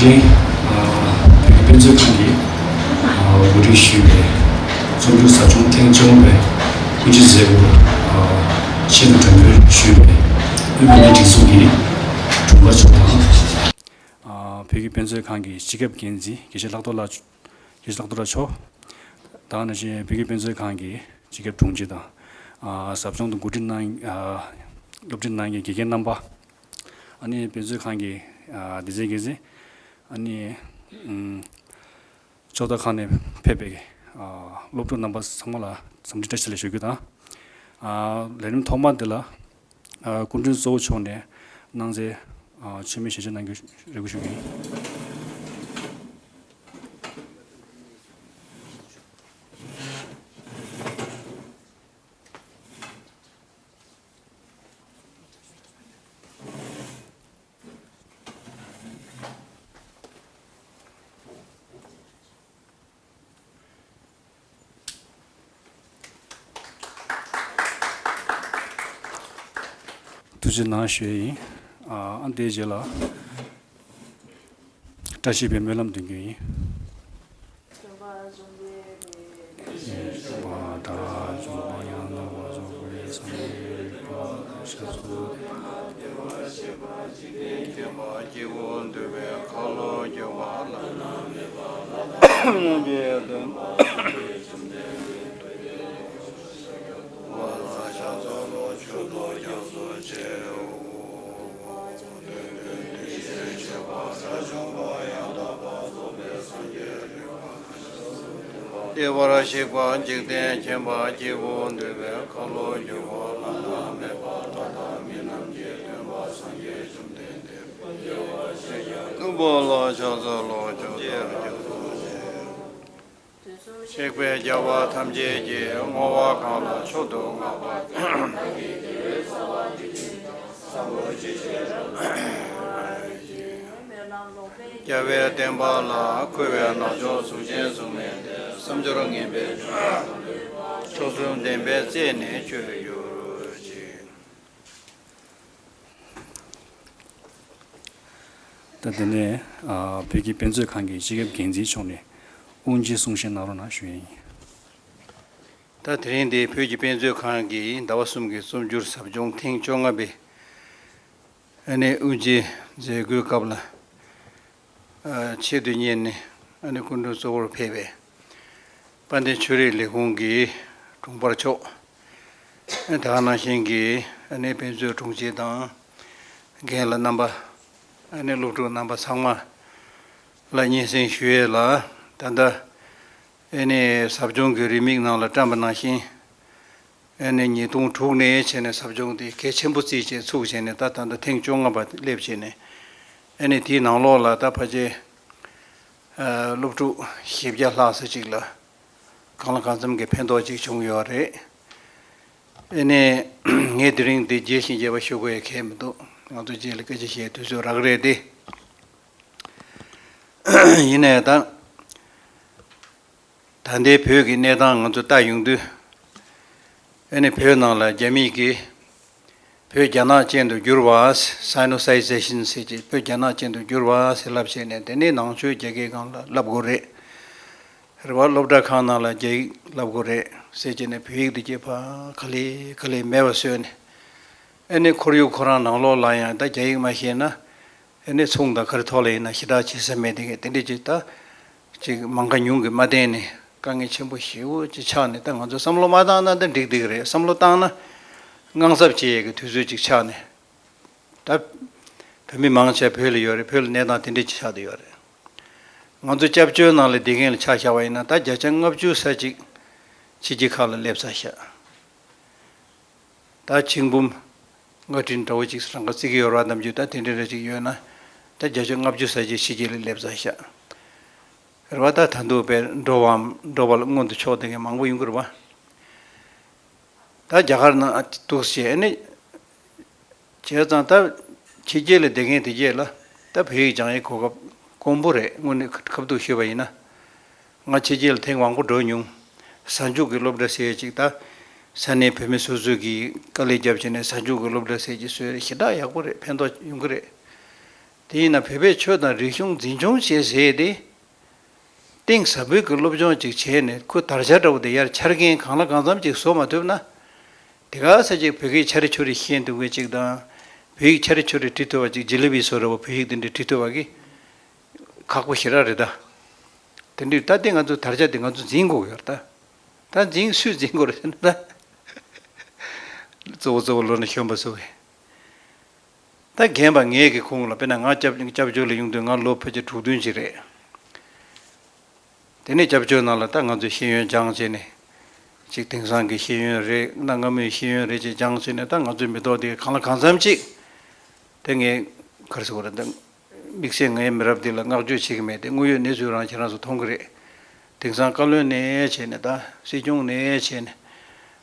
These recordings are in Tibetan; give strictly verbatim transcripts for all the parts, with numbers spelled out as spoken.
དེ་རིང་ཨ་བོད་ཀྱི་དཔེ་མཛོད་ཁང་གིས་ཨ་གོ་སྒྲིག་ཞུས་པའི་རྩོམ་སྒྱུར་ཟབ་སྦྱོང་ཐེངས་བཅོ་ལྔ་པའི་དབུ་འབྱེད་མཛད་སྒོར་ཨ་ཆེད་དུ་གྲོས་མོལ་ཞུས་པའི་དབུས་བོད་མིའི་སྒྲིག་འཛུགས་ཀྱི་དྲུང་འཕར་མཆོག་དང་། ཨ་བོད་ཀྱི་དཔེ་མཛོད་ཁང་གི་སྤྱི་ཁྱབ་འགན་འཛིན་དགེ་བཤེས་ལྷག་རྡོར་ལགས། དགེ་བཤེས་ལྷག་རྡོར་ལགས་མཆོག་དང་། ནང་བཞིན་བོད་ཀྱི་དཔེ་མཛོད་ཁང་གི་སྤྱི་ཁྱབ་དྲུང་ཆེ་དང་། ཨ་ཟབ་སྦྱོང་དུ་གོ་སྒྲིག་གནང་ཨ་སློབ་ཁྲིད་གནང་མཁན་དགེ་རྒན་རྣམ་པ། ཨ་ནི་དཔེ་མཛོད་ཁང་གི་ཨ་སྡེ་ཚན་འགན་འཛིན། ཨ་ནི་ཨམ་ཕྱོགས་མཐའ་ཁག་ནས་ཕེབས་པའི་ཨ་སློབ་ཕྲུག་རྣམ་པ་ཚང་མ་ལ་འཚམས་འདྲི་བཀྲ་ཤིས་བདེ་ལེགས་ཞུ་རྒྱུ་དང་། ཨ་ལས་རིམ་ཐོག་མ་འདི་ལ་ཨ་སྐུ་མགྲོན་གཙོ་བོ་མཆོག་ནས་གནང་སའི་ཨ་མཆོད་མེ་ཞལ་ཕྱེ་གནང་རྒྱུ་རེ་སྐུལ་ཞུ་གི་ཡིན། ཐུགས་རྗེ་གནང་ཞུ་ཡས་ཡིན། ཨ་ཨ་འདིའི་རྗེས་ལ་བཀྲ་ཤིས་པའི་སྨོན་ལམ་འདོན་རྒྱུ་ཡིན། བདེ་བར་གཤེགས་པ་འཇིག་རྟེན་མཁྱེན་པ་སྐྱེས་བུ་འདུས་པའི་ཁ་ལོ་སྒྱུར་བ་བླ་ན་མེད་པ་ལྷ་དང་མི་རྣམས་ཀྱི་སྟོན་པ་སངས་རྒྱས་བཅོམ་ལྡན་འདས་བདེ་བར་གཤེགས་པ་ཀུན་པོ་ལ་ཕྱག་འཚལ་ལོ། མཆོག་ཏུ་སྤྱན་རས་གཟིགས་དང་། གཤེགས་པའི་རྒྱལ་བ་ཐམས་ཅད་ཀྱིས་བསྔོ་བ་གང་ལ་མཆོག་ཏུ་བསྔགས་པ། རྒྱལ་བའི་བསྟན་པ་ལ་མཁོ་བའི་རྣལ་འབྱོར་གཟུགས་ཅན་གཟུགས་མེད་དེ་བསམ་སྦྱོར་ངན་པའི་ཕྱོགས་གསུམ་བདེན་པའི་རྩད་ནས་གཅོད་གྱུར་ཅིག། ད་དེ་ནས་ཨ་བོད་ཀྱི་དཔེ་མཛོད་ཁང་གི་སྤྱི་ཁྱབ་འགན་འཛིན་མཆོག་ནས་དབུ་འབྱེད་གསུང་བཤད་གནང་རོགས་གནང་ཞུ་ཡས་ཡིན། ད་དེ་རིང་འདི་བོད་ཀྱི་དཔེ་མཛོད་ཁང་གིས་ཟླ་བ་གསུམ་གྱི་རྩོམ་སྒྱུར་ཟབ་སྦྱོང་ཐེངས་བཅོ་ལྔ་པའི་ཨ་ནི་དབུ་འབྱེད་མཛད་སྒོའི་སྐབས་ལ། ཨ་ཆེད་དུ་གཉེར་ནས་ཨ་ནི་སྐུ་མགྲོན་གཙོ་བོར་ཕེབས་པའི་དཔལ་ལྡན་ཆོས་རིག་ལས་ཁུངས་ཀྱི་དྲུང་འཕར་མཆོག་ཨ་ད་ག་ནང་བཞིན་གྱི་ཨ་ནི་དཔེ་མཛོད་དྲུང་ཆེ་དང་རྒན་ལགས་རྣམ་པ། ཨ་ནི་སློབ་ཕྲུག་རྣམ་པ་ཚང་མ་ལ་སྙན་སེང་ཞུ་ཡས་ལ། ད་ལྟ་ཨ་ནི་ཟབ་སྦྱོང་གི་རེའུ་མིག་ནང་ལ་བཀྲམ་པ་ནང་བཞིན། ཨ་ནི་ཉིས་སྟོང་དྲུག་ནས་བྱས་ནས་ཟབ་སྦྱོང་དེ་གལ་ཆེན་པོ་བརྩིས་བྱས་ཚུགས་བྱས་ནས་ད་ད་ལྟ་ཐེངས་བཅོ་ལྔ་པ་སླེབས་བྱས་ནས། ཨ་ནི་དེའི་ནང་ལོགས་ལ་ད་ཕལ་ཆེར་ཨ་སློབ་ཕྲུག་བཞི་བརྒྱ་ལྷག་ཙམ་ཅིག་ལ་གང་ལ་གང་འཚམ་གྱི་ཕན་ཐོགས་ཅིག་བྱུང་ཡོད་རེད། ཨ་ནི་ངས་དེ་རིང་འདི་རྒྱས་ཤིང་རྒྱས་པ་ཞུ་དགོས་ཡ་གང་ཡང་མི་འདུག། ང་ཚོ་རྗེས་ལ་སྐད་ཆ་བཤད་དུས་ཚོད་རག་རེད་དེ། ཡིན་ནའི་ད། ད་ལྟའི་བོད་ཀྱི་གནས་སྟངས་ང་ཚོ་ལྟ་ཡོང་དུས། ཨ་ནི་བོད་ནང་ལ་རྒྱ་མིས་ཀྱིས་བོད་རྒྱ་ནག་ཅན་དུ་བསྒྱུར་བ། Sinicization ཟེར་གྱི་བོད་རྒྱ་ནག་ཅན་དུ་བསྒྱུར་བ་ཟེར་ལབ་བྱས་ནས་དེ་ནས་ནང་ཆོས་རྒྱ་སྐད་སྒང་ལ་ལབ་དགོས་རེད། རེད་བ། སློབ་གྲྭ་ཁག་ནང་ལ་རྒྱ་ཡིག་ལབ་དགོས་རེད་ཟེར་བྱས་ནས་བོད་ཡིག་དེ་སྐྱེས་པ་ག་ལེ་ག་ལེ་མེད་པ་བཟོས་ནས། ཨ་ནི་ཁོར་ཡུག་ཁོ་རང་ནང་ལོགས་ལ་ཡང་ད་རྒྱ་ཡིག་མ་ཤེས་ན། ཨ་ནི་ཚོང་དང་ག་རེ་ཐོག་ལ་ཡིན་ན་ཞེ་དྲག་བྱེད་ས་མེད་དེ་གས་དེ་འདྲ་ཅིག་ད་ཅིག་མང་ཁ་ཉུང་གིས་མ་བསྟེན་ནས་དཀའ་ངལ་ཆེན་པོ་ཞེ་པོ་ཅིག་ཆགས་ནས། ད་ང་ཚོ་བསམ་བློ་མ་བཏང་ན་ད་འགྲིག་འགྲིག་རེད། བསམ་བློ་བཏང་ན་དངངས་འཚབ་བྱེད་ཡས་ཀྱི་དུས་ཚོད་ཅིག་ཆགས་ནས། ད་བོད་མི་མང་ཆེ་བོད་ལ་ཡོད་རེད། བོད་ལ་གནས་སྟངས་དེ་འདྲ་ཅིག་ཆགས་བསྡད་ཡོད་རེད། ང་ཚོ་སྐྱབས་བཅོལ་ནང་ལ་བསྡད་མཁན་ལ་ཆ་བཞག་པ་ཡིན་ན་ད་བརྒྱ་ཆ་ལྔ་བཅུ་ཙམ་ཅིག་ཕྱི་རྒྱལ་ཁག་ལ་སླེབས་ཚར་ཤག། ད་ཆིག་འབུམ་ལྔ་ཁྲི་འདྲ་བོ་ཅིག་རང་ཁ་བརྩི་གི་ཡོད་རེད་བ། ནམ་རྒྱུན་ད་དེ་འདྲ་འདྲ་ཅིག་ཡོད་ན་ད་བརྒྱ་ཆ་ལྔ་བཅུ་ཙམ་ཅིག་ཕྱི་རྒྱལ་ལ་སླེབས་ཚར་ཤག། རེད་བ། ད་ད་དུང་དཔེ་འགྲོ་བའམ་འགྲོ་བ་ལ་མངོན་དུ་ཕྱོགས་བསྡད་མཁན་མང་པོ་ཡོང་གི་རེད་བ། ད་རྒྱ་གར་ནང་འདུག་སེ་ཨ་ནི། བྱས་ཙང་ད་ཕྱི་རྒྱལ་ལ་བསྡད་མཁན་དེ་གྱད་ལ་ད་བོད་ཡིག་སྦྱང་ཡའི་གོ་སྐབས་དཀོན་པོ་རེད། དངོས་གནས་ཁ་ཐུག་ཞུས་པ་ཡིན་ན། ང་ཕྱི་རྒྱལ་ལ་ཐེངས་མང་པོ་འགྲོ་མྱོང་། གཟའ་མཇུག་གི་སློབ་གྲྭ་ཟེར་ཅིག་ད་ས་གནས་བོད་མི་སོ་སོ་གིས་དཀའ་ལས་བརྒྱབ་བྱས་ནས་གཟའ་མཇུག་གི་སློབ་གྲྭ་ཟེར་ཅིག་བཟོས་རེད། ཞེ་དྲག་ཡག་པོ་རེད། ཕན་ཐོགས་ཡོང་གི་རེད། དེ་ཡིན་ན་བོད་པའི་ཆོས་དང་རིག་གཞུང་འཛིན་སྐྱོང་བྱེད་ཟེར་ཏེ། གཏིང་ཟབ་པོའི་གི་སློབ་སྦྱོང་ཅིག་བྱས་ནས་ཁོ་དར་ཆ་འདྲ་བོ་དེ་ཡར་འཕྱར་མཁན་གང་ལ་གང་འཚམ་ཅིག་བཟོ་མ་ཐུབ་ན། དེ་ག་ས་ཅིག་བོད་སྐད་འཕྱར་རེ་འཕྱོར་རེ་ཤེས་འདུག་གི་ཅིག་དང་། བོད་ཡིག་འཕྱར་རེ་འཕྱོར་རེ་འབྲི་ཐུབ་པ་ཅིག་ཇི་ལེ་བི་བཟོ་འདྲ་བོ་བོད་ཡིག་དེ་འདྲ་འབྲི་ཐུབ་པ་གི་ཁག་པོ་ཞེ་དྲག་རེད་ད། དེ་འདྲའི་ད་ལྟའི་ང་ཚོ་དར་ཆ་དེ་ང་ཚོ་འཛིན་དགོས་ཀྱི་ཡོད་རེད་ད། ད་འཛིན་སུས་འཛིན་དགོས་རེད་ཟེར་ན་ད། གཙོ་བོ་གཙོ་བོ་ལོ་ན་གཞོན་པ་ཚོ་གི། ད་རྒན་པ་ངའི་གི་ཁུངས་ལ་དཔེར་ན་ང་སྐྱབས་སྐྱབས་བཅོལ་ལ་ཡོང་དུས་ང་ལོ་ཕལ་ཆེར་དྲུག་བདུན་ཅིག་རེད། དེ་ནས་སྐྱབས་བཅོལ་ནང་ལ་ད་ང་ཚོས་ཤེས་ཡོན་སྦྱངས་བྱས་ནས། ཅིག་དེང་སང་གི་ཤེས་ཡོན་རེད། གནའ་སྔ་མོའི་ཤེས་ཡོན་རེད་ཅེས་སྦྱངས་བྱས་ནས་ད་ང་ཚོའི་མི་ཐོག་དེ་གང་ལ་གང་འཚམ་ཅིག་དེ་ངས་ག་རེ་ཟེར་དགོས་རེད་ད། དམིགས་བསལ་ངའི་མི་རབས་འདི་ལ་བསྔགས་བརྗོད་བྱེད་ཀྱི་མེད་དེ། དངོས་ཡོད་གནས་ཚུལ་རང་ཁྱེད་རང་ཚོ་མཐོང་གི་རེད། དེང་སང་བཀའ་བློན་ནས་བྱས་ནས་ད་སྲིད་སྐྱོང་ནས་བྱས་ནས།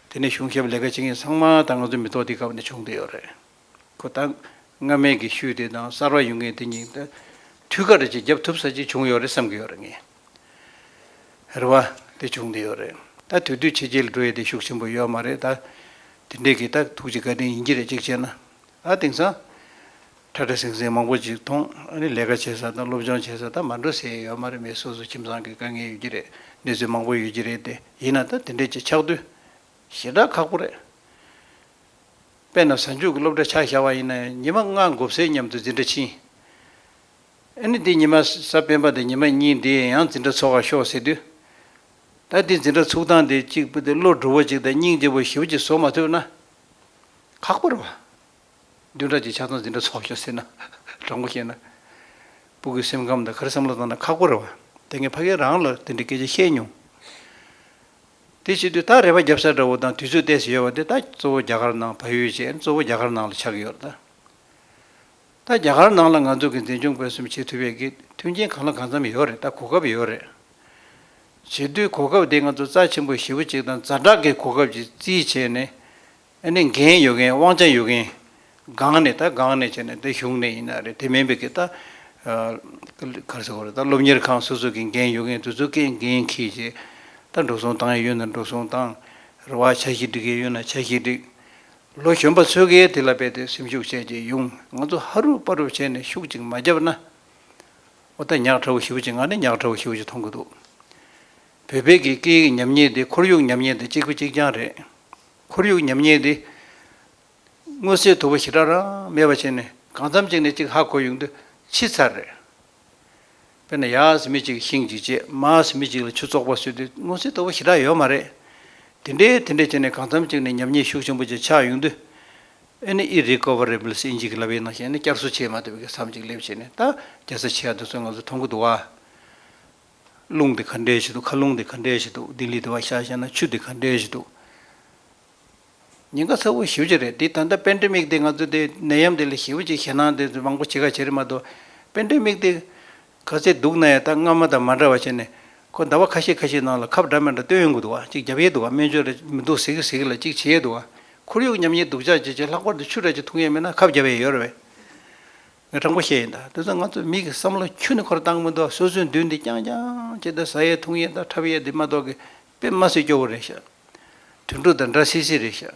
དེ་ནས་གཞུང་ཞབས་ལས་ཀ་བྱེད་མཁན་ཚང་མ་ད་ང་ཚོའི་མི་ཐོག་འདི་སྐབས་ནས་བྱུང་བསྡད་ཡོད་རེད། ཁོ་ད་སྔ་མའི་གི་ཤུལ་དེ་དང་གསར་པ་ཡོང་མཁན་དེ་གཉིས་ད་དུས་ཁ་རེ་ཅིག་རྒྱབ་ཐུབ་ས་ཅིག་བྱུང་ཡོད་རེད་བསམ་གི་ཡོད་རེད་ངས། རེད་བ། དེ་བྱུང་བསྡད་ཡོད་རེད། ད་དུས་དུས་ཕྱི་རྒྱལ་འགྲོ་ཡས་དེ་ཤུགས་ཆེན་པོ་ཡོད་མ་རེད་ད། དེ་འདྲས་ཀྱི་ད་ཐུགས་རྗེ་བཀའ་དྲིན་ཡིན་གྱི་རེད་གཅིག་བྱས་ན། ཨ་དེང་སང་། ཁྲ་ཁྲ་ཟིང་ཟིང་མང་པོ་ཅིག་མཐོང་། ཨ་ནི་ལས་ཀ་བྱེད་ས་དང་སློབ་སྦྱོང་བྱེད་ས་ད་མ་འགྲོ་ཟེར་ཡས་ཡོད་མ་རེད། མི་སོ་སོ་ཁྱིམ་ཚང་གི་དཀའ་ངལ་ཡོད་ཀྱི་རེད། གནས་ཚུལ་མང་པོ་ཡོད་ཀྱི་རེད་དེ། ཡིན་ན་ད་དེ་འདྲས་ཅིག་ཆགས་དུས། ཞེ་དྲག་ཁག་པོ་རེད། དཔེར་ན་གཟའ་མཇུག་གི་སློབ་གྲྭ་ཆ་བཞག་པ་ཡིན་ན་ཉི་མ་ལྔ་འགོར་སའི་མཉམ་དུ་འཛིན་གྲྭ་ཕྱིན། ཨ་ནི་འདི་ཉི་མ་གཟའ་སྤེན་པ་དང་ཉི་མ་གཉིས་འདི་ཡང་འཛིན་གྲྭ་ཚོགས་ཀ་ཤོག་ཟེར་དུས། ད་འདི་འཛིན་གྲྭ་ཚུགས་སྟངས་དེ་གཅིག་པུ་དེ་བློ་འགྲོ་བོ་གཅིག་དང་སྙིང་རྗེ་བོ་ཞེ་པོ་ཅིག་བཟོ་མ་ཐུབ་ན། ཁག་པོ་རེད་བ། བདུན་ཕྲག་གཅིག་ཆ་ཚང་འཛིན་གྲྭ་ཚོགས་ཤོག་ཟེར་ན། དྲང་པོ་བཤད་ན། སྤུ་གུའི་སེམས་ཁམས་དང་ག་རེ་བསམ་བློ་བཏང་ན་ཁག་པོ་རེད་བ། དེ་ངས་ཕ་གི་རང་ལ་དེ་འདྲའི་སྐད་ཆ་བཤད་མྱོང་། དེ་བྱེད་དུས་ད་རེ་བ་རྒྱབ་ས་འདྲ་བོ་དང་དུས་ཚོད་ཏོག་ཙམ་ཡོད་པ་དེ་ད་གཙོ་བོ་རྒྱ་གར་ནང་བལ་ཡུལ་བྱས་གཙོ་བོ་རྒྱ་གར་ནང་ལ་ཆགས་ཀྱི་ཡོད་རེད་ད། ད་རྒྱ་གར་ནང་ལ་ང་ཚོ་གི་འཛིན་སྐྱོང་སྤེལ་གསུམ་བྱེད་ཐུབ་པའི་གི་མཐུན་རྐྱེན་གང་ལ་གང་འཚམ་ཡོད་རེད་ད། གོ་སྐབས་ཡོད་རེད། བྱེད་དུས་གོ་སྐབས་དེ་ང་ཚོ་རྩ་ཆེན་པོ་ཞེ་པོ་ཅིག་དང་ཛ་དྲག་གི་གོ་སྐབས་ཅིག་རྩིས་བྱས་ནས། ཨ་ནི་འགན་ཡོད་མཁན་དབང་ཆ་ཡོད་མཁན། སྒང་ནས་ད་སྒང་ནས་བྱས་ནས་ད་གཞུང་ནས་ཡིན་ན་རེད། དེ་མིན་པའི་གི་ད། ཨ། ག་རེ་ཟེར་དགོས་རེད། ད་སློབ་གཉེར་ཁང་སོ་སོ་གི་འགན་ཡོད་མཁན་དེ་ཚོ་གི་འགན་འཁྱེར་བྱས། ད་འགྲོ་སོང་བཏང་ཡས་ཡོད་ན་འགྲོ་སོང་བཏང་། རེ་བ་འཆར་གཞི་སྒྲིག་ཡས་ཡོད་ན་འཆར་གཞི་སྒྲིག་ལོ་གཞོན་པ་ཚོ་གིས་དེ་ལ་རྦད་དེ་སེམས་ཤུགས་བྱས་རྗེས་ཡོང་། ང་ཚོ་ཧ་རུ་པ་རུ་བྱས་ནས་ཤུགས་ཅིག་མ་བརྒྱབ་ན། འོ་ད་ཉག་ཕྲ་བོ་ཞེ་པོ་ཅིག་ང་ནི་ཉག་ཕྲ་བོ་ཞེ་པོ་ཅིག་མཐོང་གི་འདུག་བོད་པའི་གི་སྐད་ཡིག་ཉམས་ཉེས་དེ་ཁོར་ཡུག་ཉམས་ཉེས་དང་གཅིག་པ་གཅིག་རྐྱང་རེད། ཁོར་ཡུག་ཉམས་ཉེས་དེ། མངོན་གསལ་དོད་པོ་ཞེ་དྲག་རང་མེད་པ་བྱས་ནས་གང་འཚམ་ཅིག་ནས་གཅིག་ཧ་གོ་ཡོང་དུས་ཕྱི་ཚར་རེད། དཔེར་ན་ཡར་ཟེར་མི་གཅིག་ཤིང་གཅིག་བཅད། མར་ཟེར་མི་གཅིག་ལ་ཆུ་བཙོག་པ་བཟོས་དུས་མངོན་གསལ་དོད་པོ་ཞེ་དྲག་ཡོད་མ་རེད། དེ་འདྲའི་དེ་འདྲའི་བྱས་ནས་གང་འཚམ་ཅིག་ནས་ཉམས་ཉེས་ཤུགས་ཆེན་པོ་ཅིག་ཆགས་ཡོང་དུས། ཨ་ནི་ཨི་རི་ཀོ་ཝ་རེ་བལ་ཟེར་ཨིན་ཇི་གི་ལབ་ཡས་ནང་བཞིན་ཨ་ནི་བསྐྱར་གསོ་བྱེད་མ་ཐུབ་པའི་མཚམས་ཅིག་སླེབས་བྱས་ནས་ད་རྒྱལ་ས་ཆེ་བ་དེ་ཚོ་ང་ཚོ་མཐོང་གི་འདུག་བ། རླུང་དེ་ག་འདྲས་ཞིག་འདུག་མཁའ་རླུང་དེ་ག་འདྲས་ཞིག་འདུག་ལྡི་ལི་དེ་བ་ཤར་བཞག་ན་ཆུ་དེ་ག་འདྲས་ཞིག་འདུག་ཉེན་ཁ་ཚ་བོ་ཞེ་པོ་ཅིག་རེད། འདི་ད་ལྟ་པེན་ཌེ་མིག་དེ་ང་ཚོ་དེ་ནད་ཡམས་དེ་ལ་ཞེ་པོ་ཅིག་ཞེད་སྣང་དེ་མང་པོ་བྱེད་ཁ་བྱེད་རེད་མ་གཏོགས། པེན་ཌེ་མིག་དེ་ག་ཚད་སྡུག་ན་ཡང་ད་སྔ་མ་དང་མ་འདྲ་བ་བྱས་ནས་ཁོ་ཟླ་བ་ཁ་ཤས་ཁ་ཤས་ནང་ལ་ཁབ་འདྲ་མི་འདྲ་སྟོན་ཡོང་གི་འདུག་བ། ཅིག་རྒྱབ་ཡས་འདུག་བ། སྨན་བཅོས་རེད་མི་འདུག་ཟེར་གི་ཟེར་གི་ལ་ཅིག་བྱེད་ཡས་འདུག་བ། ཁོར་ཡུག་ཉམས་ཉེས་སྡུག་ཅག་ཅིག་ཅིག་ལྷག་པར་དུ་ཆུ་འདྲ་ཅིག་འཐུང་ཡས་མེད་ན་ཁབ་རྒྱབ་ཡས་ཡོད་རེད་བས། ངས་དྲང་པོ་བཤད་ཡིན་ད། དེ་ཚོ་ང་ཚོ་མི་གི་བསམ་བློ་ཁྱོན་ནས་འཁོར་བཏང་མི་འདུག་སོ་སོའི་མདུན་དེ་རྐྱང་རྐྱང་བྱས་ཏེ་ཟ་ཡས་འཐུང་ཡས་དང་འཁྲབ་ཡས་དེ་མ་གཏོགས་གི་དཔེ་མ་སྲིད་སྐྱོ་བོ་རེད་ཤག་དུད་འགྲོ་དང་འདྲ་སིག་སིག་རེད་ཤག་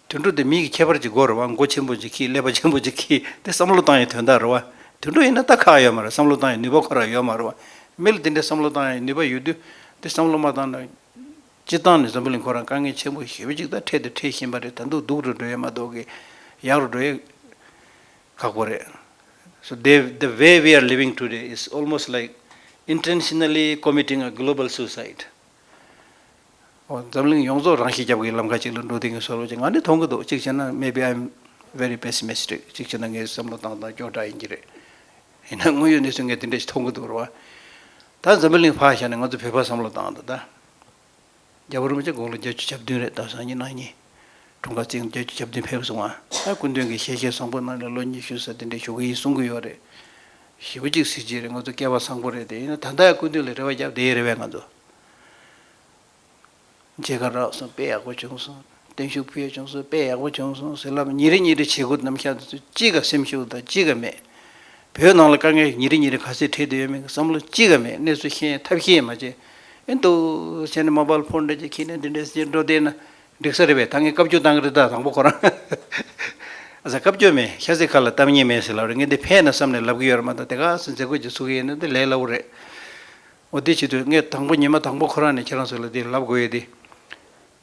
དུད་འགྲོ་དེ་མི་གི་ཁྱད་པར་ཅིག་དགོས་རེད་བ། མགོ་ཆེན་པོ་ཅིག་འཁྱེར་ཀླད་པ་ཆེན་པོ་ཅིག་འཁྱེར་དེ་བསམ་བློ་བཏང་ཡས་དོན་དག་རེད་བ། དུད་འགྲོ་ཡིན་ན་ད་ཁག་ཡོད་མ་རེད། བསམ་བློ་བཏང་ཡས་ནུས་པ་ཁོ་རང་ཡོད་མ་རེད་བ། མི་ལ་དེ་འདྲའི་བསམ་བློ་བཏང་ཡས་ནུས་པ་ཡོད་དུས་དེ་བསམ་བློ་མ་བཏང་ན། སྤྱིར་བཏང་ནས་འཛམ་བུ་གླིང་ཁོ་རང་དཀའ་ངལ་ཆེན་པོ་ཞེ་པོ་ཅིག་ད་འཕྲད་དེ་འཕྲད་བཞིན་པ་རེད། ད་དུང་སྡུག་རུ་འགྲོ་ཡས་མ་གཏོགས་གི་ཡག་རུ་འགྲོ་ཡས་ཁག་པོ་རེད། So they, the way we are living today is almost like intentionally committing a global suicide. འོ་འཛམ་གླིང་ཡོངས་རྫོགས་རང་ཤི་རྒྱབ་ཀྱི་ལམ་ཁ་ཅིག་ལ་འགྲོ་བསྡད་མཁན་བཟོ་འདྲ་ཅིག་ང་ནི་མཐོང་གི་འདུག་གཅིག་བྱས་ན་maybe I'm very pessimistic. གཅིག་བྱས་ན་ངའི་བསམ་བློ་བཏང་སྟངས་སྐྱོ་དྲགས་ཡིན་གྱི་རེད། ཡིན་ན་དངོས་ཡོད་གནས་ཚུལ་ངས་དེ་འདྲ་ཞིག་མཐོང་གི་འདུག་རེད་བ། ད་འཛམ་བུ་གླིང་ཕར་བཞག་ནས་ང་ཚོ་བོད་པ་བསམ་བློ་བཏང་ད་ད། རྒྱལ་བ་རིན་པོ་ཆེ་དགུང་ལོ་བརྒྱད་ཅུ་གྱ་བདུན་རེད། ད་སང་ཉིན་གནངས་ཉིན་དྲུང་འཕར་བརྩིས་བརྒྱད་ཅུ་གྱ་བདུན་ཕེབས་སོང་ང་། ད་སྐུ་མདུན་གྱིས་ཞལ་བཞེས་བཟང་པོ་གནང་ནས་ལོ་ཉི་ཤུ་ཙམ་དེ་འདྲ་བཞུགས་ཀྱི་ཡིན་གསུང་གི་ཡོད་རེད། ཞེ་པོ་ཅིག་གཟི་བརྗིད་རེད། ང་ཚོ་སྐལ་བ་བཟང་པོ་རེད། དེ་ཡིན་ན་ད་ལྟ་ཡང་སྐུ་མདུན་ལ་རེ་བ་བརྒྱབ་བསྡད་ཡོད་རེད་བས་ང་ཚོ། མཇལ་ཁ་རག་སོང་། དཔེ་ཡག་པོ་བྱུང་སོང་། བརྟན་བཞུགས་ཕུལ་ཡས་བྱུང་སོང་། དཔེ་ཡག་པོ་བྱུང་སོང་ཟེར་ལབ། ཉིན་རེ་ཉིན་རེ་བྱེད་སྒོ་རྣམ་གཞག་དེ་ཚོ་གཅིག་ག་སེམས་ཤུགས་དང་གཅིག་ག་མེད། བོད་ནང་ལ་དཀའ་ངལ་ཉིན་རེ་ཉིན་རེ་ག་ཚོད་འཕྲད་བསྡད་ཡོད་མེད་ཀྱི་བསམ་བློ་གཅིག་ག་མེད། གནས་ཚུལ་ཤེས་ཐབས་ཤེས་མ་བྱས། ཨེ་འདུག་བྱས་ནས་མོ་བལ་ཕོན་འདྲ་ཅིག་འཁྱེར་ནས་འདི་འདྲ་ཟེར་འགྲོ་བསྡད་ན་འགྲིག་ས་རེད་པས། ད་ངས་བཀའ་བཀྱོན་བཏང་གི་རེད་ད། དང་པོ་ཁོ་རང་ ཟ་སྐབས་བཅོས་མེད། ཤ་ཚའི་ཁ་ལ་གཏམ་ཉེས་མེད་ཟེར་ལབ་རེད། ངས་འདི་ཕན་ན་བསམ་ནས་ལབ་གི་ཡོད་རེད་མ་གཏོགས། དེ་ག་སེ་མཛད་སྒོ་ཅིག་ཚུགས་ཀྱི་ཡིན་ན་འདི་ལས་སླ་བོ་རེད། འོ་དེ་བྱེད་དུས་ངས་དང་པོ་ཉི་མ་དང་པོ་ཁོ་རང་ནས་ཁྱེད་རང་ཚོ་ལ་འདི་ལབ་དགོས་ཡོད་དེ།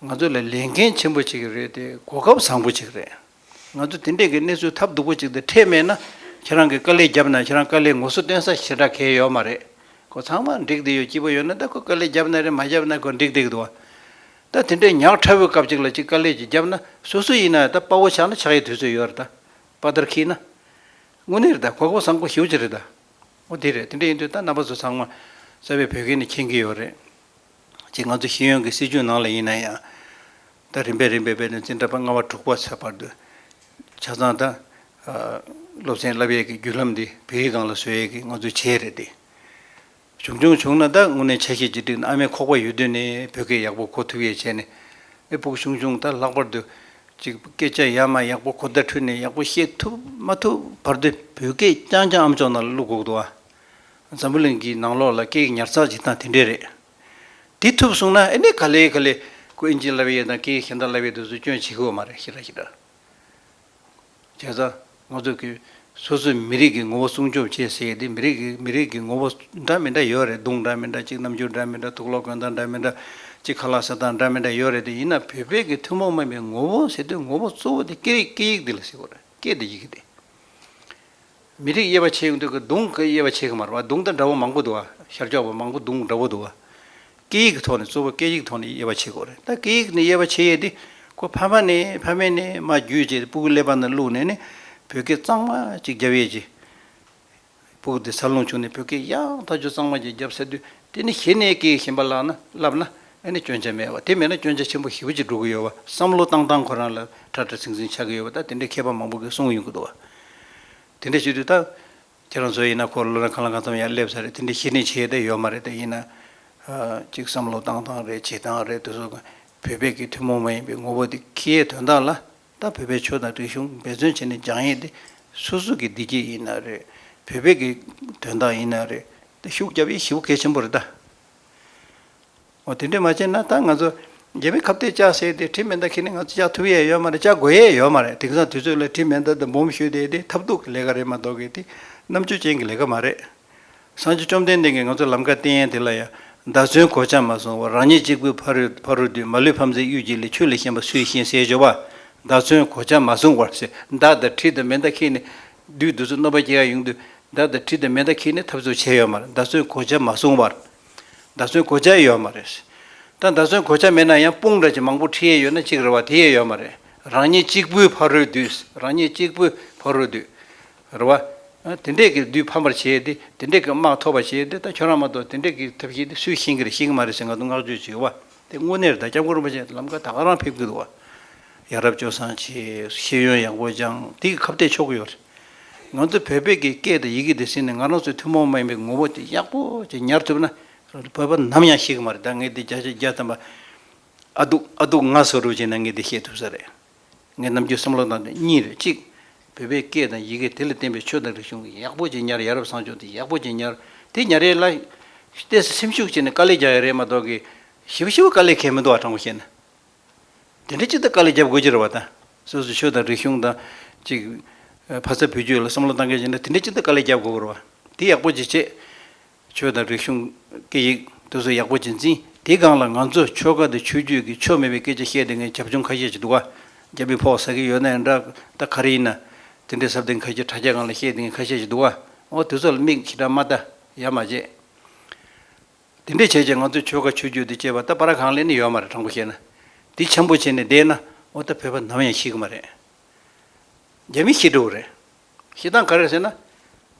ང་ཚོ་ལ་ལས་འགན་ཆེན་པོ་ཅིག་རེད་དེ། གོ་སྐབས་བཟང་པོ་ཅིག་རེད། ང་ཚོ་དེ་འདྲས་ཀྱི་གནས་ཚུལ་ཐབས་སྡུག་པོ་ཅིག་དེ་འཕྲད་མེད་ན། ཁྱེད་རང་གིས་དཀའ་ལས་བརྒྱབ་ན་ཁྱེད་རང་དཀའ་ལས་ངོ་སོ་སྟོན་ས་ཞེ་དྲག་གང་ཡང་ཡོད་མ་རེད། ཁོ་ཚང་མ་འགྲིག་བསྡད་ཡོད། སྐྱིད་པོ་ཡོད་ན། ད་ཁོ་དཀའ་ལས་བརྒྱབ་ན་རེད། མ་བརྒྱབ་ན་ཁོ་འགྲིག་བསྡད་ཀྱི་འདུག་བ། ད་དེ་འདྲའི་ཉག་ཕྲ་བོའི་སྐབས་ཅིག་ལ་ཅིག་དཀའ་ལས་ཅིག་བརྒྱབ་ན། སོ་སོ་ཡིན་ན་ད་དཔའ་བོ་ཆགས་ན་ཆགས་ཡའི་དུས་ཚོད་ཡོད་རེད་ད། དཔའ་དར་འཁྱེར་ན། དངོས་གནས་རེད་ད། གོ་སྐབས་བཟང་པོ་ཞེ་པོ་ཅིག་རེད་ད། འོ་དེ་རེད། དེ་འདྲ་ཡིན་དུས་ད་རྣམ་པ་ཚོ་ཚང་མ་རྩ་བའི་བོད་སྐད་ནས་མཁྱེན་གྱི་ཡོད་རེད། ཅིག་ང་ཚོ་ཤེས་ཡོན་གྱི་སྲིད་བྱུས་ནང་ལ་ཡིན་ན་ཡང་། ད་རིམ་པས་རིམ་པས་དཔེར་ན་འཛིན་གྲྭ་པ་ལྔ་པ་དྲུག་པ་ཚར་བར་དུ། ཆ་ཚང་ད་ཨ་སློབ་ཚན་བསླབ་ཡས་ཀྱི་བརྒྱུད་ལམ་འདི་བོད་ཡིག་སྒང་ལ་བཟོ་ཡས་ཀྱི་ང་ཚོའི་བྱས་རེད་དེ། བྱུང་བྱུང་བྱུང་ན་ད་དངོས་གནས་ཆ་ཤས་ཅིག་བསྒྲིགས་ན། ཨ་མའི་ཁོག་པ་ཡོད་དུས་ནས་བོད་སྐད་ཡག་པོ་གོ་ཐུབ་ཡས་བྱས་ནས། ཨེ་སྤུ་གུ་ཆུང་ཆུང་ད་ལྷག་པར་དུ་ཅིག་སྐད་ཆ་ཡ་མ་ཡག་པོ་གོ་བརྡ་འཕྲོད་ནས་ཡག་པོ་བཤད་ཐུབ་མ་ཐུབ་བར་དུ་བོད་སྐད་རྐྱང་རྐྱང་ཨམ་ཅོག་ནང་ལ་བླུག་དགོས་ཀྱི་འདུག་ཨ། འཛམ་བུ་གླིང་གི་ནང་ལོགས་ལ་སྐད་ཡིག་ཉར་ཚགས་བྱེད་སྟངས་དེ་འདྲས་རེད། དེ་ཐུབ་སོང་ན་ཨེ་ནས་ག་ལེ་ག་ལེ་ཁོ་ཨིན་ཇི་བསླབ་ཡས་དང་སྐད་ཡིག་གཞན་དག་བསླབ་ཡས་དེ་ཚོ་སྐྱོན་བྱེད་ཀྱི་ཡོད་མ་རེད། ཞེ་དྲག་ཞེ་དྲག་བྱས་ཙང་ང་ཚོ་གི་སོ་སོའི་མི་རིགས་ཀྱི་ངོ་བོ་སྲུང་སྐྱོབ་བྱེད་ཟེར་ཡས་དེ། མི་རིགས་ཀྱི་མི་རིགས་ཀྱི་ངོ་བོ་འདྲ་མི་འདྲ་ཡོད་རེད། གདུང་འདྲ་མི་འདྲ། གཅིག་རྣམ་འགྱུར་འདྲ་མི་འདྲ། དུག་ལོག་གོན་སྟངས་འདྲ་མི་འདྲ། གཅིག་ཁ་ལག་ཟ་སྟངས་འདྲ་མི་འདྲ་ཡོད་རེད་དེ། ཡིན་ན་བོད་པའི་གི་ཐུན་མོང་མ་ཡིན་པའི་ངོ་བོ་ཟེར་དུས་ངོ་བོ་གཙོ་བོ་དེ་སྐད་རིགས་སྐད་ཡིག་འདི་ལ་ཟེར་དགོས་རེད། སྐད་དང་ཡི་གེ་དེ། མི་རིགས་དབྱེ་བ་ཕྱེ་ཡོང་དུས་ཀྱི་གདུང་གི་དབྱེ་བ་ཕྱེ་གི་མ་རེད་བ། གདུང་དང་འདྲ་བོ་མང་པོ་འདུག་བ། ཤར་ཕྱོགས་པ་མང་པོ་གདུང་འདྲ་བོ་འདུག་བ། སྐད་ཡིག་གི་ཐོག་ནས། གཙོ་བོ་སྐད་ཡིག་ཐོག་ནས་དབྱེ་བ་ཕྱེ་དགོས་རེད། ད་སྐད་ཡིག་ནས་དབྱེ་བ་ཕྱེ་ཡས་དེ་ཁོ་ཕ་མ་ནས་ཕ་མ་ནས་མར་བརྒྱུད་བྱས་ཏེ་སྤུ་གུ་ཀླད་པ་ནང་བླུགས་ནས་ནི་བོད་སྐད་གཙང་མ་ཅིག་རྒྱབ་ཡས་ཀྱི། སྤུ་གུ་དེ་འཚར་ལོངས་བྱུང་ནས་བོད་སྐད་ཡག་ཐག་ཆོད་གཙང་མ་ཅིག་རྒྱབ་ཚར་དུས། དེ་ནི་གཞི་ནས་སྐད་ཡིག་གཞན་པ་བསླབ་ན་བསླབ་ན་ཨ་ནི་སྐྱོན་ཆ་མེད་བ། དེ་མེད་ན་སྐྱོན་ཆ་ཆེན་པོ་ཞེ་པོ་ཅིག་འགྲོ་གི་ཡོད་བ། བསམ་བློ་བཏང་སྟངས་ཁོ་རང་ལ་ཁྲ་ཁྲ་ཚིང་ཚིང་ཆགས་ཀྱི་ཡོད་བ། ད་དེ་འདྲའི་མཁས་པ་མང་པོ་གིས་གསུངས་ཡོང་གི་འདུག་བ། དེ་འདྲ་བྱེད་དུས་ད། ཁྱེད་རང་ཚོ་ཡིན་ན་ཁོ་ལོ་ན་གང་ལ་གང་འཚམ་ཡར་སླེབས་ཚར་རེད། དེ་འདྲའི་གཞི་ནས་བྱས་ཏེ་ཡོད་མ་རེད། དེ་ཡིན་ན་ཨ་ཅིག་བསམ་བློ་བཏང་སྟངས་རེད། བྱེད་སྟངས་རེད། དེ་ཚོ་བོད་པའི་གི་ཐུན་མོང་མ་ཡིན་པའི་ངོ་བོ་དེ་འཁྱེར་ཡས་དོན་དག་ལ། ད་བོད་པའི་ཆོས་དང་རིག་གཞུང་འབད་བརྩོན་བྱས་ནས་སྦྱང་ཡས་དེ། སོ་སོ་གི་བདེ་སྐྱིད་ཡིན་ན་རེད། བོད་པའི་གི་དོན་དག་ཡིན་ན་རེད། དེ་ཤུགས་རྒྱབ་ཡས་ཞེ་པོ་གལ་ཆེན་པོ་རེད་ད། འོ་དེ་འདྲས་མ་བྱས་ན་ད་ང་ཚོ་རྒྱ་མི་ཁ་གཏད་བཅག་ཟེར་དེ་དྲི་མེད་མདའ་འཁྱེར་ནས་ང་ཚོ་བཅག་ཐུབ་ཡས་ཡོད་མ་རེད། བཅག་དགོས་ཡས་ཡོད་མ་རེད། དེང་སང་དུས་ཚོད་ལ་དྲི་མེད་མདའ་དང་སྦོམ་གཞུས་དེ་དེ་ཐབས་སྡུག་གི་ལས་ཀ་རེད་མ་གཏོགས་གི་དེ་རྣམ་དཔྱོད་ཅན་གྱི་ལས་ཀ་མ་རེད། སངས་རྒྱས་བཅོམ་ལྡན་འདས་ཀྱིས་ང་ཚོ་ལམ་ཁ་བསྟན་ཡས་དེ་ལ་ཡང་། མདའ་མཚོན་གོ་ཆ་མ་བཟུང་བར། རང་ཉིད་གཅིག་པུས་ཕ་རོལ་ཕ་རོལ་སྡུད། མ་ལུས་ཕམ་མཛད་གཡུལ་འགྱེད་ལས། ཆོས་ལས་གཞན་པ་སུས་ཤེས་ཟེར་བརྗོད་པ། མདའ་མཚོན་གོ་ཆ་མ་བཟུང་བར་ཟེར། མདའ་དང་གྲི་དང་མེ་མདའ་འཁྱེར་ནས་བདུད་འདི་ཚོ་གནོད་པ་སྐྱེལ་ཡ་ཡོང་དུས། མདའ་དང་གྲི་དང་མེ་མདའ་འཁྱེར་ནས་འཐབ་རྩོད་བྱས་ཡོད་མ་རེད། མདའ་མཚོན་གོ་ཆ་མ་བཟུང་བར། མདའ་མཚོན་གོ་ཆ་ཡོད་མ་རེད། ད་མདའ་མཚོན་གོ་ཆ་མེད་ན་ཡང་དཔུང་འདྲ་ཅིག་མང་པོ་ཁྲིད་ཡས་ཡོད་ན་གཅིག་རེད་བ། དེ་ཡས་ཡོད་མ་རེད། རང་ཉིད་གཅིག་པུས་ཕ་རོལ་སྡུད། རང་ཉིད་གཅིག་པུས་ཕ་རོལ་སྡུད། རེད་བ། ཨ་དེ་འདྲས་ཀྱི་བདུད་ཕམ་པར་བྱས་ཏེ། དེ་འདྲས་ཀྱི་དམག་ཐོབ་པར་བྱས་ཏེ། ད་ཁྱོད་རང་མ་གཏོགས་དེ་འདྲས་ཀྱི་ཐབས་ཤེས་དེ་སུས་ཤེས་ཀྱི་རེད། ཤེས་ཀྱི་མ་རེད་ཟེར་ང་ཚོ་བསྔགས་བརྗོད་བྱེད་བ། དེ་དངོས་གནས་རེད། ད་སྐྱབས་མགོན་རིན་པོ་ཆེ་ལམ་ཁ་ད་ག་རང་ཕེབས་ཀྱི་འདུག་བ། ཡ་རབས་སྤྱོད་བཟང་བྱེད། ཤེས་ཡོན་ཡག་པོ་སྦྱང་། དེ་གི་ཁ་གཏད་ཆོག་གི་ཡོད་རེད། ང་ཚོ་བོད་པའི་གི་སྐད་དང་ཡི་གེ་དེ་ཟིན་ནས་ང་རང་ཚོའི་ཐུན་མོང་མ་ཡིན་པའི་ངོ་བོ་དེ་ཡག་པོ་ཅིག་ཉར་ཐུབ་ན། བོད་པ་ནམ་ཡང་ཤི་གི་མ་རེད། ད་ངས་འདི་བརྒྱ་ཆ་བརྒྱ་ཐམ་པ། ཨ་སྡུག་ཨ་སྡུག་ང་བཟོ་འདྲ་བྱས་ན་ངས་འདི་བཤད་ཐུབ་ས་རེད། ངས་ནམ་རྒྱུན་བསམ་བློ་བཏང་དུས་གཉིས་རེད། གཅིག་བོད་པའི་སྐད་དང་ཡི་གེ་དེ་ལ་བརྟེན་པའི་ཆོས་དང་རིག་གཞུང་ཡག་པོ་ཅིག་ཉར། ཡ་རབས་བཟང་སྤྱོད་དེ་ཡག་པོ་ཅིག་ཉར། དེ་ཉར་ཡས་ལ་ཏོག་ཙམ་སེམས་ཤུགས་བྱས་ནས་དཀའ་ལས་རྒྱག་ཡ་རེད་མ་གཏོགས་གི། ཞེ་པོ་ཞེ་པོ་དཀའ་ལས་ཁེལ་མི་འདུག་བ། དྲང་པོ་བཤད་ན། དེ་འདྲ་ཅིག་ཏུ་དཀའ་ལས་རྒྱབ་དགོས་ཀྱི་རེད་བ། ད་སོ་སོའི་ཆོས་དང་རིག་གཞུང་དང་ཅིག་ཨ་ཕ་ས་བོད་བརྒྱུད་ལ་བསམ་བློ་བཏང་མཁན་ཅིག་ཡིན་ན་དེ་འདྲ་ཅིག་ཏུ་དཀའ་ལས་རྒྱབ་དགོས་ཀྱི་རེད་བ། དེ་ཡག་པོ་ཅིག་བྱེད། ཆོས་དང་རིག་གཞུང་སྐད་ཡིག་དེ་ཚོ་ཡག་པོ་ཅིག་འཛིན། དེའི་སྒང་ལ་ང་ཚོ་ཆོལ་ཁ་དང་ཆོས་བརྒྱུད་ཀྱི་ཆོས་མེད་པའི་སྐད་ཆ་བཤད་བསྡད་མཁན་བྱབ་ཆུང་ཁ་ཤས་ཅིག་འདུག་ག། རྒྱ་མི་ཕོག་ཟ་གི་ཡོད་ན་ཡང་འདྲ། ད་ག་རེ་ཡིན་ན། དེ་འདྲའི་ཟབ་དོན་ཁ་ཤས་དྲ་རྒྱ་སྒང་ལ་བཤད་བསྡད་མཁན་ཁ་ཤས་ཅིག་འདུག་ག། འོ་དེ་ཚོ་ལ་མིག་ཞེ་དྲག་མ་ལྟ། ཡ་མ་བྱེད། དེ་འདྲས་བྱས་བྱས་ང་ཚོའི་ཆོལ་ཁ་ཆོས་བརྒྱུད་དེ་བཅས་པ་ད་པ་ར་གང་ལ་ནི་ཡོད་མ་རེད། དྲང་པོ་བཤད་ན། དེ་འཆམ་པོ་བྱས་ནས་བསྡད་ན་འོ་ད་བོད་པ་ནམ་ཡང་ཤི་གི་མ་རེད། རྒྱ་མི་ཤི་འགྲོ་གི་རེད། ཤི་སྟངས་ག་རེ་ཟེར་ན།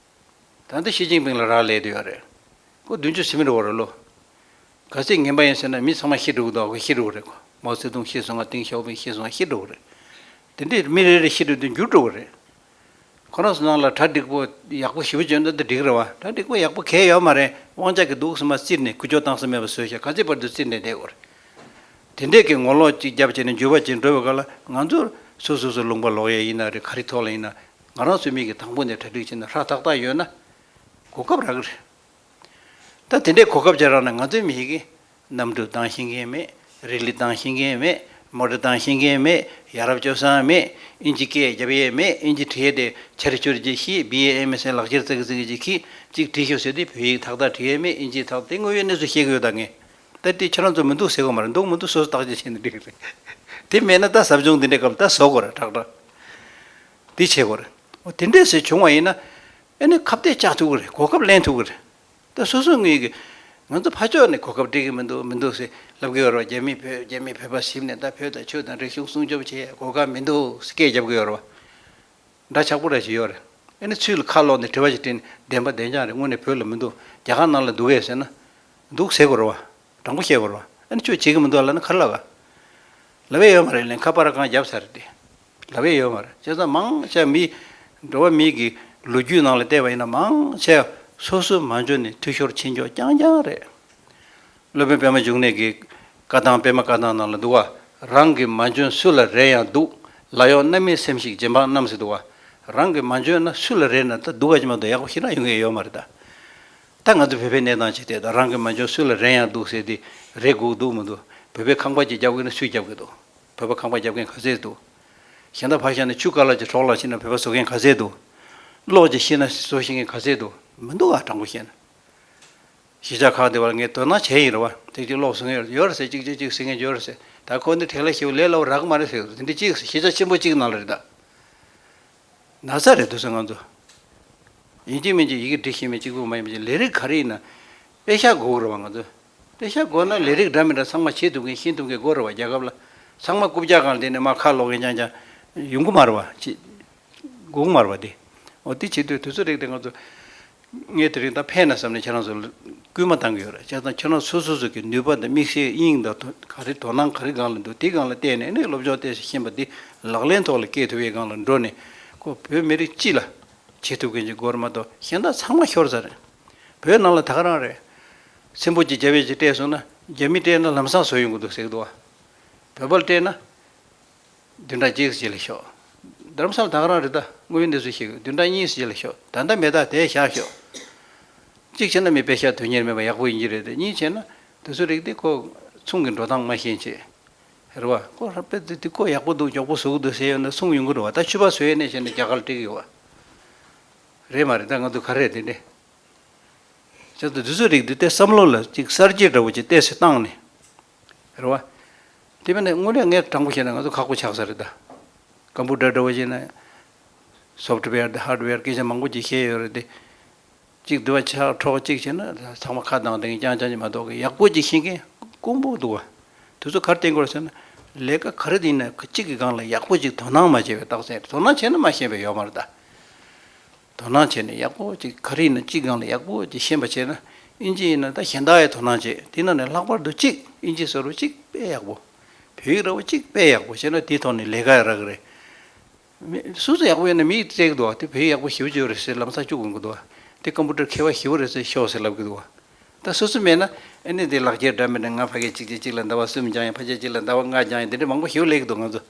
ད་ལྟ་ཞི་ཅིན་ཕིང་ལ་རག་ལས་བསྡད་ཡོད་རེད། ཁོ་བདུན་ཅུ་ཟིན་མི་འགྲོ་བ་རེད་ལོ། ག་ཚད་ངན་པ་ཡིན་ཟེར་ན་མི་ཚང་མ་ཤི་འགྲོ་གི་འདུག་ཁོ་ཤི་འགྲོ་གི་རེད། ཁོ་མའོ་ཙེ་ཏུང་ཤི་སོང་ང་། ཏེང་ཞའོ་ཕིང་ཤི་སོང་ང་། ཤི་འགྲོ་གི་རེད། དེ་འདྲས་མི་རེ་རེ་ཤི་འགྲོ་དུས་འགྱུར་འགྲོ་གི་རེད། ཁོ་རང་ཚོ་ནང་ལ་གྲ་འགྲིག་པོ་ཡག་པོ་ཞེ་པོ་བྱོན་ན་ད་འགྲིག་རེད་བ། གྲ་འགྲིག་པོ་ཡག་པོ་གང་ཡང་ཡོད་མ་རེད། དབང་ཆ་གི་འདུག་སེ་མར་བཙིར་ནས་ཁུ་བྱུག་བཏང་ས་མེད་པ་བཟོས་ཤག་ག་ཚད་བར་དུ་བཙིར་ནས་བསྡད་དགོས་རེད། དེ་འདྲས་ཀྱི་ངོ་ལོག་ཅིག་བརྒྱབ་བྱས་ནས་འགྱུར་བ་ཅིག་འགྲོ་བའི་སྐབས་ལ་ང་ཚོར་སོ་སོ་སོ་ལུང་པ་ལོག་ཡས་ཡིན་ན་རེད། ག་རེ་ཐོག་ལ་ཡིན་ན་ང་རང་ཚོའི་མི་གིས་དང་པོ་ནས་གྲ་སྒྲིག་བྱས་ན་ཧྲ་ཏག་ཏག་ཡོད་ན་གོ་སྐབས་རག་གི་རེད། ད་དེ་འདྲའི་གོ་སྐབས་ཅིག་རག་ན་ང་ཚོའི་མི་གིས་གནམ་གྲུ་བཏང་ཤེས་མཁན་མེད། རི་ལི་བཏང་ཤེས་མཁན་མེད། མོ་ཊ་བཏང་ཤེས་མཁན་མེད། ཡ་རབས་སྤྱོད་བཟང་མེད། ཨིན་ཇི་སྐད་རྒྱབ་ཡས་མེད། ཨིན་ཇི་བྲིས་ཡས་དེ་ཆེར་ཆུར་ཅིག་ཤེས། བི་ཨེ་ཨེམ་ཨེས་ལག་ཁྱེར་ཙག་གི་ཙིག་གི་ཅིག་ཁྱེར། ཅིག་བྲིས་ཤོག་ཟེར་དུས་བོད་ཡིག་ཏག་ཏག་བྲིས་ཡས་མེད། ཨིན་ཇི་ཏག་དེ་དངོས་ཡོད་གནས་ཚུལ་བཤད་གི་ཡོད་ད་ངས། ད་དེ་ཁྱེད་རང་ཚོ་མི་འདུག་ཟེར་གོ་མ་རེད། འདུག་མི་འདུག་སོ་སོ་བརྟག་དཔྱད་བྱས་ནས་འགྲིག་གི་རེད། དེ་མེད་ན་ད་ཟབ་སྦྱོང་འདི་འདྲའི་སྐབས་ད་བཟོ་དགོས་རེད། ཁྲག་ཁྲག་འདི་བྱེད་དགོས་རེད། འོ་དེ་འདྲས་ཟེར་བྱུང་བ་ཡིན་ན། ཨ་ནི་ཁ་གཏད་བཅག་ཐུབ་ཀྱི་རེད། གོ་སྐབས་ལེན་ཐུབ་ཀྱི་རེད། ད་སོ་སོ་ངོས་ཀྱི། ང་ཚོ་ཕར་ཕྱོགས་ནས་གོ་སྐབས་སྤྲད་ཀྱི་མི་འདུག་མི་འདུག་ཟེར་ལབ་ཀྱི་ཡོད་རེད་བ། རྒྱ་མི་བོད་རྒྱ་མི་བོད་པ་ཞིབ་ནས་ད་བོད་དང་ཆོས་དང་རིག་གཞུང་སྲུང་སྐྱོབ་བྱེད་གོ་སྐབས་མི་འདུག་ཟེར་སྐད་རྒྱབ་ཀྱི་ཡོད་རེད་བ། འདྲ་ཆགས་པོ་ར་ཞིག་ཡོད་རེད། ཨ་ནི་ཚུལ་ལ་ཁ་ལོག་ནས་དྲི་བ་ཞིག་དྲིས་ནས་བདེན་པ་བདེན་རྐྱང་རེད། དངོས་གནས་བོད་ལ་མི་འདུག་རྒྱ་གར་ནང་ལ་འདུག་གས་ཟེར་ན། འདུག་ཟེར་དགོས་རེད་བ། དྲང་པོ་བཤད་དགོས་རེད་བ། ཨ་ནི་ཁྱོད་བྱེད་ཀྱི་མི་འདུག་ལབ་ན་ག་རེ་ལབ་ག་ལབ་ཡས་ཡོད་མ་རེད། ལན་ཁ་པར་གང་བརྒྱབ་ཚར་རེད་དེ། ལབ་ཡས་ཡོད་མ་རེད། བྱས་ཙང་མང་ཆེ་མི། འགྲོ་བ་མི་གི་ལོ་རྒྱུས་ནང་ལ་བལྟས་པ་ཡིན་ན་མང་ཆེ་སོ་སོ་མ་འཇོན་ནས་འཐུས་ཤོར་ཕྱིན་ཀྱོག་རྐྱང་རྐྱང་རེད། སློབ་དཔོན་པདྨ་འབྱུང་གནས་ཀྱི་བཀའ་ཐང་པདྨ་བཀའ་ཐང་ནང་ལ་འདུག་བ། རང་གི་མ་འཇོན་སུ་ལ་རེ་ཡང་སྡུག་ལ་ཡོང་རྣམ་སྨིན་སེམས་ཤིག་རྗེ་འབངས་རྣམས་ཟེར་འདུག་བ། རང་གི་མ་འཇོན་ན་སུ་ལ་རེ་ན་ད་སྡུག་ག་ཅིག་མ་གཏོགས་ཡག་པོ་ཞེ་དྲག་ཡོང་གི་ཡོད་མ་རེད་ད། ད་ང་ཚོ་བོད་པའི་གནས་སྟངས་ཅིག་བལྟས་དང་། རང་གི་མ་འཇོན་སུ་ལ་རེ་ཡང་སྡུག་ཟེར་དེ་རེ་དགོས་འདུག་མི་འདུག་བོད་པའི་ཁང་པ་ཅིག་རྒྱབ་དགོས་ན་སུས་རྒྱབ་གི་འདུག་བོད་པ་ཁང་པ་རྒྱབ་མཁན་ག་ཚད་འདུག་གཞན་དག་ཕར་བཞག་ནས་ཆུ་དཀར་ལ་ཅིག་གྲོགས་ལ་ཕྱིན་ན་བོད་པ་བཟོ་མཁན་ག་ཚད་འདུག་གློག་ཅིག་ཤེས་ན་བཟོ་ཤེས་མཁན་ག་ཚད་འདུག་མི་འདུག་ཨ། དྲང་པོ་བཤད་ན། གཞིས་ཆགས་ཁག་དེ་བར་ངས་དོ་སྣང་བྱས་ཡིན་རེད་བ། དེ་ཅིག་གློག་བཟོ་མཁན་ཡོད་རེད་ཟེར། གཅིག་གཅིག་གཅིག་ཟེར་མཁན་ཡོད་རེད་ཟེར། ད་ཁོ་འདི་བྲེལ་ལ་ཞེ་པོ་ལས་སླ་པོ་རག་གི་མ་རེད་ཟེར། དེ་འདྲ་གཅིག་གཞིས་ཆགས་ཆེན་པོ་གཅིག་ནང་ལ་རེད་ད། ན་ཚ་རེད་འདུག་ཟེར་ང་ཚོ། ཡིན་གཅིག་མིན་གཅིག་ཡི་གེ་འབྲི་ཤེས་མེད་གཅིག་པུ་མ་ཡིན་པ་ཅིག་ལས་རིགས་ག་རེ་ཡིན་ན། དཔེ་ཤག་དགོས་རེད་བ་ང་ཚོ། དཔེ་ཤག་དགོས་ན་ལས་རིགས་འདྲ་མི་འདྲ་ཚང་མ་བྱེད་ཐུབ་མཁན་ཤེས་ཐུབ་མཁན་དགོས་རེད་བ། རྒྱལ་ཁབ་ལ་ཚང་མ་རྐུབ་བཀྱག་སྒང་ལ་བསྡད་ནས་མར་ཁ་ལོག་མཁན་རྐྱང་རྐྱང་ཡོང་གི་མ་རེད་བ། ཅི། དགོས་ཀྱི་མ་རེད་བ་དེ། འོ་དེ་བྱེད་དུས་དུས་ཚོད་རིགས་དེ་ང་ཚོ། ངས་དེ་རིང་ད་ཕན་ན་བསམ་ནས་ཁྱེད་རང་ཚོ་ལ་སྐུལ་མ་བཏང་གི་ཡོད་རེད། བྱས་ཙང་ཁྱེད་རང་སོ་སོ་སོ་གི་ནུས་པ་དང་དམིགས་བསལ་དབྱིངས་དང་དོ་ག་རེ་དོ་སྣང་ག་རེ་སྒང་ལ་འདུག་དེ་སྒང་ལ་བལྟས་ནས་ནི་སློབ་སྦྱོང་བལྟས་ཤེས་པ་འདི་ལག་ལེན་ཐོག་ལ་བཀལ་ཐུབ་པའི་སྒང་ལ་འགྲོ་ནས། ཁོ་བོད་མི་རིགས་སྤྱི་ལ་བྱེད་ཐུབ་མཁན་ཅིག་དགོས་རེད་མ་གཏོགས་གཞན་དག་ཚང་མ་ཤོར་ཚར་རེད། བོད་ནང་ལ་ད་ག་རང་རེད། སྲིན་པོ་ཅིག་རྒྱ་བོད་ཅིག་སྤྲད་སོང་ན་རྒྱ་མི་སྤྲད་ན་ལམ་སང་བཟོ་ཡོང་གི་འདུག་ཟེར་གི་འདུག་བ། བོད་པ་ལ་སྤྲད་ན། བདུན་ཕྲག་གཅིག་རྗེས་ལ་ཤོག་རྡ་རམ་ས་ལ་ད་ག་རང་རེད་ད། དངོས་ཡོད་གནས་ཚུལ་བཤད་གི། བདུན་ཕྲག་གཉིས་རྗེས་ལ་ཤོག་ད་ལྟ་མེད་ད་དེ་བཞག་ཤོག་གཅིག་བྱས་ན་མི་དཔེ་ཤ་དོན་གཉེར་མེད་པ་ཡག་པོ་ཡིན་གྱི་རེད་དེ། གཉིས་བྱས་ན་དེ་ཚོ་རིགས་དེ་ཁོ་ཚོང་གི་འགྲོ་སྟངས་མ་ཤེས་བྱས། རེད་བ། ཁོ་ར་དཔེ་དེ་དེ་ཁོ་ཡག་པོ་འདུག་མགྱོགས་པོ་བཟོ་གི་འདུག་ཟེར་ཡོད་ན་ཚོང་ཡོང་གི་རེད་བ། ད་ཕྱུ་པ་བཟོ་ཡས་ནས་བྱས་ནས་རྒྱ་གར་ལ་སྤྲད་གི་ཡོད་བ། རེད་མ་རེད་ད། ང་ཚོ་ག་རེ་རེད་དེ་འདྲས། བྱས་ཙང་དེ་ཚོ་རིགས་དེ་ལྟའི་བསམ་བློ་ལ་ཅིག་གསར་བརྗེ་འདྲ་བོ་ཅིག་ཏོག་ཙམ་བཏང་ནས། རེད་བ། དེ་མིན་ནས་དངོས་གནས་ངས་དྲང་པོ་བཤད་ན་ང་ཚོ་ཁག་པོ་ཆགས་ས་རེད་ད། ཀམ་པུ་ཊར་འདྲ་བོ་བྱས་ན། སོབ་ཊི་ཝེར་དང་ཧར་ཌི་ཝེར་སྐད་ཆ་མང་པོ་ཅིག་བཤད་ཡོད་རེད་དེ། གཅིག་འདི་བ་ཆགས་འཕྲོག་གཅིག་བྱས་ན་ཚང་མ་ཁ་གདངས་བསྡད་མཁན་རྐྱང་རྐྱང་ཅིག་མ་གཏོགས་ཀྱི་ཡག་པོ་ཅིག་ཤེས་མཁན་དཀོན་པོ་འདུག་བ། དེ་ཚོ་ག་རེ་བསྟན་དགོས་རེད་ཟེར་ན། ལས་ཀ་ག་རེ་ཡིན་ན་གཅིག་གི་སྒང་ལ་ཡག་པོ་ཅིག་དོ་སྣང་མ་བྱས་པའི་རྟགས་མཚན་རེད། དོ་སྣང་བྱས་ན་མ་ཤེས་པ་ཡོད་མ་རེད་ད། དོ་སྣང་བྱས་ནས་ཡག་པོ་ཅིག་ག་རེ་ཡིན་ན་གཅིག་སྒང་ལ་ཡག་པོ་ཅིག་ཤེས་པ་བྱས་ན། ཨིན་ཇི་ཡིན་ན་ད་གཞན་དག་ཡང་དོ་སྣང་བྱེད། དེ་ནང་ནས་ལྷག་པར་དུ་གཅིག་ཨིན་ཇི་ཟེར་བ་གཅིག་དཔེ་ཡག་པོ། བོད་ཡིག་འདྲ་བོ་གཅིག་དཔེ་ཡག་པོ་བྱས་ན་དེའི་ཐོག་ནས་ལས་ཀ་ཡང་རག་གི་རེད། མི་སོ་སོ་ཡག་པོ་ཡོད་ན་མི་ཡིས་སྤྲད་ཀྱི་འདུག་བ། དེ་བོད་ཡིག་ཡག་པོ་ཞེ་པོ་ཅིག་ཡོད་རེད་ཟེར་ལམ་སང་བཅུག་དགོས་ཀྱི་འདུག་བ། དེ་ཀམ་པུ་ཊར་མཁས་པ་ཞེ་པོ་རེད་ཟེར་ཤོག་ཟེར་ལབ་ཀྱི་འདུག་བ། ད་སོ་སོ་མེད་ན་ཨ་ནི་དེ་ལག་འཁྱེར་འདྲ་མི་འདྲ། ང་ཕ་གིར་གཅིག་གཅིག་གཅིག་ལ་ཟླ་བ་གསུམ་སྦྱངས་ཡིན། ཕ་གིར་གཅིག་ལ་ཟླ་བ་ལྔ་སྦྱངས་ཡིན། དེ་འདྲ་མང་པོ་ཞེ་པོ་སླེབས་ཀྱི་འདུག་ང་ཚོ།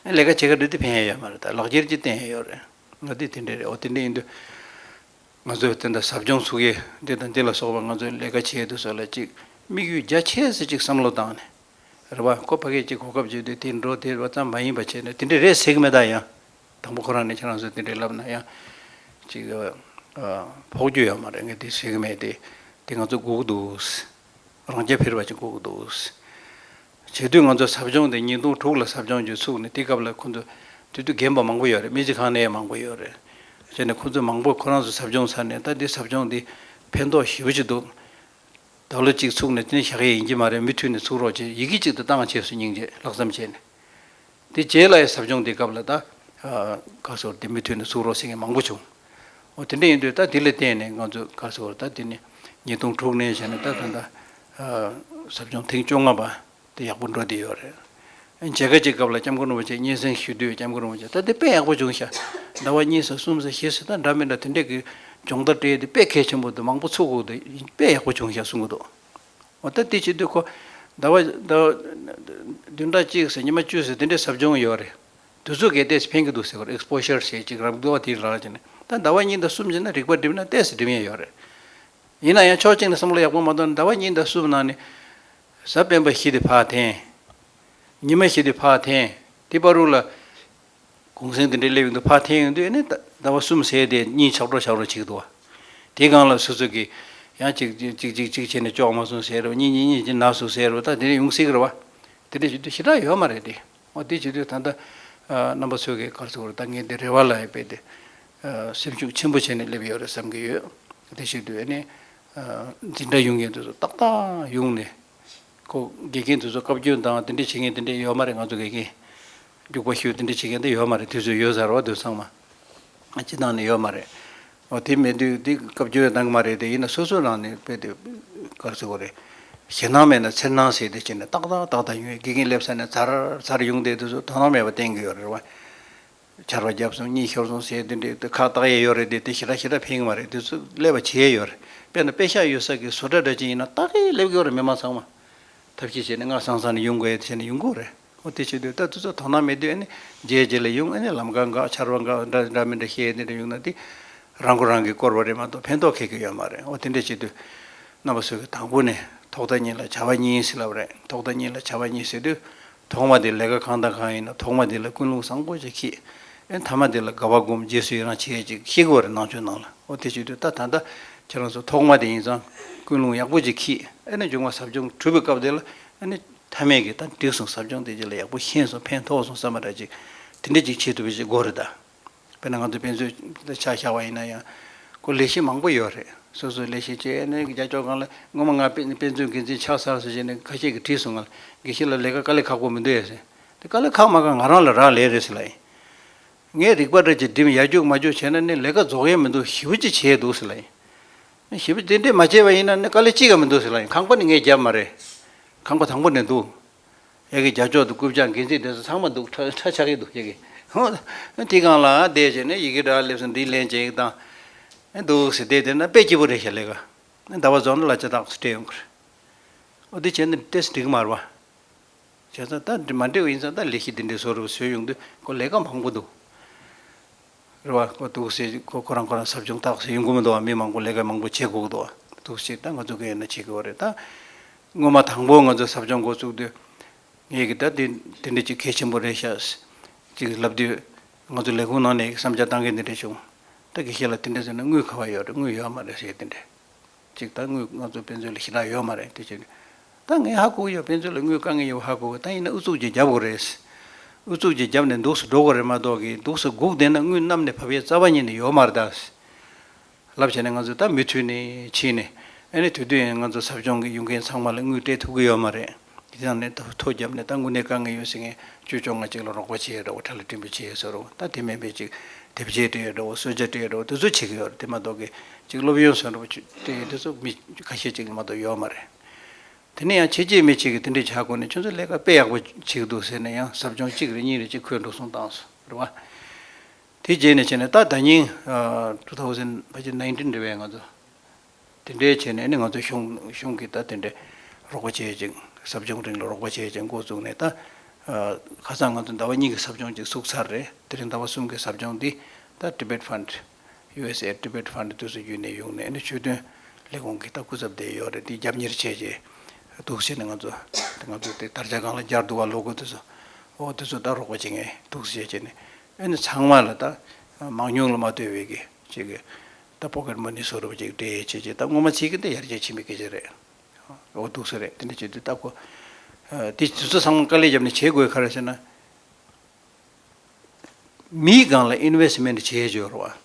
ཨ་ལས་ཀ་བྱེད་ག་འགྲོ་དུས་ཕན་ཡ་ཡོད་མ་རེད། ད་ལག་འཁྱེར་གཅིག་བསྟན་ཡ་ཡོད་རེད། ང་དེ་དེ་འདྲ་རེད། འོ་དེ་འདྲ་ཡིན་དུས། ང་ཚོས་དེ་འདྲ་ཟབ་སྦྱོང་ཚུགས་ཡས་འདི་དང་འདི་ལ་སོགས་པ་ང་ཚོས་ལས་ཀ་བྱེད་དུས་སོགས་ལ་ཅིག་དམིགས་ཡུལ་རྒྱ་ཆེ་ས་ཅིག་བསམ་བློ་བཏང་ནས། རེད་བ། ཁོ་ཕ་གིར་ཅིག་གོ་སྐབས་བརྗོད་དུས་དེ་འགྲོ་དེ་རེད་བ་ཙམ་མ་ཡིན་པ་བྱས་ནས་དེ་འདྲ་རེད་ཟེར་གི་མེད་ད། ཡང་དང་པོ་ཁོ་རང་ནས་ཁྱེད་རང་ཚོས་དེ་འདྲ་ལབ་ན་ཡང་ཅིག་ཨ་ཕོག་རྒྱུ་ཡོད་མ་རེད། ངས་དེ་ཟེར་གི་མེད་དེ། དེ་ང་ཚོ་སྒུག་འདུག་རང་རྐྱ་འཕེར་བ་ཅིག་དགོས་ཀྱི་འདུག་བྱེད་དུས་ང་ཚོ་ཟབ་སྦྱོང་དེ་ཉིས་སྟོང་དྲུག་ལ་ཟབ་སྦྱོང་ཅིག་ཚུགས་ནས། དེ་སྐབས་ལ་ཁོ་ཚོ་དེ་དུས་རྒན་པ་མང་པོ་ཡོད་རེད། སྨན་རྩིས་ཁང་ནས་མང་པོ་ཡོད་རེད། བྱས་ནས་ཁོ་ཚོ་མང་པོ་ཁོ་རང་ཚོ་ཟབ་སྦྱོང་ཚར་ནས། ད་འདི་ཟབ་སྦྱོང་འདི་ཕན་ཐོགས་ཞེ་པོ་ཅིག་འདུག་ཟླ་བ་གཅིག་ཚུགས་ནས་དེ་ནས་བཞག་ཡས་ཡིན་གྱི་མ་རེད། མུ་མཐུད་ནས་ཚུགས་རོགས་བྱེད། ཡི་གེ་གཅིག་ཏུ་བཏང་བྱས་སུ་སྙིང་རྗེ་ལྷག་བསམ་བྱས་ནས། དེ་རྗེས་ལ་ཡང་ཟབ་སྦྱོང་དེ་སྐབས་ལ་ད་ག་སོར་དེ་མུ་མཐུད་ནས་ཚུགས་རོགས་ཟེར་མཁན་མང་པོ་བྱུང་། འོ་དེ་འདྲ་ཡིན་དུས་ད་དེ་ལ་བརྟེན་ནས་ང་ཚོ་ག་སོར་ད་དེ་ནས་ཉིས་སྟོང་དྲུག་ནས་བྱས་ནས་ད་ད་ད་ཟབ་སྦྱོང་ཐེངས་བཅོ་ལྔ་པ་དེ་ཡག་པོ་འགྲོ་བསྡད་ཡོད་རེད། མཇལ་ཁ་ཅིག་སྐབས་ལ་སྐྱབས་མགོན་རིན་པོ་ཆེ་སྙན་སེང་ཞུ་དུས་སྐྱབས་མགོན་རིན་པོ་ཆེ་ད་དེ་དཔེ་ཡག་པོ་བྱུང་ཤག་ཟླ་བ་གཉིས་ཙམ་གསུམ་ཙམ་བཞི་ཙམ་ད་འདྲ་མི་འདྲ་དེ་འདྲས་ཀྱི་སྦྱོང་བརྡར་སྤྲད་དེ་དཔེ་གལ་ཆེན་པོ་འདུག་མང་པོ་ཚུགས་དགོས་འདུག་དཔེ་ཡག་པོ་བྱུང་ཤག་གསུང་གི་འདུག་འོ་ད་དེ་བྱེད་དུས་ཁོ་ཟླ་བ་ཟླ་བ་བདུན་ཕྲག་གཅིག་ཙམ་ཉི་མ་བཅུ་ཙམ་དེ་འདྲའི་ཟབ་སྦྱོང་ཡོད་རེད། དུས་ཚོད་གལ་ཏེ་ཕན་གྱི་འདུག་ཟེར་བ་རེད། ཨེག་སི་པོ་ཤར་ཟེར་ཅིག་རམ་འདུག་བ་དེའི་ལ་ལ་བྱས་ནས་ད་ཟླ་བ་གཉིས་དང་གསུམ་བྱས་ན་རིག་པ་སྒྲིམ་ན་ཏོག་ཙམ་སྒྲིམ་ཡས་ཡོད་རེད། ཡིན་ན་ཡང་ཕྱོགས་གཅིག་ནས་བསམ་བློ་ཡག་པོ་མ་གཏོང་ན་ཟླ་བ་གཉིས་དང་གསུམ་ནང་ནས་གཟའ་སྤེན་པ་བཞི་དེ་ཕར་འཐེན། ཉི་མ་ཞིག་དེ་ཕར་འཐེན། དེ་བར་དུ་ལ་གུང་སེང་དེ་འདྲའི་སླེབས་ཡོང་དུས། ཕར་འཐེན་ཡོང་དུས་ཨ་ནི་ཟླ་བ་གསུམ་ཟེར་དེ་གཉིས་ཆག་འགྲོ་ཆག་འགྲོ་བྱེད་ཀྱི་འདུག་བ། དེའི་སྒང་ལ་སོ་སོ་གིས་ཡང་གཅིག་གཅིག་གཅིག་གཅིག་བྱས་ནས་ལྕོགས་མ་སོང་ཟེར་རོ། གཉིས་གཉིས་གཉིས་ཀྱིས་ན་སོང་ཟེར་རོ། ད་དེ་འདྲ་ཡོང་སྲིད་ཀྱི་རེད་བ། དེ་འདྲ་བྱེད་དུས་ཞེ་དྲག་ཡོད་མ་རེད་དེ། འོ་དེ་བྱེད་དུས་ད་ལྟ་རྣམ་པ་ཚོ་གིས་ག་རེ་ཟེར་དགོས་རེད། ད་ངས་འདི་རེ་བ་ལ་ཡོད་པའི་དེ་སེམས་ཤུགས་ཆེན་པོ་བྱས་ནས་སླེབས་ཡོད་རེད་བསམ་གྱི་ཡོད། དེ་བྱེད་དུས་ཨ་ནི་འཛིན་གྲྭ་ཡོང་མཁན་དེ་ཚོ་ཏག་ཏག་ཡོང་ནས། ཁོ་དགེ་རྒན་དེ་ཚོ་བཀའ་བཀྱོན་དང་དེ་འདྲས་བྱེད་མཁན་དེ་འདྲས་ཡོད་མ་རེད། ང་ཚོ་དགེ་རྒན་རྒྱུགས་པ་ཤོད་དེ་འདྲས་བྱེད་མཁན་དེ་ཡོད་མ་རེད། དུས་ཚོད་ཡོད་ས་རེད་བ། དེ་ཚང་མ་སྤྱི་བཏང་ནས་ཡོད་མ་རེད། འོ་དེ་མེད་དུས་དེ་བཀའ་བཀྱོན་གནང་གི་མ་རེད་དེ། ཡིན་ན་སོ་སོའི་ནང་ནས་དཔེ་དེ་ག་རེ་ཟེར་དགོས་རེད། ཞེད་སྣང་མེད་ན་འཚེར་སྣང་ཟེར་དེ་བྱས་ནས་ཏག་ཏག་ཏག་ཏག་ཡོང་། དགེ་རྒན་སླེབས་ས་ནས་ཚར་ཚར་ཡོང་དེ་དེ་ཚོ་དོ་སྣང་མེད་པ་བསྟན་གྱི་ཡོད་རེད་བ། ཆར་པ་བརྒྱབ་སོང་། གཉིད་ཤོར་སོང་ཟེར་དེ་འདྲས་དེ་ཁག་བཏགས་ཡས་ཡོད་རེད་དེ། དེ་ཞེ་དྲག་ཞེ་དྲག་ཕན་གྱི་མ་རེད། དེ་ཚོ་ཀླད་པ་བྱེད་ཡས་ཡོད་རེད། དཔེར་ན་དཔེ་ཤག་ཡོད་ས་གི་བཟོ་གྲྭ་འདྲ་ཅིག་ཡིན་ན་ཏག་ཏག་སླེབས་ཀྱི་ཡོད་རེད། མི་མང་ཚང་མ་ཐབས་ཤེས་བྱས་ནས་སྔ་སང་སང་ནས་ཡོང་དགོས་ཡས་དེ་བྱས་ནས་ཡོང་གི་ཡོད་རེད། འོ་དེ་བྱེད་དུས་ད་དེ་ཚོ་དོ་སྣང་མེད་དུས་ཨ་ནི་རྗེས་རྗེས་ལ་ཡོང་། ཨ་ནི་ལམ་ཁ་འགག་ཆར་པ་འགག་འདྲ་འདྲ་མི་འདྲ་བཤད་དེ་འདྲ་ཡོང་ན་དེ་རང་མགོ་རང་གིས་བསྐོར་བ་རེད་མ་གཏོགས་ཕན་ཐོགས་ཁེགས་ཀྱི་ཡོད་མ་རེད། འོ་དེ་འདྲས་བྱེད་དུས་རྣམ་པ་ཚོ་གིས་དང་པོ་ནས་ཐོག་མཐའ་གཉིས་ལ་བྱ་བ་གཉིས་ཟེར་ལབ་རེད། ཐོག་མཐའ་གཉིས་ལ་བྱ་བ་གཉིས་ཟེར་དུས། ཐོག་མ་དེ་ལས་ཀ་གང་དང་གང་ཡིན་ན་ཐོག་མ་དེ་ལ་ཀུན་སློང་བཟང་པོ་ཅིག་གྱིས། ཨེ་མཐའ་མ་དེ་ལ་དགའ་བ་སྒོམ་རྗེས་སུ་ཡི་རང་བྱེད་ཅིག་ཤེས་དགོས་རེད། ནང་ཆོས་ནང་ལ། འོ་དེ་བྱེད་དུས་ད་ད་ལྟ་ཁྱེད་རང་ཚོ་ཐོག་མ་དེ་ཡིན་ཙང་ཀུན་སློང་ཡག་པོ་ཅིག་གྱིས། ཨེ་ནས་འབྱུང་བ་ཟབ་སྦྱོང་གྲུབ་པའི་སྐབས་དེ་ལ་ཨེ་ནས་མཐའ་མའི་གི་ད་འགྲིག་སོང་། ཟབ་སྦྱོང་དེ་རྗེས་ལ་ཡག་པོ་ཤེས་སོང་། ཕན་ཐོགས་སོང་བསམ་པ་འདྲ་ཅིག་དེ་འདྲ་ཅིག་བྱེད་ཐུབ་པ་ཅིག་དགོས་རེད་ད། དཔེར་ན་ང་ཚོ་དཔེ་མཛོད་ཆ་བཞག་པ་ཡིན་ན་ཡང་། ཁོ་ལས་གཞི་མང་པོ་ཡོད་རེད། སོ་སོའི་ལས་གཞི་བྱས་ནས་རྒྱ་ཅོག་སྒང་ལ་སྔོན་མ་ང་དཔེ་དཔེ་མཛོད་འགན་འཛིན་ཆགས་ཚར་སོང་ཟེར་ནས་ཁ་ཤས་ཀྱིས་དྲིས་སོང་ང་ལ། དགེ་བཤེས་ལགས་ལས་ཀ་དཀའ་ལས་ཁག་པོ་མི་འདུག་ཨེ་ཟེར། དེ་དཀའ་ལས་ཁག་མ་ཁག་ང་རང་ལ་རག་ལས་རེད་ཟེར་ལབ་ཡིན། ངས་རིག་པ་འདྲ་ཅིག་བསྒྲིམས་ཡར་རྒྱུག་མར་རྒྱུག་བྱས་ན་ནི་ལས་ཀ་རྫོགས་ཡས་མི་འདུག་ཞེ་པོ་ཅིག་བྱས་འདུག་ཟེར་ལབ་ཡིན། ཞེ་པོ་དེ་འདྲས་མ་བྱས་པ་ཡིན་ན་ནི་དཀའ་ལས་གཅིག་ཀྱང་མི་འདུག་ཟེར་ལབ་ཡིན། ཁང་པ་ནི་ངས་བརྒྱབ་མ་རེད། ཁང་པ་དང་པོ་ནས་འདུག་ཡ་གི་རྒྱ་ཅོག་དང་རྐུབ་བཀྱག་འགན་འཛིན་དེ་ཚོ་ཚང་མ་འདུག་ཁྲ་ཁྲ་ཆགས་ཀྱི་འདུག་ཡ་གི། ཧོ། དེ་སྒང་ལ་བསྡད་བྱས་ནས་ཡི་གེ་འདྲ་སླེབས་སོང་། འདི་ལེན་བྱེད་ཀྱི་དང་། འདུག་ཟེར་བསྡད་བསྡད་ན་དཔེ་སྐྱིད་པོ་རེད་ཤག་ལས་ཀ། ཟླ་བ་རྫོགས་ན་གླ་ཆ་ཏོག་ཙམ་སྤྲད་ཡོང་གི་རེད། འོ་དེ་བྱས་ན་ཏོག་ཙམ་འགྲིག་གི་མ་རེད་བ། བྱས་ཙང་ད་མ་འགྲིག་པ་ཡིན་ཙང་ད་ལས་གཞི་འདི་འདྲའི་བཟོ་རུ་བཟོས་ཡོང་དུས་ཁོ་ལས་ཀ་མང་པོ་འདུག་རེད་བ། ཁོ་འདུག་ཟེར་ཁོ་ཁོ་རང་ཁོ་རང་ཟབ་སྦྱོང་ཏོག་ཙམ་ཡོང་གི་མི་འདུག་བ། མི་མང་པོ་ལས་ཀ་མང་པོ་བྱེད་དགོས་ཀྱི་འདུག་བ། འདུག་ཟེར་ད་ང་ཚོ་གིས་ཡིན་ན་བྱེད་དགོས་པ་རེད་ད། སྔོན་མ་དང་པོ་ང་ཚོ་ཟབ་སྦྱོང་འགོ་བཙུགས་དུས། ངས་ཀྱི་ད་དེ་དེ་འདྲ་ཅིག་གལ་ཆེན་པོ་རེད་ཤག་ཅིག་ལབ་དུས། ང་ཚོ་ལས་ཁུངས་ནང་ནས་བསམ་འཆར་བཏང་མཁན་དེ་འདྲ་བྱུང་། ད་དགེ་བཤེས་ལགས་དེ་འདྲ་ཟེར་ན་དངུལ་ག་པར་ཡོད་རེད། དངུལ་ཡོད་མ་རེད་ཟེར་དེ་འདྲ། ཅིག་ད་དངུལ་ང་ཚོ་དཔེ་མཛོད་ལ་ཞེ་དྲག་ཡོད་མ་རེད་དེ་བྱས་ནས། ད་ངས་ཧ་གོ་གི་ཡོད། དཔེ་མཛོད་ལ་དངུལ་དཀའ་ངལ་ཡོད་པ་ཧ་གོ་གི། ད་ཡིན་ན་ཨུ་ཚུགས་ཅིག་རྒྱབ་དགོས་རེད། ཨུ་ཚུགས་ཅིག་རྒྱབ་ནས་འདུག་སེ་འགྲོ་དགོས་རེད་མ་གཏོགས་ཀྱི་འདུག་སེ་སྒུག་བསྡད་ན་དངུལ་གནམ་ནས་བབས་ཡས་རྩ་བ་ཉིད་ནས་ཡོད་མ་རེད་ད། ལབ་བྱས་ནས་ང་ཚོ་ད་མུ་མཐུད་ནས་ཕྱིན་ནས། ཨ་ནི་དེ་དུས་ཡང་ང་ཚོ་ཟབ་སྦྱོང་གི་ཡོང་མཁན་ཚང་མ་ལ་དངུལ་སྤྲད་ཐུབ་ཀྱི་ཡོད་མ་རེད། དེ་དང་ནས་ཐོ་ཐོ་བརྒྱབ་ནས་ད་དངོས་གནས་དཀའ་ངལ་ཡོད་ཟེར་མཁན་ཅོ་ཅོ་ལྔ་གཅིག་ལ་རོགས་པ་བྱེད་ཡས་འདྲ་བོ། ཁྲལ་སྤྲོད་འབུལ་བྱེད་ཡས་བཟོ་འདྲ་བོ། ད་དེ་མིན་པའི་ཅིག་དེབ་ཆས་སྤྲད་ཡས་འདྲ་བོ། གསོལ་ཇ་སྤྲད་ཡས་འདྲ་བོ། དེ་ཚོ་བྱེད་ཀྱི་ཡོད་རེད། དེ་མ་གཏོགས་ཀྱི་ཅིག་སློབ་ཡོན་བཟོ་འདྲ་བོ་སྤྲད་ཡས་དེ་ཚོ་མི་ཁ་ཤས་ཅིག་ལ་མ་གཏོགས་ཡོད་མ་རེད། དེ་ནས་ཡང་བྱས་རྗེས་མི་གཅིག་གིས་དེ་འདྲ་བྱ་དགོས་ནས་ཁྱོད་ཚོ་ལས་ཀ་དཔེ་ཡག་པོ་བྱེད་ཀྱི་འདུག་ཟེར་ནས་ཡང་ཟབ་སྦྱོང་གཅིག་རེ་གཉིས་རེ་ཅིག་ཁོས་འགྲོ་སོང་བཏང་སོང་རེད་བ། དེ་རྗེས་ནས་བྱས་ནས་ད་ཟླ་ཉིན་two thousand ཕལ་ཆེར་nineteen རེད་པས། ང་ཚོ་དེ་འདྲའི་བྱས་ནས་ནི་ང་ཚོ་གཞུང་གཞུང་གིས་ད་དེ་འདྲའི་རོགས་པ་བྱེད་ཅིང་། ཟབ་སྦྱོང་རིང་ལ་རོགས་པ་བྱེད་ཅིང་འགོ་བཙུགས་ནས། ད་ཁ་སང་ང་ཚོ་ཟླ་བ་གཉིས་ཀྱི་ཟབ་སྦྱོང་ཅིག་ཚུགས་ཚར་རེད། དེ་རིང་ཟླ་བ་གསུམ་གྱི་ཟབ་སྦྱོང་འདི་ད་Tibet Fund། ཡུ་ཨེས་ཨེ་Tibet Fund དུས་སུ་བརྒྱུད་ནས་ཡོང་ནས་ནི་ཆོས་དོན་ལས་ཁུངས་ཀྱི་ད་སྐུ་ཚབ་དེ་ཡོད་རེད། དེ་རྒྱབ་གཉེར་བྱས་རྗེས་འདུག་ཟེར་ནས་ང་ཚོ་ང་ཚོ་དེ་དར་ཆ་སྒང་ལ་སྦྱར་འདུག་བ། ལོ་གོ་དེ་ཚོ། འོ་དེ་ཚོ་ད་རོགས་པ་བྱེད་མཁན་འདུག་ཟེར་བྱས་ནས། ཨ་ནི་ཚང་མ་ལ་ད་མང་ཉུང་ལ་མ་ལྟོས་པའི་གི་ཅིག་གི་ད་pocket money བཟོ་འདྲ་བོ་ཅིག་སྤྲད་བྱས་བྱས། ད་སྔོན་མ་བྱེད་ཀྱི་དེ་ཡར་རྒྱས་ཕྱིན་པའི་སྐད་ཆ་རེད། འོ་འདུག་ས་རེད། དེ་འདྲ་བྱེད་དུས་ད་ཁོ་དེ་དུས་ཚོད་ཚང་མ་དཀའ་ལས་བརྒྱབ་ནས་བྱེད་དགོས་ག་རེ་ཟེར་ན། མིའི་སྒང་ལ་investment བྱེད་ཡས་ཡོད་རེད་བ།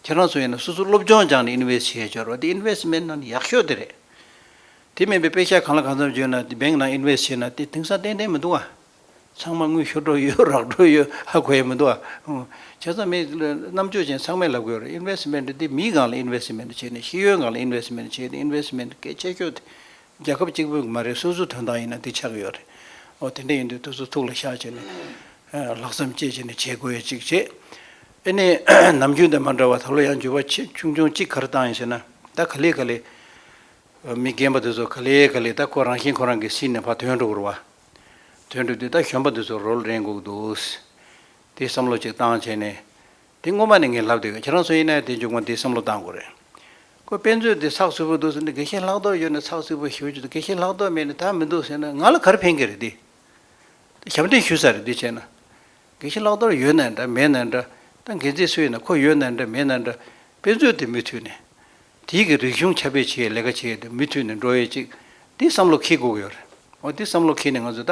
ཁྱེད་རང་ཚོ་ཡིན་ན་སོ་སོ་སློབ་སྦྱོང་སྦྱངས་ནས་invest བྱེད་ཡས་ཡོད་རེད་བ། དེ་investment ནང་ནས་ཡག་ཤོས་དེ་རེད། དེ་མིན་པའི་པེ་ཤག་གང་ལ་གང་འཚམ་བྱོས་ན་དེ་bank ནང་invest བྱས་ན་དེ་དེང་སང་ཏན་ཏན་མི་འདུག་བ། ཚང་མ་དངུལ་ཤོར་འགྲོ་ཡོད། རག་འགྲོ་ཡོད། ཧ་གོ་ཡས་མི་འདུག་བ། བྱས་ཙང་མི་རྣམ་དཔྱོད་ཅན་ཚང་མས་ལབ་དགོས་རེད། investment འདི་མིའི་སྒང་ལ་investment བྱས་ནས་ཤེས་ཡོན་སྒང་ལ་investment བྱས་ཏེ་investment གལ་ཆེ་ཤོས་དེ། རྒྱལ་ཁབ་གཅིག་པུ་མ་རེད། སོ་སོའི་དོན་དག་ཡིན་ན་དེ་ཆགས་ཀྱི་ཡོད་རེད། འོ་དེ་འདྲ་ཡིན་དུས་དེ་ཚོ་ཐུགས་ལ་བཞག་བྱས་ནས། ཨ། ལྷག་བསམ་བཅས་བྱས་ནས་བྱེད་དགོས་ཡ་གཅིག་བྱས། ཨ་ནི་ནམ་རྒྱུན་དང་མ་འདྲ་བ་ད་ལོ་ཡང་འགྱུར་བ་ཆེ་ཆུང་ཆུང་གཅིག་ག་རེ་བཏང་ཡིན་ཟེར་ན། ད་ག་ལེ་ག་ལེ་མི་རྒན་པ་དེ་ཚོ་ག་ལེ་ག་ལེ་ད་ཁོ་རང་བཞིན་ཁོ་རང་གི་སྲིད་ནས་ཕར་ཐོན་འགྲོ་གི་རེད་བ། ཐོན་འགྲོ་དུས་ད་གཞོན་པ་དེ་ཚོ་རོལ་རན་དགོས་ཀྱི་འདུག་དེ་བསམ་བློ་ཅིག་བཏང་བྱས་ནས། དེ་སྔོན་མ་ནས་ངས་ལབ་བསྡད་ཀྱི། ཁྱེད་རང་ཚོ་ཡིན་ན་དེ་མཇུག་མ་དེ་བསམ་བློ་བཏང་དགོས་རེད། ཁོ་དཔེ་མཛོད་དེ་ཚགས་ཚུད་པོ་འདུག་ཟེར་ནས། དགེ་བཤེས་ལྷག་ཐོག་ཡོད་ན་ཚགས་ཚུད་པོ་ཞེ་པོ་ཅིག་འདུག་དགེ་བཤེས་ལྷག་ཐོག་མེད་ན་ད་མི་འདུག་ཟེར་ན་ང་ལ་ག་རེ་ཕན་གྱི་རེད་དེ། ཞབས་འདྲེན་ཞུས་ས་རེད། འདི་བྱས་ན། དགེ་བཤེས་ལྷག་རྡོར་ཡོད་ན་འདྲ་མེད་ན་འདྲ། ད་འགན་འཛིན་སུ་ཡིན་ན་ཁོ་ཡོད་ན་འདྲ་མེད་ན་འདྲ། དཔེ་མཛོད་དེ་མུ་མཐུད་ནས། དེའི་གི་རིག་གཞུང་ཁྱབ་སྤེལ་བྱེད་ཡའི་ལས་ཀ་བྱེད་ཡ་དེ་མུ་མཐུད་ནས་འགྲོ་ཡས་ཅིག་དེ་བསམ་བློ་འཁྱེར་དགོས་ཀྱི་ཡོད་རེད། འོ་དེ་བསམ་བློ་འཁྱེར་ནས་ང་ཚོ་ད་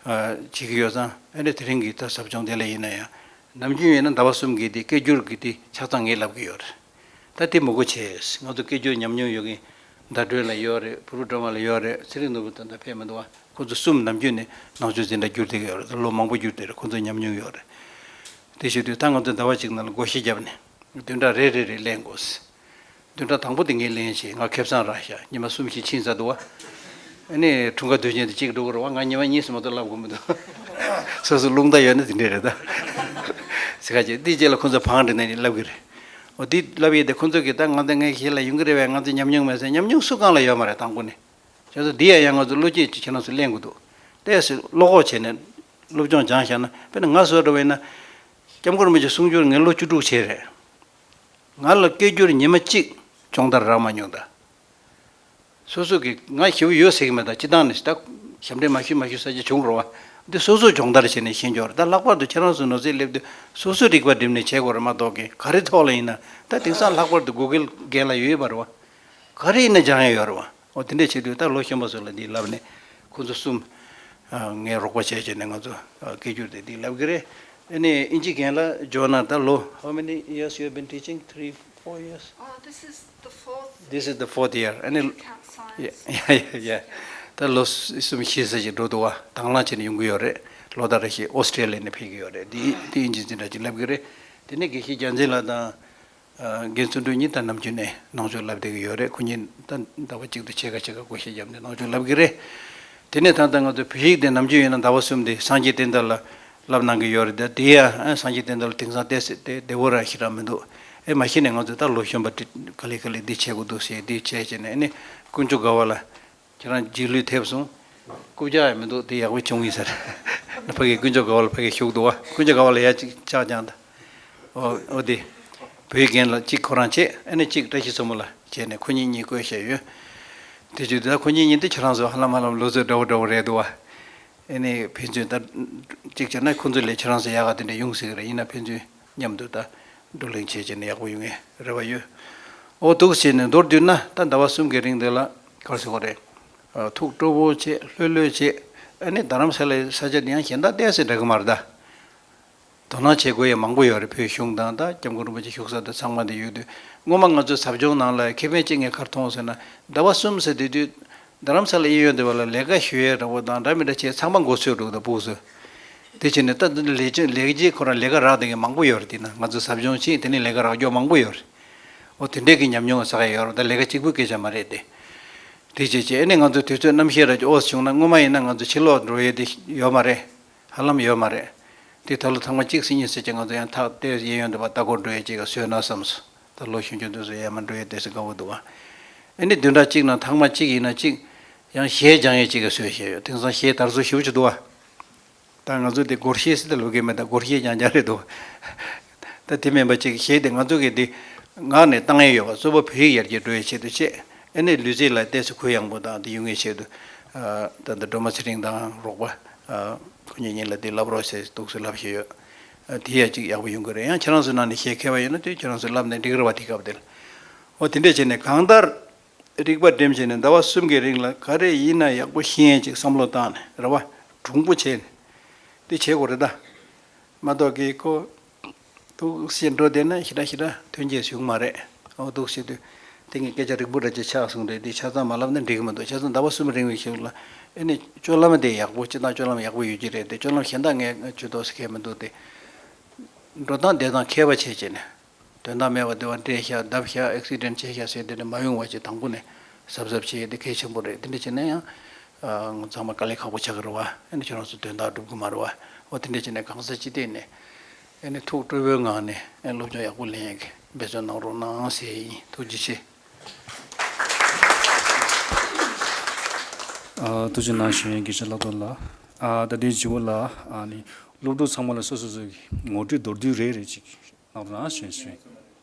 བྱེད་ཀྱི་ཡོད་ཙང་། ཨ་ནི་དེ་རིང་གི་ད་ཟབ་སྦྱོང་དེ་ལ་ཡིན་ན་ཡང་། ནམ་རྒྱུན་ཡིན་ན་ཟླ་བ་གསུམ་གྱི་དེ་སྐད་སྒྱུར་གྱི་དེ་ཆ་ཚང་ངས་ལབ་ཀྱི་ཡོད་རེད། ད་དེ་མི་དགོས་བྱས། ང་ཚོ་སྐད་སྒྱུར་ཉམས་མྱོང་ཡོད་མཁན་ཟླ་སྒྲོན་ལགས་ཡོད་རེད། བུ་རུ་སྒྲོལ་མ་ལགས་ཡོད་རེད། ཚེ་རིང་ནོར་བུ་ད་ལྟ་ཕེབས་མི་འདུག་བ། ཁོ་ཚོ་གསུམ་ནམ་རྒྱུན་ནས་ནང་ཆོས་འཛིན་གྲྭ་བསྒྱུར་བསྡད་ཀྱི་ཡོད་རེད། ལོ་མང་པོ་བསྒྱུར་བསྡད་རེད། ཁོ་ཚོ་ཉམས་མྱོང་ཡོད་རེད། དེ་བྱེད་དུས་ད་ང་ཚོ་ཟླ་བ་གཅིག་ནང་ལ་བགོ་བཤའ་བརྒྱབ་ནས་བདུན་ཕྲག་རེ་རེ་རེ་ལེན་དགོས། བདུན་ཕྲག་དང་པོ་དེ་ངས་ལེན་བྱས། ང་ཁེ་བཟང་རག་ཤག་ཉི་མ་གསུམ་བཞི་ཕྱིན་ཚར་འདུག་བ། ཨ་ནི་འཁྲུངས་སྐར་དུས་ཆེན་དེ་གཅིག་འགྲོ་གི་རེད་བ། ང་ཉི་མ་གཉིས་སུ་མ་གཏོགས་ལབ་དགོས་མི་འདུག་སོ་སོ་རླུང་རྟ་ཡོད་ན་དེ་འདྲས་རེད་ད། ཟེར་ཁ་ཅིག་དེའི་རྗེས་ལ་ཁོ་ཚོ་བང་སྒྲིག་ནས་ནི་ལབ་གི་རེད། འོ་དེ་ལབ་ཡས་དེ་ཁོ་ཚོ་གིས་ད་ང་ཚོ་ངའི་གཞི་ལ་ཡོང་གི་རེད་པས། ང་ཚོ་ཉམས་མྱོང་མེད་ཟེར། ཉམས་མྱོང་སུ་གང་ལ་ཡོད་མ་རེད། དང་པོ་ནས། བྱས་ཙང་འདི་ཡང་ཡང་ང་ཚོ་བློ་སྐྱེད་ཅིག་ཁྱེད་རང་ཚོ་ལེན་དགོས་འདུག་ཏོག་ཙམ་བློ་ཁོག་བྱས་ནས་སློབ་སྦྱོང་སྦྱངས་བཞག་ན། དཔེར་ན་ང་བཟོ་འདྲ་བ་ཡིན་ན། སྐྱབས་མགོན་རིན་པོ་ཆེ་གསུང་སྒྱུར་ངས་ལོ་བཅུ་དྲུག་བྱས་རེད། ང་ལ་སྐད་སྒྱུར་ཉི་མ་གཅིག་སྦྱོང་བརྡར་རག་མ་མྱོང་ད། སོ་སོ་གིས་ང་ཞེ་པོ་ཡོད་ཟེར་གི་མེད། ད་སྤྱི་བཏང་ནས་ད་ཞབས་འདྲེན་མ་ཞུས་མ་ཞུས་ས་ཆ་བྱུང་རོ་བ། འདི་སོ་སོས་སྦྱོང་བརྡར་བྱས་ནས་ཤེས་འགྱོ་རེད། ད་ལྷག་པར་དུ་ཁྱེད་རང་ཚོ་ནོར་སྲིད་སླེབས་དུས་སོ་སོས་རིག་པ་བསྒྲིམས་ནས་བྱེད་དགོས་རེད་མ་གཏོགས་གི། ག་རེ་ཐོག་ལ་ཡིན་ན། ད་དེང་སང་ལྷག་པར་དུ་གུ་གལ་རྒན་ལགས་ཡོད་པ་རེད་བ། ག་རེ་ཡིན་ན་སྦྱང་ཡ་ཡོད་རེད་བ། འོ་དེ་འདྲས་བྱེད་དུས་ད་ལོ་གཞོན་པ་ཚོ་ལ་འདི་ལབ་ནས་ཁོ་ཚོ་གསུམ། ཨ། ངས་རོགས་པ་བྱས་བྱས་ནས་ང་ཚོ། ཨ། སྐད་སྒྱུར་དེ་འདི་ལབ་གི་རེད། ཨ་ནི་ཨིན་ཇི་རྒན་ལགས་འཇོན་ན་ད་ལོ། How many years you have been teaching? Three, four years? Oh, this is the fourth. This is the fourth year. ཨ་ནི། If you count science. Yeah, yeah, yeah, yeah. ད་ལོ་གསུམ་བཞི་ཙམ་ཞིག་འགྲོ་འདུག་བ། དང་བླངས་བྱས་ནས་ཡོང་གི་ཡོད་རེད། ལོ་ལྟར་རེ་བཞིན་ཨོ་སི་ཀྲེ་ལི་ཡ་ནས་ཕེབས་ཀྱི་ཡོད་རེད། འདི་འདི་ཨིན་ཇི་འཛིན་གྲྭ་ཅིག་ལབ་གི་རེད། དེ་ནས་དགེ་བཤེས་རྒྱལ་མཚན་ལགས་དང་། ཨ། རྒན་བརྩོན་འགྲུས་གཉིས་ད་ནམ་རྒྱུན་ནས་ནང་ཆོས་བསླབ་བསྡད་ཀྱི་ཡོད་རེད། ཁོ་གཉིས་ད་ཟླ་བ་གཅིག་ཏུ་ཕྱེད་ཀ་ཕྱེད་ཀ་བགོ་བཤའ་བརྒྱབ་ནས་ནང་ཆོས་བསླབ་ཀྱི་རེད། དེ་ནས་ད་ལྟ་ང་ཚོ་བོད་ཡིག་དེ་ནམ་རྒྱུན་ཡིན་ན་ཟླ་བ་གསུམ་དེ་སངས་རྒྱས་བསྟན་དར་ལ་བསླབ་གནང་གི་ཡོད་རེད། ད་དེ་ཡང་། ཨ། སངས་རྒྱས་བསྟན་དར་ལ་དེང་སང་ཏོག་ཙམ་དེ་བདེ་བོ་རང་ཞེ་དྲག་མི་འདུག་ཨེ་མ་གཞི་ནས་ང་ཚོ་ད་ལོ་གཞོན་པ་དེ་ག་ལེ་ག་ལེ་འདི་བྱེད་དགོས་འདུག་ཟེར་འདི་བྱས་བྱས་ནས། ཨ་ནི་དཀོན་མཆོག་དགའ་བ་ལ། ཁྱེད་རང་རྗེས་ལུས་ཐེབས་སོང་། རྐུབ་བཀྱག་ཡང་མི་འདུག་དེ་ཡག་པོ་བྱུང་ཡིན་ཟེར། ཕ་གི་དཀོན་མཆོག་དགའ་བ་ལ་ཕ་གི་བཞུགས་འདུག་བ། དཀོན་མཆོག་དགའ་བ་ལ་ཡ་གཅིག་ཕྱག་བརྐྱངས་ད། འོ་འོ་དེ། བོད་རྒན་ལགས་གཅིག་ཁོ་རང་བྱས། ཨ་ནི་གཅིག་བཀྲ་ཤིས་མཚོ་མོ་ལགས་བྱས་ནས་ཁོ་གཉིས་གཉིས་བསྐོས་བཞག་ཡོད། དེ་བྱས་དུས་ད་ཁོ་གཉིས་གཉིས་དེ་ཁྱེད་རང་ཚོ་ཧ་ལམ་ཧ་ལམ་ལོ་ཚོད་འདྲ་བོ་འདྲ་བོ་རེད་འདུག་བ། ཨ་ནི་ཕན་ཚུན་ད་གཅིག་བྱས་ན་ཁོ་ཚོ་ལས་ཁྱེད་རང་ཚོ་ཡག་ག་དེ་འདྲ་ཡོང་སྲིད་ཀྱི་རེད། ཡིན་ན་ཕན་ཚུན་མཉམ་དུ་ད་བགྲོ་གླེང་བྱས་བྱས་ནས་ཡག་པོ་ཡོང་ངེས་རེ་བ་ཡོད། འོ་འདུག་བྱས་ནས་མདོར་བསྡུས་ན་ད་ཟླ་བ་གསུམ་གྱི་རིང་དེ་ལ་ག་རེ་ཟེར་དགོས་རེད། ཨ། ཐུགས་སྤྲོ་པོ་བྱེད། ལྷོད་ལྷོད་བྱེད། ཨ་ནི་རྡ་རམ་ས་ལའི་ས་ཆ་དེ་ཡང་གཞན་དག་ཏོག་ཙམ་འདྲ་གི་མ་རེད་ད། དོ་སྣང་བྱེད་དགོས་ཡ་མང་པོ་ཡོད་རེད། བོད་གཞུང་དང་ད་སྐྱབས་མགོན་རིན་པོ་ཆེ་བཞུགས་ས་དེ་ཚང་མ་དེ་ཡོད་དུས། སྔོན་མ་ང་ཚོའི་ཟབ་སྦྱོང་ནང་ལ་ཁེ་ཕན་གཅིག་ངས་ག་རེ་མཐོང་ཟེར་ན། ཟླ་བ་གསུམ་ཟེར་དུས་དུས་རྡ་རམ་ས་ལ་གཡས་གཡོན་དེ་བ་ལ་ལས་ཀ་ཞུ་ཡས་འདྲ་བོ་དང་འདྲ་མི་འདྲ་བྱས་ཚང་མ་མགོ་ཚོས་འགྲོ་གི་འདུག་སྤུ་གུ་ཚོས། དེ་བྱས་ནས་ད་ལས་བྱེད་ལས་བྱེད་ཁོ་རང་ལས་ཀ་རག་བསྡད་མཁན་མང་པོ་ཡོད་རེད། དེ་ན་ང་ཚོ་ཟབ་སྦྱོང་བྱས། དེ་ནས་ལས་ཀ་རག་རྒྱུ་མང་པོ་ཡོད་རེད། འོ་དེ་འདྲས་ཀྱི་ཉམས་མྱོང་བསགས་ཡ་ཡོད་རེད། ད་ལས་ཀ་གཅིག་པུའི་སྐད་ཆ་མ་རེད་དེ། དེ་བྱས་བྱས་ཨ་ནི་ང་ཚོ་དུས་ཚོད་རྣམ་ཤེས་ར་ཅིག་ཨོ་བྱུང་ན། སྔོན་མ་ཡིན་ན་ང་ཚོ་ཕྱིར་ལོག་འགྲོ་ཡས་དེ་ཡོད་མ་རེད། ཧ་ལམ་ཡོད་མ་རེད། དེ་ད་ལོ་ཚང་མ་གཅིག་སྲིད་གཉིས་སྲིད་ཅིག་ང་ཚོ་ཡང་ཐག་དེ་གཡས་གཡོན་དུ་བ་ལྟ་སྐོར་འགྲོ་ཡས་ཅིག་ག་བཟོས་ན་བསམ་སོང་། ད་ལོ་གཞོན་སྐྱོ་དེ་ཚོ་ཡར་མར་འགྲོ་ཡས་དེ་ཚོ་དགའ་བོ་འདུག་བ། ཨ་ནི་བདུན་ཕྲག་གཅིག་ནང་ཐེངས་མ་གཅིག་ཡིན་ན་གཅིག་ཡང་གཞས་སྦྱང་ཡས་ཅིག་ག་བཟོས་བཞག་ཡོད། དེང་སང་གཞས་དར་སྲོལ་ཞེ་པོ་ཅིག་འདུག་བ། ད་ང་ཚོ་དེ་སྒོར་གཞས་ཟེར་ཏེ་ལབ་ཀྱི་མེད། ད་སྒོར་གཞས་རྐྱང་རྐྱང་རེད་འདུག་ད་དེ་མིན་པ་ཅིག་གཞས་དེ་ང་ཚོ་གིས་དེ་ངག་ནས་བཏང་ཡས་ཡོད་པ། གཙོ་བོ་བོད་ཡིག་ཡར་རྒྱས་འགྲོ་ཡས་ཆེད་དུ་བྱས། ཨ་ནི་ལུས་རྩལ་ལ་ཏོག་ཙམ་གུ་ཡངས་པོ་དང་དེ་ཡོང་ཡས་ཆེད་དུ། ཨ། ད་ལྟ་སྒྲོལ་མ་ཚེ་རིང་དང་རོགས་པ། ཨ། ཁོ་གཉིས་གཉིས་ལ་དེ་ལབ་རོགས་ཟེར་འདུག་སེ་ལབ་བཞིན་ཡོད། ཨ། དེ་ཡང་ཅིག་ཡག་པོ་ཡོང་གི་རེད། ཡང་ཁྱེད་རང་ཚོའི་ནང་ནས་གཞས་མཁས་པ་ཡོད་ན་དེ་ཁྱེད་རང་ཚོས་ལབ་ནས་འགྲིག་གི་རེད་བ། དེ་སྐབས་དེ་ལ། འོ་དེ་འདྲས་བྱས་ནས་གང་ལྟར། རིག་པ་བསྒྲིམས་བྱས་ནས་ཟླ་བ་གསུམ་གྱི་རིང་ལ་ག་རེ་ཡིན་ན་ཡག་པོ་ཤེས་ཡས་ཅིག་བསམ་བློ་བཏང་ནས་རེད་བ། གྲུང་པོ་བྱས་ནས་དེ་བྱེད་དགོས་རེད་ད། མ་གཏོགས་ཀྱི་ཁོ་འདུག་སེ་འགྲོ་བསྡད་ན་ཞེ་དྲག་ཞེ་དྲག་ཐོན་སྐྱེད་བྱུང་མ་རེད། འོ་འདུག་སེ་དུས་དེ་ངས་སྐད་ཆ་རིང་པོ་འདྲ་ཅིག་ཆགས་སོང་རེད། དེ་ཆ་ཚང་མ་ལབ་ན་འགྲིག་གི་མི་འདུག་ཆ་ཚང་ཟླ་བ་གསུམ་རིང་བའི་ཞིག་ལ། ཨ་ནི་སྤྱོད་ལམ་དེ་ཡག་པོ། སྤྱིར་བཏང་སྤྱོད་ལམ་ཡག་པོ་ཡོད་ཀྱི་རེད་དེ། སྤྱོད་ལམ་གཞན་དག་ངས་ཇུས་གཏོགས་ཟེར་མཁན་མི་འདུག་སྟེ། འགྲོ་སྟངས་བསྡད་སྟངས་མཁས་པ་བྱས་བྱས་ནས། དོན་དག་མེད་པ་དེ་བ་འདྲེས་ཤག་བརྡབ་ཤག་ཨེག་སི་ཌེན་ཊི་བྱས་ཤག་ཟེར་དེ་འདྲ་མ་ཡོང་བ་ཅིག་དང་པོ་ནས་གཟབ་གཟབ་བྱེད་ཡས་དེ་གལ་ཆེན་པོ་རེད། དེ་འདྲ་བྱས་ན་ཡང་། ཨ། ང་ཚང་མ་དཀའ་ལས་ཁག་པོ་ཆགས་ཀྱི་རེད་བ། ཨ་ནི་ཁྱོད་རང་ཚོ་དོན་དག་སྒྲུབ་ཀྱི་མ་རེད་བ། འོ་དེ་འདྲ་བྱས་ནས་གང་ཟག་སྤྱི་བདེ་ནས། ཨ་ནི་ཐུགས་སྤྲོ་པོའི་ངང་ནས། ཨ། སློབ་སྦྱོང་ཡག་པོ་ལེན་ཡས་ཀྱི་འབད་བརྩོན་གནང་རོགས་གནང་ཟེར་ཡིན། ཐུགས་རྗེ་ཆེ། ཨ། ཐུགས་རྗེ་གནང་ཞུ་ཡིན། དགེ་བཤེས་ལྷག་རྡོར་ལགས། ཨ། ད་ལྟའི་བརྗེ་པོ་ལ། ཨ་ནི་སློབ་ཕྲུག་ཚང་མ་ལ་སོ་སོ་སོའི་ངོ་སྤྲོད་མདོར་བསྡུས་རེ་རེ་ཅིག་གནང་རོགས་གནང་ཞུ་ཞུ།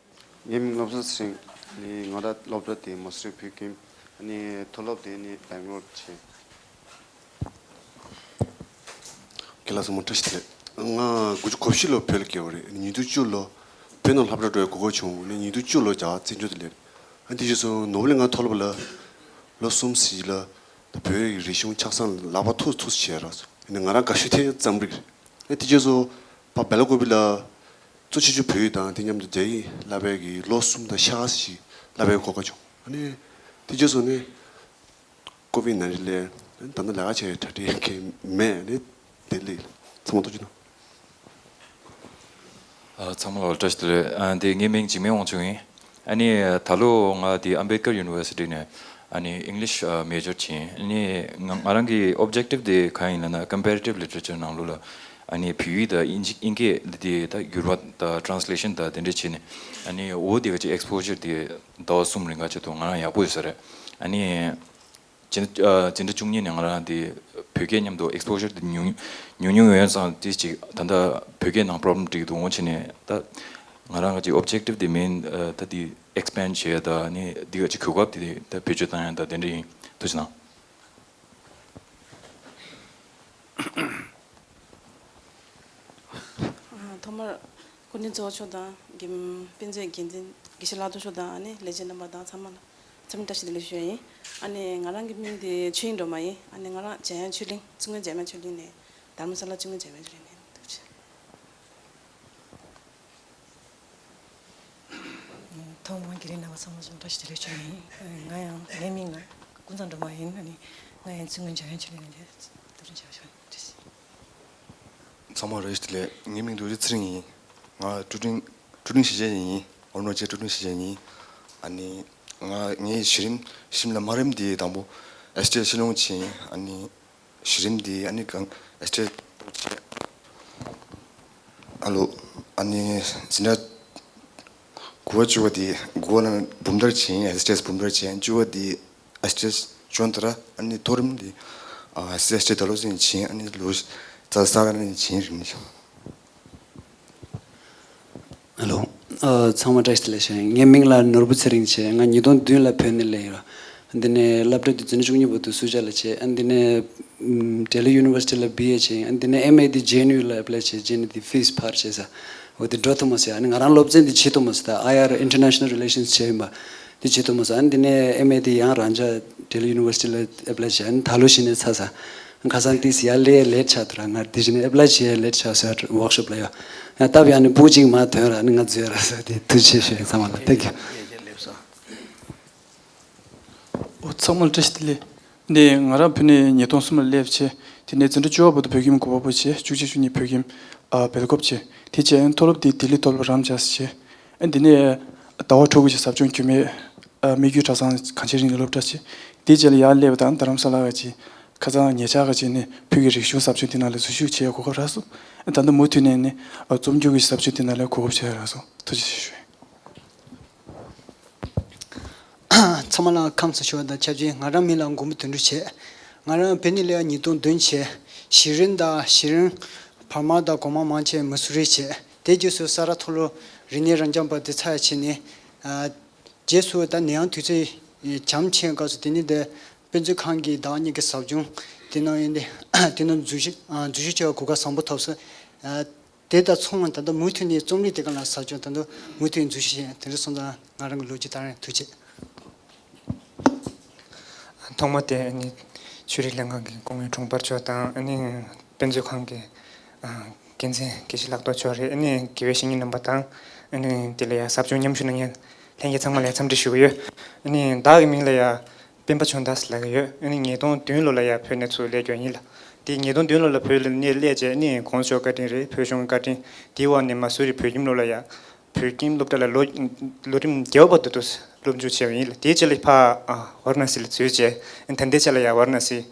ངའི་མིང་བློ་བཟང་ཚེ་རིང་། ནི་ང་རང་སློབ་གྲྭ་དེ་མ་སུ་རི་བོད་ཁྱིམ། ནི་མཐོ་སློབ་དེ་ནི་སྦེང་ལོར་བྱས། རྒན་ལགས་ཚང་མ་བཀྲ་ཤིས་བདེ་ལེགས། ང་དགུ་བཅུ་གོ་བཞི་ལོ་བོད་ལ་སྐྱེས་པ་རེད། ཉིས་སྟོང་བཅུ་ལོ་བོད་ནང་སློབ་གྲྭ་འགྲོ་བའི་གོ་སྐབས་བྱུང་། ནས་ཉིས་སྟོང་བཅུ་ལོ་རྒྱ་གར་བཙན་བྱོལ་དུ་སླེབས། ཨ་དེ་རྗེས་སུ་ནོར་བུ་གླིང་ཁ་མཐོ་སློབ་ལ་ལོ་གསུམ་ཙམ་ལ་ད་བོད་ཀྱི་རིག་གཞུང་ཆགས་སྡང་ལག་པ་ཐུག་ཐུག་བྱས་ར་སོང་། ནས་ང་རང་དགའ་ཤོས་དེ་རྩོམ་རིག་རེད། ཨ་དེ་རྗེས་སུ་ཕ་སྦེ་ལ་ཀོ་པི་ལ་གཙོ་ཆེ་ཆུང་བོད་ཡིག་དང་དེ་མཉམ་དུ་རྒྱ་ཡིག་བསླབ་པའི་གི་ལོ་གསུམ་དང་ཤ་ཞིག་བསླབ་པའི་གོ་སྐབས་བྱུང་། ཨ་ནི་དེ་རྗེས་སུ་ནི་ཀོ་པི་ནང་རི་ལས་ད་ནི་ལས་ཀ་བྱས་གྲ་སྒྲིག་གི་མེད་ནི་དེ་ལས་ཚང་མ་ཐུགས་རྗེ་གནང་། ཨ་ཚང་མ་ལ་བཀྲ་ཤིས་བདེ་ལེགས། ཨ་འདི་ངའི་མིང་འཇིགས་མེད་དབང་ཕྱུག་ཡིན། ཨ་ནི་ད་ལོ་ང་འདི་ཨམ་བེད་ཀར་ཡུ་ནི་ཝར་སི་ཊི་ནས་ཨ་ནི་ཨིང་ལིཤ་མེ་ཇར་བྱས་ཡིན། ཨ་ནི་ང་ང་རང་གི་ཨོབ་ཇེག་ཊིབ་དེ་གང་ཡིན་ལབ་ན་ཀམ་པེ་རེ་ཊིབ་ལི་ཊི་རེ་ཅར་ནང་ལོགས་ལ་ཨ་ནི་བོད་ཡིག་དང་དབྱིན་ཇི་དབྱིན་སྐད་དེ་ད་བསྒྱུར་བ་དང་ཊེ་རན་སི་ལེ་ཤན་དང་དེ་འདྲ་བྱས་ནས་ཨ་ནི་འོ་དེ་ག་ཅིག་ཨེག་སི་པོ་ཇར་དེ་ཟླ་བ་གསུམ་རིང་ག་ཅིག་ཏུ་ང་རང་ཡག་པོ་ཡོད་ས་རེད། ཨ་ནི། འཛིན་གྲྭ་ཨ་འཛིན་གྲྭ་བཅུ་གཉིས་ནས་ང་རང་དེ་བོད་སྐད་མཉམ་དུ་ཨེག་སི་པོ་ཇར་དེ་ཉུང་ཉུང་ཉུང་ཡོད་ཙང་དེ་ཅིག་ད་ལྟ་བོད་སྐད་ནང་པོ་རོབ་ལེམ་འགྲིག་འདུག་འོང་བྱས་ནས་ད་ང་རང་གི་ཅིག་ཨོབ་ཇེག་ཊིབ་དེ་མིན་ཨ་ད་དེ་ཨེག་སི་པེན་ཌི་བྱས་ད་ནི་འདི་ག་ཅིག་གོ་སྐབས་དེ་ད་བེད་སྤྱོད་བཏང་ཡ་ད་དེ་འདྲ་ཡིན། ཐུགས་རྗེ་གནང་། ཐོག་མར་སྐུ་མགྲོན་གཙོ་བོ་མཆོག་དང་འགན་དཔེ་མཛོད་འགན་འཛིན་དགེ་བཤེས་ལྷག་རྡོར་མཆོག་དང་ཨ་ནི་ལས་བྱེད་རྣམ་པ་དང་ཚང་མ་ལ་འཚམས་འདྲི་བཀྲ་ཤིས་བདེ་ལེགས་ཞུ་ཡ་ཡིན། ཨ་ནི་ང་རང་གི་མིང་དེ་ཆོས་དབྱིངས་སྒྲོལ་མ་ཡིན། ཨ་ནི་ང་རང་འཇམ་དབྱངས་ཆོས་གླིང་། ཙི་ངོས་འཇམ་དབྱངས་ཆོས་གླིང་ནས་རྡ་རམ་ས་ལ་ཙི་ངོས་འཇམ་དབྱངས་ཆོས་གླིང་ནས་འདུག་ཅེས། ཐོག་མར་དགེ་ལས་རྣམ་པ་ཚང་མ་ལ་བཀྲ་ཤིས་བདེ་ལེགས་ཞུ་ཡ་ཡིན། ང་ཡང་ངའི་མིང་ལ་ཀུན་བཟང་སྒྲོལ་མ་ཡིན། ཨ་ནི་ང་ཡང་ཙི་ངོས་འཇམ་དབྱངས་ཆོས་གླིང་ནས་བསྡུ་རུབ་བྱ་བ་ཞིག་ཡིན། ཚང་མ་བཀྲ་ཤིས་བདེ་ལེགས། ངའི་མིང་རྡོ་རྗེ་ཚེ་རིང་ཡིན། ང་ཀྲུའུ་ཀྲིང་ཀྲུའུ་ཀྲིང་གཞིས་བྱེས་ཡིན། ཨ་རུ་ན་ཅལ་ཀྲུའུ་ཀྲིང་གཞིས་བྱེས་ཡིན། ཨ་ནི་ང་ངའི་གཞི་རིམ་གཞི་རིམ་ལ་མ་རིམ་དེ་དང་པོ་ཨེ་སི་ཊི་ཨེས་ཤར་ཡོང་ཕྱིན། ཨ་ནི་གཞི་རིམ་དེ་ཨ་ནི་གང་ཨེ་སི་ཊི་ཨེས་ཨ་ལོ། ཨ་ནི་འཛིན་གྲྭ་དགུ་པ་བཅུ་པ་དེ་དགུ་པ་ལ་འབུམ་ཐར་ཕྱིན། ཨེ་སི་ཊི་ཨེས་འབུམ་ཐར་ཕྱིན། བཅུ་པ་དེ་ཨེ་སི་ཊི་ཨེས་ཅོན་ཏ་ར། ཨ་ནི་མཐོ་རིམ་དེ་ཨ་ཨེ་སི་ཊི་ཨེས་ཌི་ལོ་ཙིང་ཕྱིན། ཨ་ནི་ལོ་ཙཱ་ས་ག་ནས་ཕྱིན་རིང་། ཨ་ལོ། ཨ་ཚང་མ་བཀྲ་ཤིས་བདེ་ལེགས་ཞུ་ཡ་ཡིན། ངའི་མིང་ལ་ནོར་བུ་ཚེ་རིང་བྱས། ང་ཉིས་སྟོང་བདུན་ལ་བོད་ནས་སླེབས་ཡོད། འདི་ནས་སློབ་གྲྭ་དེ་འཛིན་གྲྭ་བཅུ་གཉིས་བར་དུ་སུ་ཇཱ་ལ་བྱས། ཨ་འདི་ནས་ཨམ་ལྡི་ལི་ཡུ་ནི་ཝར་སི་ཊི་ལ་བི་ཨེ་བྱས། ཨ་འདི་ནས་ཨེམ་ཨེ་དེ་ཇེ་ཨེན་ཡུ་ལ་ཨེབ་ལའི་བྱས། ཇེ་ཨེན་ཡུ་དེ་ཕིས་ཕར་བྱས་ས། འོ་དེ་འགྲོ་ཐུབ་མ་སོང་། ཨ་ནི་ང་རང་སློབ་ཚན་དེ་བྱེད་ཐུབ་མ་སོང་། ད་ཨའི་ཨར་ཨིན་ཊར་ནེ་ཤ་ནལ་རི་ལེ་ཤན་སི་བྱས་ཡིན་པ་དེ་བྱེད་ཐུབ་མ་སོང་། ཨ་ནི་འདི་ནས་ཨེམ་ཨེ་དེ་ཡང་རང་ཅག་ལྡི་ལི་ཡུ་ནི་ཝར་སི་ཊི་ལ་ཨེབ་ལའི་བྱས། ཨ་ནི་ད་ལོ་གཞི་ནས་ཚར་ས། ཁ་སང་ཏིས་ཡར་སླེབས་ལེ་ཊི་ཆགས་འདུག་ར། ང་དེ་བཞིན་ཨེབ་ལའི་བྱས་ལེ་ཊི་ཆགས་སོང་ཝོག་ཤོབ་ལ་ཡོད། ཡང་སྟབས་ཡག་ནས་སྤུ་གཅིག་མར་ཐོན་ར། ཨ་ནི་ང་འཛུལ་ར་ས། དེ་ཐུགས་རྗེ་ཆེ་ཞུ་ཡ་ཡིན། ཚང་མ་ལ་ཐེང་ཀིའུ། འོ་ཚང་མ་ལ་བཀྲ་ཤིས་བདེ་ལེགས། འདི་ང་རང་བོད་ནས་ཉིས་སྟོང་གསུམ་ལ་སླེབས་བྱས། དེ་ནས་འཛིན་གྲྭ་བཅུ་པ་བར་དུ་བོད་ཁྱིམ་གོ་པ་པོ་བྱས། བཅུ་གཅིག་བཅུ་གཉིས་བོད་ཁྱིམ་ཨ་སྦེལ་ཀོབ་བྱས། དེ་རྗེས་མཐོ་སློབ་དེ་ལྡི་ལི་མཐོ་སློབ་རམ་ཇཱས་བྱས། ཨ་འདི་ནས་ཟླ་བ་དྲུག་གི་ཟབ་སྦྱོང་རྒྱུད་སྨད་ཨ་སྨད་རྒྱུད་གྲྭ་ཚང་གངས་ཅན་རིག་གནས་སློབ་གྲྭ་བྱས། དེ་རྗེས་ལ་ཡར་སླེབས་པ་དང་རྡ་རམ་ས་ལ་ག་ཅིག་ཁ་སང་ཉེ་ཆར་ག་ཅིག་ནས་བོད་ཀྱི་རིག་གཞུང་ཟབ་སྦྱོང་དེ་ནང་ལ་འཛུལ་ཞུགས་བྱེད་ཡ་གོ་སྐབས་རག་སོང་། ཨ་ད་ལྟ་མུ་མཐུད་ནས་ནི་ཨ་རྩོམ་སྒྱུར་གྱི་ཟབ་སྦྱོང་དེ་ནང་ལ་གོ་སྐབས་བྱེད་ཡ་རག་སོང་། ཐུགས་རྗེ་ཆེ་ཞུ། ཚང་མ་ལ་ཁམས་བཟང་ཞུ་བ་དང་ཆབས་ཅིག་ང་རང་མིང་ལ་མགོན་པོ་དོན་གྲུབ་བྱས། ང་རང་བོད་ནས་སླེབས་ཡ་ཉིས་སྟོང་བདུན་བྱས། གཞི་རིམ་དང་གཞི་རིམ་བར་མ་དང་གོང་མ་མང་ཆེ་མི་སུ་རི་བྱས། དེ་རྗེས་སུ་ས་རཱ་མཐོ་སློབ་རིག་གནས་རང་སྐྱོང་པ་དེ་ཚར་ཡ་བྱས་ནས། ཨ་རྗེས་སུ་ད་ནད་ཡམས་དུས་ཚོད་ཨེ་གྲངས་ཆེ་སྐབས་སུ་དེ་ནས་དེ་དཔེ་མཛོད་ཁང་གི་ཟླ་བ་གཉིས་ཀྱི་ཟབ་སྦྱོང་དེ་ནང་ཡོད་དེ། དེ་ནང་འཛུལ་ཞུགས་ཨ་འཛུལ་ཞུགས་བྱེད་པའི་གོ་སྐབས་བཟང་པོ་ཐོབ་སོང་། ཨ་དེ་དང་མཚུངས་ད་ལྟ་མུ་མཐུད་ནས་རྩོམ་རིག་དེ་ག་ལ་ཟབ་སྦྱོང་ད་ལྟ་མུ་མཐུད་འཛུལ་ཞུགས་བྱེད། དེ་འདྲ་སོང་ཙང་ང་རང་གི་ལོ་རྒྱུས་ད་རེད། ཐུགས་རྗེ་ཆེ། ཐོག་མ་དེ་ཨ་ནི་ཆོས་རིག་ལྷན་ཁང་གི་སྐུ་ངོ་དྲུང་འཕར་མཆོག་དང་། ཨ་ནི་དཔེ་མཛོད་ཁང་གི་ཨ་འགན་འཛིན་དགེ་བཤེས་ལྷག་རྡོར་མཆོག་རེད། ཨ་ནི་དགེ་བའི་བཤེས་གཉེན་རྣམ་པ་དང་། ཨ་ནི་དེ་ལ་ཡ་ཟབ་སྦྱོང་མཉམ་ཞུགས་གནང་མཁན་ལྷན་རྒྱས་ཚང་མ་ལ་ཡ་འཚམས་འདྲི་ཞུ་གི་ཡོད། ཨ་ནི་བདག་གི་མིང་ལ་ཡ་སྤེན་པ་ཆོས་འདས་ལབ་ཀྱི་ཡོད། ཨ་ནི་ཉིས་སྟོང་བདུན་ལོ་ལ་ཡ་བོད་ནས་ཚུར་སླེབས་རྒྱུ་ཡིན་ལ། དེ་ཉིས་སྟོང་བདུན་ལོ་ལ་བོད་ལ་ནས་སླེབས་རྗེས་ཨ་ནི་གོང་ས་མཆོག་བཀའ་དྲིན་རེད། བོད་གཞུང་གི་བཀའ་དྲིན་དེའི་འོག་ནས་མ་སུ་རི་བོད་ཁྱིམ་སློབ་གྲྭ་ལ་ཡ། བོད་ཁྱིམ་སློབ་གྲྭ་ལ་ལོ་ལོ་རིམ་བརྒྱད་པ་བར་དུ་སློབ་འཇུག་བྱས་པ་ཡིན་ལ། དེའི་རྗེས་ལ་ཕར་ཨ་ཝཱ་ར་ཎ་སི་ལ་འཛུལ་རྗེས། ད་ལྟའི་ཆ་ལ་ཡང་ཝཱ་ར་ཎ་སི་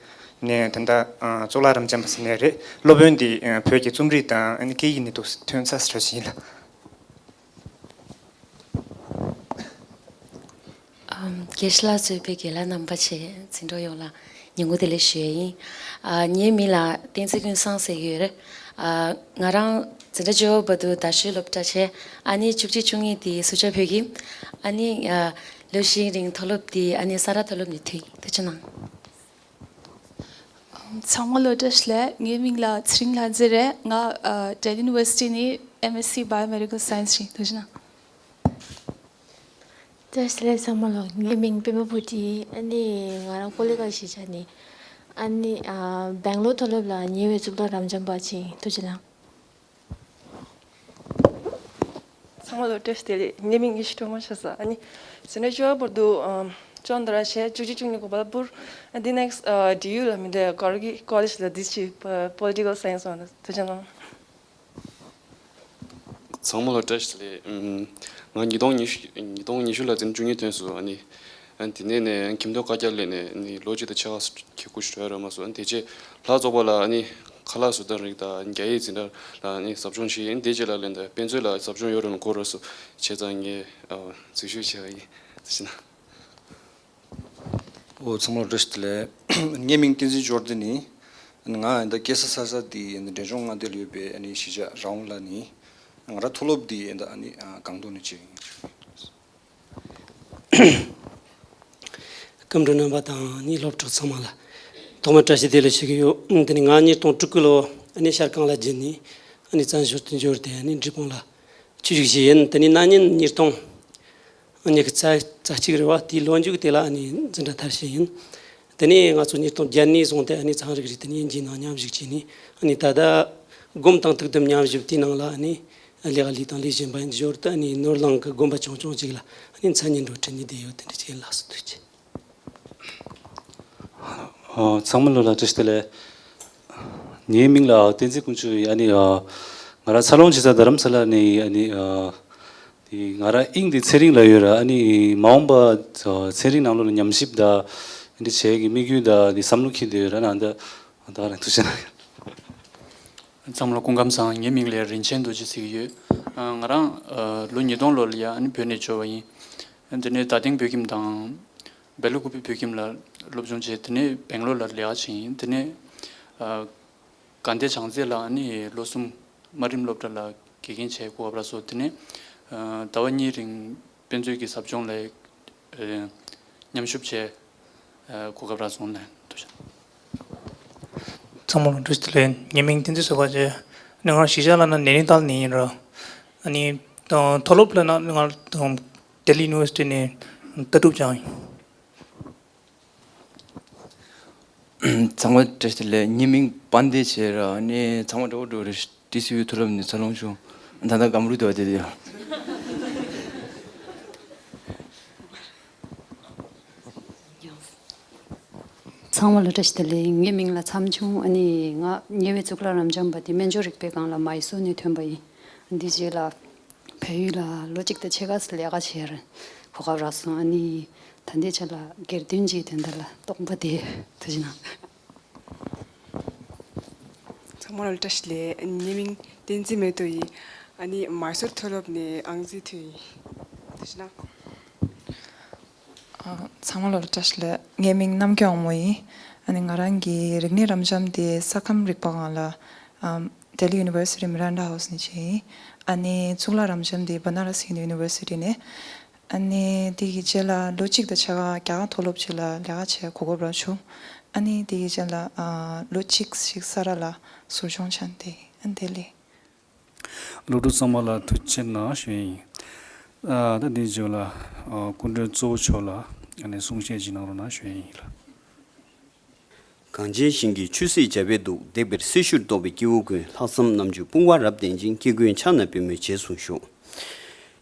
ནས་ད་ལྟ་ཨ་གཙུག་ལག་རབ་འབྱམས་པ་ཟེར་ནས་རེད། སློབ་དཔོན་འདི་ཨ་བོད་ཀྱི་རྩོམ་རིག་དང་ཨ་ནི་སྐད་ཡིག་ནས་འདུག་ཐོན་ཚར་ཟེར་བ་ཞིག་ཡིན་ལ། ཨམ་དགེ་བཤེས་ལགས་གཙོས་པའི་རྒན་ལགས་རྣམ་པ་བཅས་འཛིན་གྲོགས་ཡོངས་ལ་ཉིན་གུང་བདེ་ལེགས་ཞུ་ཡས་ཡིན། ཨ་ངའི་མིང་ལ་བསྟན་འཛིན་ཀུན་བཟང་ཟེར་གྱི་ཡོད་རེད། ཨ་ང་རང་འཛིན་གྲྭ་བཅུ་པ་བར་དུ་རྡ་ཤོད་སློབ་གྲྭ་བྱས། ཨ་ནི་བཅུ་གཅིག་བཅུ་གཉིས་དེ་སུ་ཇཱ་བོད་ཁྱིམ། ཨ་ནི་ཨ་ལོ་བཞིའི་རིང་མཐོ་སློབ་དེ་ཨ་ནི་ས་རཱ་མཐོ་སློབ་ནས་ཐོན། ཐུགས་རྗེ་གནང་། ཚང་མ་ལོ་བཀྲ་ཤིས་བདེ་ལེགས། ངའི་མིང་ལ་ཚེ་རིང་ལྷ་མཛེས་རེད། ང་ཨ་Delhi University ནས M Sc Biomedical Science བྱེད་ཀྱི་ཡིན། ཐུགས་རྗེ་གནང་། བཀྲ་ཤིས་བདེ་ལེགས་ཚང་མ་ལ། ངའི་མིང་པད་མ་བུ་ཊི་ཡིན། ཨ་ནི་ང་རང་ཀོ་ལི་གྷལ་གཞིས་ཆགས་ནས། ཨ་ནི་ཨ་སྦེང་ལོར་མཐོ་སློབ་ལ་ཉེ་བའི་གཙུག་ལག་རབ་འབྱམས་པ་ཅིག་ཡིན། ཐུགས་རྗེ་གནང་། ཚང་མ་ལ་བཀྲ་ཤིས་བདེ་ལེགས། ངའི་མིང་ཡེ་ཤེས་སྒྲོལ་མ་ཆགས་ས། ཨ་ནི་ཟེར་ན་བཅུ་པ་བར་དུ་ཨམ་ཅོན་དར་ཤེ་བཅུ་གཅིག་བཅུ་གཉིས་གོ་པ་ལ་བུར། ཨ་འདི་next ཨ་D U ལ་མི་འདུག Gargi College ལ་འདི་ཕྱི་Political Science བ་ལ། ཐུགས་རྗེ་གནང་། ཚང་མ་ལ་བཀྲ་ཤིས་བདེ་ལེགས། ཨམ་ང་ཉིས་སྟོང་ཉི་ཤུ་ཉིས་སྟོང་ཉི་ཤུ་ལ་འཛིན་བཅུ་གཉིས་ཐོན་སོང་། ཨ་ནི་ཨ་ནི་དེ་ནས་ནས་ཁྱིམ་སྡོད་བཀའ་རྒྱ་ལས་ནས་ནི་ལོ་གཅིག་དང་ཕྱེད་ཀ་གི་གུ་ཞུ་ཡ་རག་མ་སོང་། ཨ་ནི་དེ་རྗེས་ལྷག་རྫོགས་པ་ལ་ཨ་ནི་ཁ་ལག་བཟོ་ལྟ་རིགས་དང་རྒྱ་ཡིག་འཛིན་གྲྭ་ལ་ནི་ཟབ་སྦྱོང་བྱས་ཡིན། དེ་རྗེས་ལ་ལན་དང་དཔེ་མཛོད་ལ་ཟབ་སྦྱོང་ཡོད་རུང་གོ་ར་སོ་བྱས་ཙང་ངས་ཨ་འཛུལ་ཞུགས་བྱས་པ་ཡིན། ཟེར་ན། ཨོ་ཚང་མ་ལ་བཀྲ་ཤིས་བདེ་ལེགས། ངའི་མིང་བསྟན་འཛིན་འབྱོར་ལྡན་ནི། ང་ད་སྐྱེས་ས་ས་ས་དེ་འབྲས་ལྗོངས་མངའ་སྡེ་ལ་ཡོད་པའི་ཨ་ནི་གཞིས་ཆགས་ར་ཧུང་ལ་ནི། ང་རང་མཐོ་སློབ་དེ་ད་ཨ་ནི་སྒང་ཏོག་ནས་བྱས་ཡིན། སྐུ་མགྲོན་རྣམ་པ་དང་ནི་སློབ་གྲོགས་ཚང་མ་ལ་ཐོག་མར་བཀྲ་ཤིས་བདེ་ལེགས་ཞུ་གི་ཡོད། དེ་ནི་ང་ཉིས་སྟོང་དྲུག་ལོ་ཨ་ནི་ཤར་ཁང་ལ་བརྒྱུད་ནས་ཨ་ནི་བཙན་བྱོལ་དུ་འབྱོར་ཏེ་ཨ་ནི་འབྲས་སྤུངས་ལ་ཆོས་ཞུགས་བྱས་ཡིན། དེ་ནི་ན་ནིང་ཉིས་སྟོང་ཉི་ཤུ་རྩ་རྩ་གཅིག་རེད་བ། དེའི་ལོ་མཇུག་དེ་ལ་ཨ་ནི་འཛིན་གྲྭ་མཐར་ཕྱིན་ཡིན། དེ་ནས་ང་ཚོ་ཉིས་སྟོང་བརྒྱད་ནས་བཟུང་སྟེ་ཨ་ནི་ཚན་རིག་རིག་གནས་དབྱིན་ཇིའི་ནང་མཉམ་ཞུགས་བྱས་ནས། ཨ་ནི་ད་ལྟ་སྒོམ་དང་ཐུགས་དམ་མཉམ་བཞུགས་དེའི་ནང་ལ་ཨ་ནི་ལས་ཀ་ལས་དང་ལས་བཞིན་པ་ཡིན། འབྱོར་དུ་ཨ་ནི་ནོར་གླིང་གི་དགོན་པ་ཆུང་ཆུང་ཅིག་ལ་ཨ་ནི་མཚན་སྙན་སྒྲོན་ཁྲིད་ནས་བསྡད་ཡོད། དེ་འདྲ་ཅིག་ཡིན། ལགས་སོ། ཐུགས་རྗེ་ཆེ། ཨ་ཚང་མ་ལོ་ལ་བཀྲ་ཤིས་བདེ་ལེགས། ངའི་མིང་ལ་བསྟན་འཛིན་དཀོན་མཆོག་ཡིན། ཨ་ནི་ཨ་ང་རང་འཚར་ལོངས་བྱེད་ས་རྡ་རམ་ས་ལ་ནས་ཡིན། ཨ་ནི་ཨ་དེ་ང་རང་དབྱིངས་དེ་ཚན་རིག་ལ་ཡོད་ར། ཨ་ནི་མ་འོངས་པ་ཚན་རིག་ནང་ལོགས་ལ་ཉམས་ཞིབ་དང་འདི་བྱེད་ཀྱི་དམིགས་ཡུལ་དང་འདི་བསམ་བློ་འཁྱེར་བསྡད་ཡོད་ར། ན་འདི་ད་རང་ཐུགས་རྗེ་གནང་། ཚང་མ་ལ་སྐུ་ཁམས་བཟང་། ངའི་མིང་ལ་རིན་ཆེན་རྡོ་རྗེ་ཟེར་གྱི་ཡོད། ང་རང་ལོ་ཉིས་སྟོང་ལོ་ལ་ཡ་ཨ་ནི་བོད་ནས་འབྱོར་བ་ཡིན། དེ་ནས་རྡ་སྟེང་བོད་ཁྱིམ་དང་སྦེལ་ཀོབ་བོད་ཁྱིམ་ལ་སློབ་སྦྱོང་བྱས། དེ་ནས་སྦེང་ལོར་ལ་ལས་ཀ་བྱས་ཡིན། དེ་ནས་དགའ་ལྡན་བྱང་རྩེ་ལ་ཨ་ནི་ལོ་གསུམ་དམའ་རིམ་སློབ་གྲྭ་ལ་དགེ་རྒན་བྱས་གོ་སྐབས་རག་སོང་། དེ་ནས་ཟླ་བ་གཉིས་རིང་དཔེ་མཛོད་ཀྱི་ཟབ་སྦྱོང་ལ་མཉམ་ཞུགས་བྱས་གོ་སྐབས་རག་སོང་། ལགས་སོ། ཚང་མ་ལ་བཀྲ་ཤིས་བདེ་ལེགས། ངའི་མིང་བསྟན་འཛིན་བཟོད་པ་ཆེ། ང་རང་གཞིས་ཆགས་ལ་ན་ནེ་ནི་ཏཱལ་ནས་ཡིན་ར། ཨ་ནི་མཐོ་སློབ་ལ་ན་ང་ལྡི་ལི་ཡུ་ནི་ཝར་སི་ཊི་ནས་ལྟ་གྲུབ་སྦྱངས་ཡིན། ཚང་མ་བཀྲ་ཤིས་བདེ་ལེགས། ངའི་མིང་དཔལ་ལྡན་ཆེ་ར། ཨ་ནི་ཚང་མ་འདྲ་བོ་འདྲ་བོ་རེད། ཊི་སི་ཡུ་མཐོ་སློབ་ནས་འཚར་ལོངས་བྱུང་། ད་ལྟ་སྒམ་རུ་དུ་བ་དེ་དེ་ཡོད། ཚང་མ་ལ་བཀྲ་ཤིས་བདེ་ལེགས། ངའི་མིང་ལ་མཚམས་ཆུང་། ཨ་ནི་ང་ཉེ་བའི་གཙུག་ལག་རབ་འབྱམས་པ་དེ་སྨན་སྦྱོར་རིག་པའི་སྒང་ལ་མའི་སོར་ནས་ཐོན་པ་ཡིན། འདི་རྗེས་ལ་བལ་ཡུལ་ལ་ལོ་གཅིག་དང་ཕྱེད་ཀ་ཙམ་ལས་ཀ་བྱས་རན་གོ་སྐབས་རག་སོང་། ཨ་ནི་ད་ལྟའི་ཆ་ལ་སྒེར་དོན་གྱི་དོན་དག་ལ་རྟོག་པ་དེ། ཐུགས་རྗེ་གནང་། ཚང་མ་ལ་བཀྲ་ཤིས་བདེ་ལེགས། ངའི་མིང་བསྟན་འཛིན་མེ་ཏོག་ཡིན། ཨ་ནི་མའི་སོར་མཐོ་སློབ་ནས་ཨང་རྩིས་ཐོན་ཡིན། ཐུགས་རྗེ་གནང་། ཨ་ཚང་མ་ལ་བཀྲ་ཤིས་བདེ་ལེགས། ངའི་མིང་རྣམ་རྒྱལ་དབང་མོ་ཡིན། ཨ་ནི་ང་རང་གི་རིག་གནས་རབ་འབྱམས་དེ་ས་ཁམས་རིག་པ་སྒང་ལ་ཨམ་Delhi University Miranda House ནས་བྱས་ཡིན། ཨ་ནི་གཙུག་ལག་རབ་འབྱམས་དེ་Banaras Hindu University ནས། ཨ་ནི་དེ་གི་རྗེས་ལ་ལོ་གཅིག་དང་ཕྱེད་ཀ་རྒྱ་གར་མཐོ་སློབ་ཅིག་ལ་ལས་ཀ་བྱེད་གོ་སྐབས་རག་བྱུང་། ཨ་ནི་དེ་གི་རྗེས་ལ་ཨ་ལོ་གཅིག་ཞིག་ས་ར་ལ་ཟུར་སྦྱོང་བྱས་ཏེ། ཨ་ནི་དེ་ལས། སློབ་ཕྲུག་ཚང་མ་ལ་ཐུགས་རྗེ་ཆེ་གནང་ཞུ་ཡིན། ཨ་ད་དེའི་རྗེས་ལ་ཨ་སྐུ་མགྲོན་གཙོ་བོ་མཆོག་ལ་ཨ་ནི་གསུང་བཤད་ཅིག་གནང་རོགས་གནང་ཞུ་ཡིན་ལགས། གངས་ཅན་ཞིང་གི་ཆུ་སྲིན་བྱ་བས་གདུག། འདེགས་པའི་སྲི་ཞུར་གཏོགས་པའི་སྐྱེ་བོ་ཀུན། ལྷག་བསམ་རྣམ་དཔྱོད་དཔུང་བ་རབ་ལྡན་ཅིང་། སྐྱེ་ཀུན་ཕྱག་ན་པུས་མོས་རྗེས་བཟུང་ཤོག།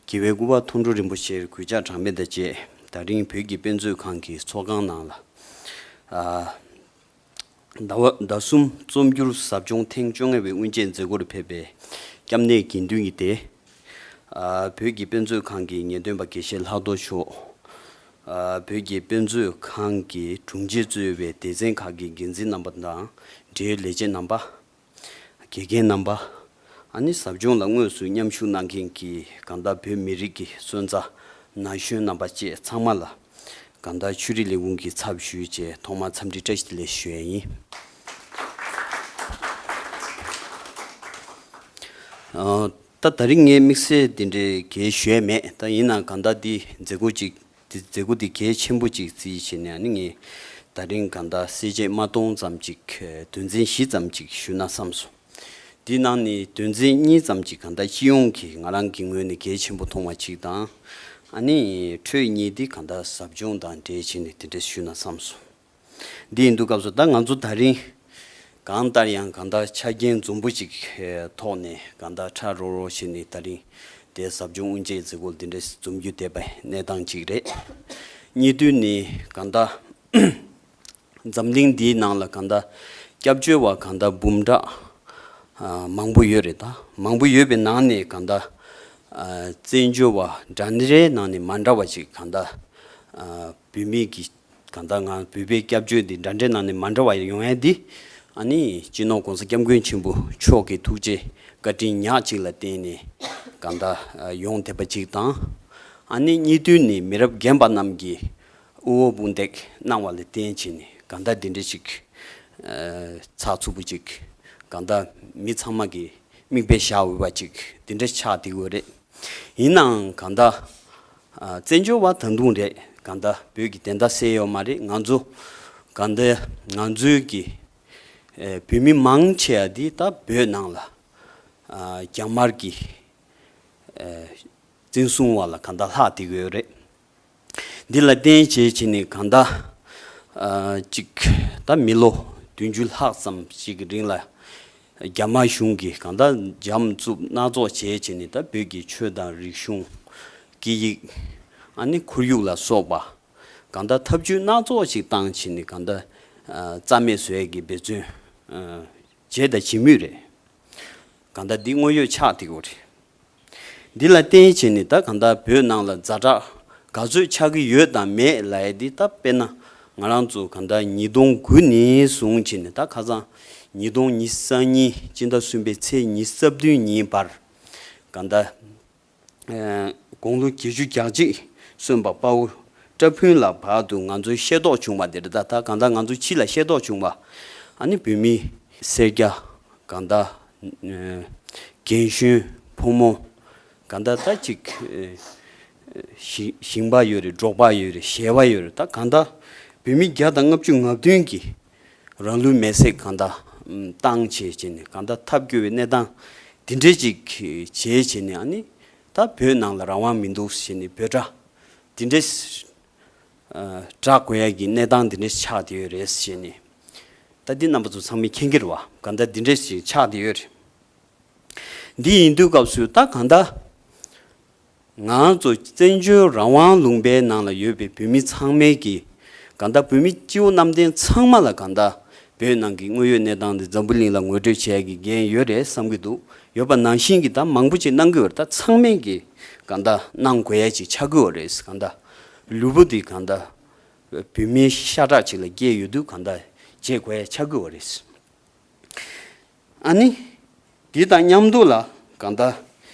རྒྱལ་བའི་སྐུ་པར་མཐོང་གྲོལ་རིན་པོ་ཆེར་གུས་ཕྱག་གྲངས་མེད་དང་བཅས། ད་རིང་བོད་ཀྱི་དཔེ་མཛོད་ཁང་གི་ཚོགས་ཁང་ནང་ལ། ཨ་ཟླ་བ་ཟླ་གསུམ་རྩོམ་སྒྱུར་ཟབ་སྦྱོང་ཐེངས་བཅོ་ལྔ་པའི་དབུ་འབྱེད་མཛད་སྒོར་ཕེབས་པའི་སྐྱབས་གནས་དགེ་འདུན་གྱི་སྡེ། ཨ་བོད་ཀྱི་དཔེ་མཛོད་ཁང་གི་ངེས་སྟོན་པ་དགེ་བཤེས་ལྷག་རྡོར་མཆོག། ཨ་བོད་ཀྱི་དཔེ་མཛོད་ཁང་གི་དྲུང་ཆེ་གཙོས་པའི་སྡེ་ཚན་ཁག་གི་འགན་འཛིན་རྣམ་པ་དང་། འབྲེལ་ཡོད་ལས་བྱེད་རྣམ་པ། དགེ་རྒན་རྣམ་པ། ཨ་ནི་ཟབ་སྦྱོང་ལ་དངོས་སུ་མཉམ་ཞུགས་གནང་མཁན་གྱི་གང་ལྟར་བོད་མི་རིགས་ཀྱི་སོན་རྩ་ན་གཞོན་རྣམ་པ་བཅས་ཚང་མ་ལ་གང་ལྟར་ཆོས་རིག་ལས་ཁུངས་ཀྱི་ཚབ་ཞུས་བྱས་ཐོག་མར་འཚམས་འདྲི་བཀྲ་ཤིས་བདེ་ལེགས་ཞུ་ཡ་ཡིན། ཨ་ད་ད་རིང་ངའི་དམིགས་བསལ་འདི་འདྲའི་གལ་ཞུ་ཡ་མེད། ད་ཡིན་ནའང་གང་ལྟར་འདི་མཛད་སྒོ་ཅིག་འདི་མཛད་སྒོ་འདི་གལ་ཆེན་པོ་ཅིག་བརྩིས་བྱས་ནས་ཨ་ནི་ངས་ ད་རིང་གང་ལྟར་གསལ་བྱེད་མ་སྟོང་ཙམ་ཅིག་དོན་ཚན་བཞི་ཙམ་ཅིག་ཞུ་ན་བསམ་སོང་། འདི་ནང་ནས་དོན་ཚན་གཉིས་ཙམ་ཅིག་གང་ལྟར་སྤྱི་ཡོངས་ཀྱི་ང་རང་གི་ངོས་ནས་གལ་ཆེན་པོ་མཐོང་བ་ཅིག་དང་། ཨ་ནི་འཕྲོས་གཉིས་འདི་གང་ལྟར་ཟབ་སྦྱོང་དང་འབྲེལ་བྱས་ནས་དེ་འདྲ་ཞུ་ན་བསམ་སོང་། འདི་ཡིན་དུས་སྐབས་སུ་ད་ང་ཚོ་ད་རིང་གང་ལྟར་ཡང་གང་ལྟར་ཆ་རྐྱེན་འཛོམས་པོ་ཅིག་ཐོག་ནས་གང་ལྟར་ཁྲ་རོ་རོ་བྱས་ནས་ད་རིང་དེ་ཟབ་སྦྱོང་དབུ་འབྱེད་མཛད་སྒོ་འདི་འདྲ་འཛོམས་རྒྱུ་བསྡད་པའི་གནས་སྟངས་ཅིག་རེད། གཉིས་དུས་ནས་གང་ལྟར་འཛམ་གླིང་འདིའི་ནང་ལ་གང་ལྟར་སྐྱབས་བཅོལ་བ་གང་ལྟར་འབུམ་ཕྲག་ཨ་མང་པོ་ཡོད་རེད། ད་མང་པོ་ཡོད་པའི་ནང་ནས་གང་ལྟར་ཨ་བཙན་བྱོལ་བ་འདྲ་འདྲའི་ནང་ནས་མ་འདྲ་བ་ཅིག་གང་ལྟར་ཨ་བོད་མི་གི་གང་ལྟར་ང་བོད་པའི་སྐྱབས་བཅོལ་འདི་འདྲ་འདྲའི་ནང་ནས་མ་འདྲ་བ་ཡོང་ཡ་འདི། ཨ་ནི་སྤྱི་ནོར་༸གོང་ས་༸སྐྱབས་མགོན་ཆེན་པོ་མཆོག་གི་ཐུགས་རྗེ་བཀའ་དྲིན་ཉག་གཅིག་ལ་བརྟེན་ནས་གང་ལྟར་ཡོང་བསྡད་པ་ཅིག་དང་། ཨ་ནི་གཉིས་དུས་ནས་མི་རབས་རྒན་པ་རྣམས་ཀྱིས་དབུ་འོག་དཔུང་འདེགས་གནང་བ་ལ་བརྟེན་བྱས་ནས་གང་ལྟར་འདི་འདྲ་ཅིག་ཚགས་ཚུད་པོ་ཅིག་གང་ལྟར་མི་ཚང་མ་གི་མིག་དཔེ་བཞག་འོས་པ་ཅིག་འདི་འདྲ་ཆགས་བསྡད་ཡོད་རེད། ཡིན་ནའང་གང་ལྟར་ཨ་བཙན་བྱོལ་བ་ད་དུང་རེད། གང་ལྟར་བོད་ཀྱི་བདེན་མཐའ་གསལ་ཡོད་མ་རེད། ང་ཚོ་གང་ལྟར་ང་ཚོའི་གི་ཨེ་བོད་མི་མང་ཆེ་བ་འདི་ད་བོད་ནང་ལ་ཨ་རྒྱ་དམར་གྱི་ཨེ་བཙན་བཟུང་བ་ལ་གང་ལྟར་ལྷག་བསྡད་ཡོད་རེད། འདི་ལ་བརྟེན་བྱས་བྱས་ནས་གང་ལྟར་ཨ་ཅིག་ད་མི་ལོ་བདུན་ཅུ་ལྷག་ཙམ་ཞིག་གི་རིང་ལ་རྒྱ་དམར་གཞུང་གིས་གང་ལྟར་འཇམ་རྩུབ་སྣ་ཚོགས་བྱས་བྱས་ནས་ད་བོད་ཀྱི་ཆོས་དང་རིག་གཞུང་སྐད་ཡིག་ཨ་ནི་ཁོར་ཡུག་ལ་སོགས་པ་གང་ལྟར་ཐབས་ཇུས་སྣ་ཚོགས་ཤིག་བཏང་བྱས་ནས་གང་ལྟར་ཨ་རྩ་མེད་བཟོ་ཡས་ཀྱི་འབད་བརྩོན་ཨ་བྱས་དང་བྱེད་མུས་རེད། གང་ལྟར་འདི་དངོས་ཡོད་ཆགས་བསྡད་ཡོད་རེད། འདི་ལ་བརྟེན་བྱས་ནས་ད་གང་ལྟར་བོད་ནང་ལ་ཛ་དྲག་ག་ཚོད་ཆགས་ཀྱི་ཡོད་དང་མེད་ལབ་ཡ་འདི་ད་དཔེར་ན་ང་རང་ཚོ་གང་ལྟར་ཉིས་སྟོང་དགུ་ནས་བཟུང་བྱས་ནས་ད་ཁ་སང་ཉིས་སྟོང་ཉི་ཤུ་རྩ་གཉིས་སྤྱི་ཟླ་གསུམ་པའི་ཚེས་ཉི་ཤུ་རྩ་བདུན་ཉིན་བར་གང་ལྟར་ཨ་དགུང་ལོ་བརྒྱད་ཅུ་གྱ་གཅིག་སོན་པ་དཔའ་བོ་བཀྲ་ཕུན་ལགས་བར་དུ་ང་ཚོའི་ཤེས་རྟོགས་བྱུང་བ་འདིར་ད་ད་གང་ལྟར་ང་ཚོ་ཕྱི་ལ་ཤེས་རྟོགས་བྱུང་བ་ཨ་ནི་བོད་མི་སེར་སྐྱ་གང་ལྟར་ཨ་རྒན་གཞོན་ཕོ་མོ་གང་ལྟར་ད་ཅིག་ཨ་ཞི་ཞིང་པ་ཡོད་རེད། འབྲོག་པ་ཡོད་རེད། གཞས་པ་ཡོད་རེད། ད་གང་ལྟར་བོད་མི་བརྒྱ་དང་ལྔ་བཅུ་ང་བདུན་གྱིས་རང་ལུས་མེར་སྲེག་གང་ལྟར་བཏང་བྱས་བྱས་ནས་གང་ལྟར་ཐབས་སྐྱོ་བའི་གནས་སྟངས་འདི་འདྲས་ཅིག་བྱས་བྱས་ནས་ཨ་ནི་ད་བོད་ནང་ལ་རང་དབང་མི་འདུག་ཟེར་ནས་འབོད་སྒྲ་འདི་འདྲས་ཨ་བསྒྲགས་དགོས་ཡ་གི་གནས་སྟངས་འདི་འདྲས་ཆགས་བསྡད་ཡོད་རེད་ཟེར་ནས། ད་འདི་རྣམ་པ་ཚོ་ཚང་མས་མཁྱེན་གྱི་རེད་བ། གང་ལྟར་འདི་འདྲས་ཅིག་ཆགས་བསྡད་ཡོད་རེད། འདི་ཡིན་དུས་སྐབས་སུ་ད་གང་ལྟར་ང་ཚོ་བཙན་བྱོལ་རང་དབང་ལུང་པའི་ནང་ལ་ཡོད་པའི་བོད་མི་ཚང་མས་ཀྱི་གང་ལྟར་བོད་མི་སྤྱི་བོ་གནམ་བསྟན་ཚང་མ་ལ་གང་ལྟར་བོད་ནང་གི་དངོས་ཡོད་གནས་སྟངས་འདི་འཛམ་བུ་གླིང་ལ་ངོ་སྤྲོད་བྱེད་ཡ་གི་འགན་ཡོད་རེད་བསམ་གྱི་འདུག་ཡོད་པ་ནང་བཞིན་གྱི་ད་མང་པོ་ཅིག་གནང་གི་ཡོད་རེད། ད་ཚང་མས་ཀྱི་གང་ལྟར་གནང་དགོས་ཡ་ཅིག་ཆགས་ཀྱི་ཡོད་རེད། གང་ལྟར་ལུས་པོ་འདི་གང་ལྟར་བོད་མིའི་ཤ་ཁྲག་ཅིག་ལ་སྐྱེས་ཡོད་དུས་གང་ལྟར་བྱེད་དགོས་ཡ་ཆགས་ཀྱི་ཡོད་རེད། ཨ་ནི། འདི་དང་མཉམ་དུ་ལ་གང་ལྟར་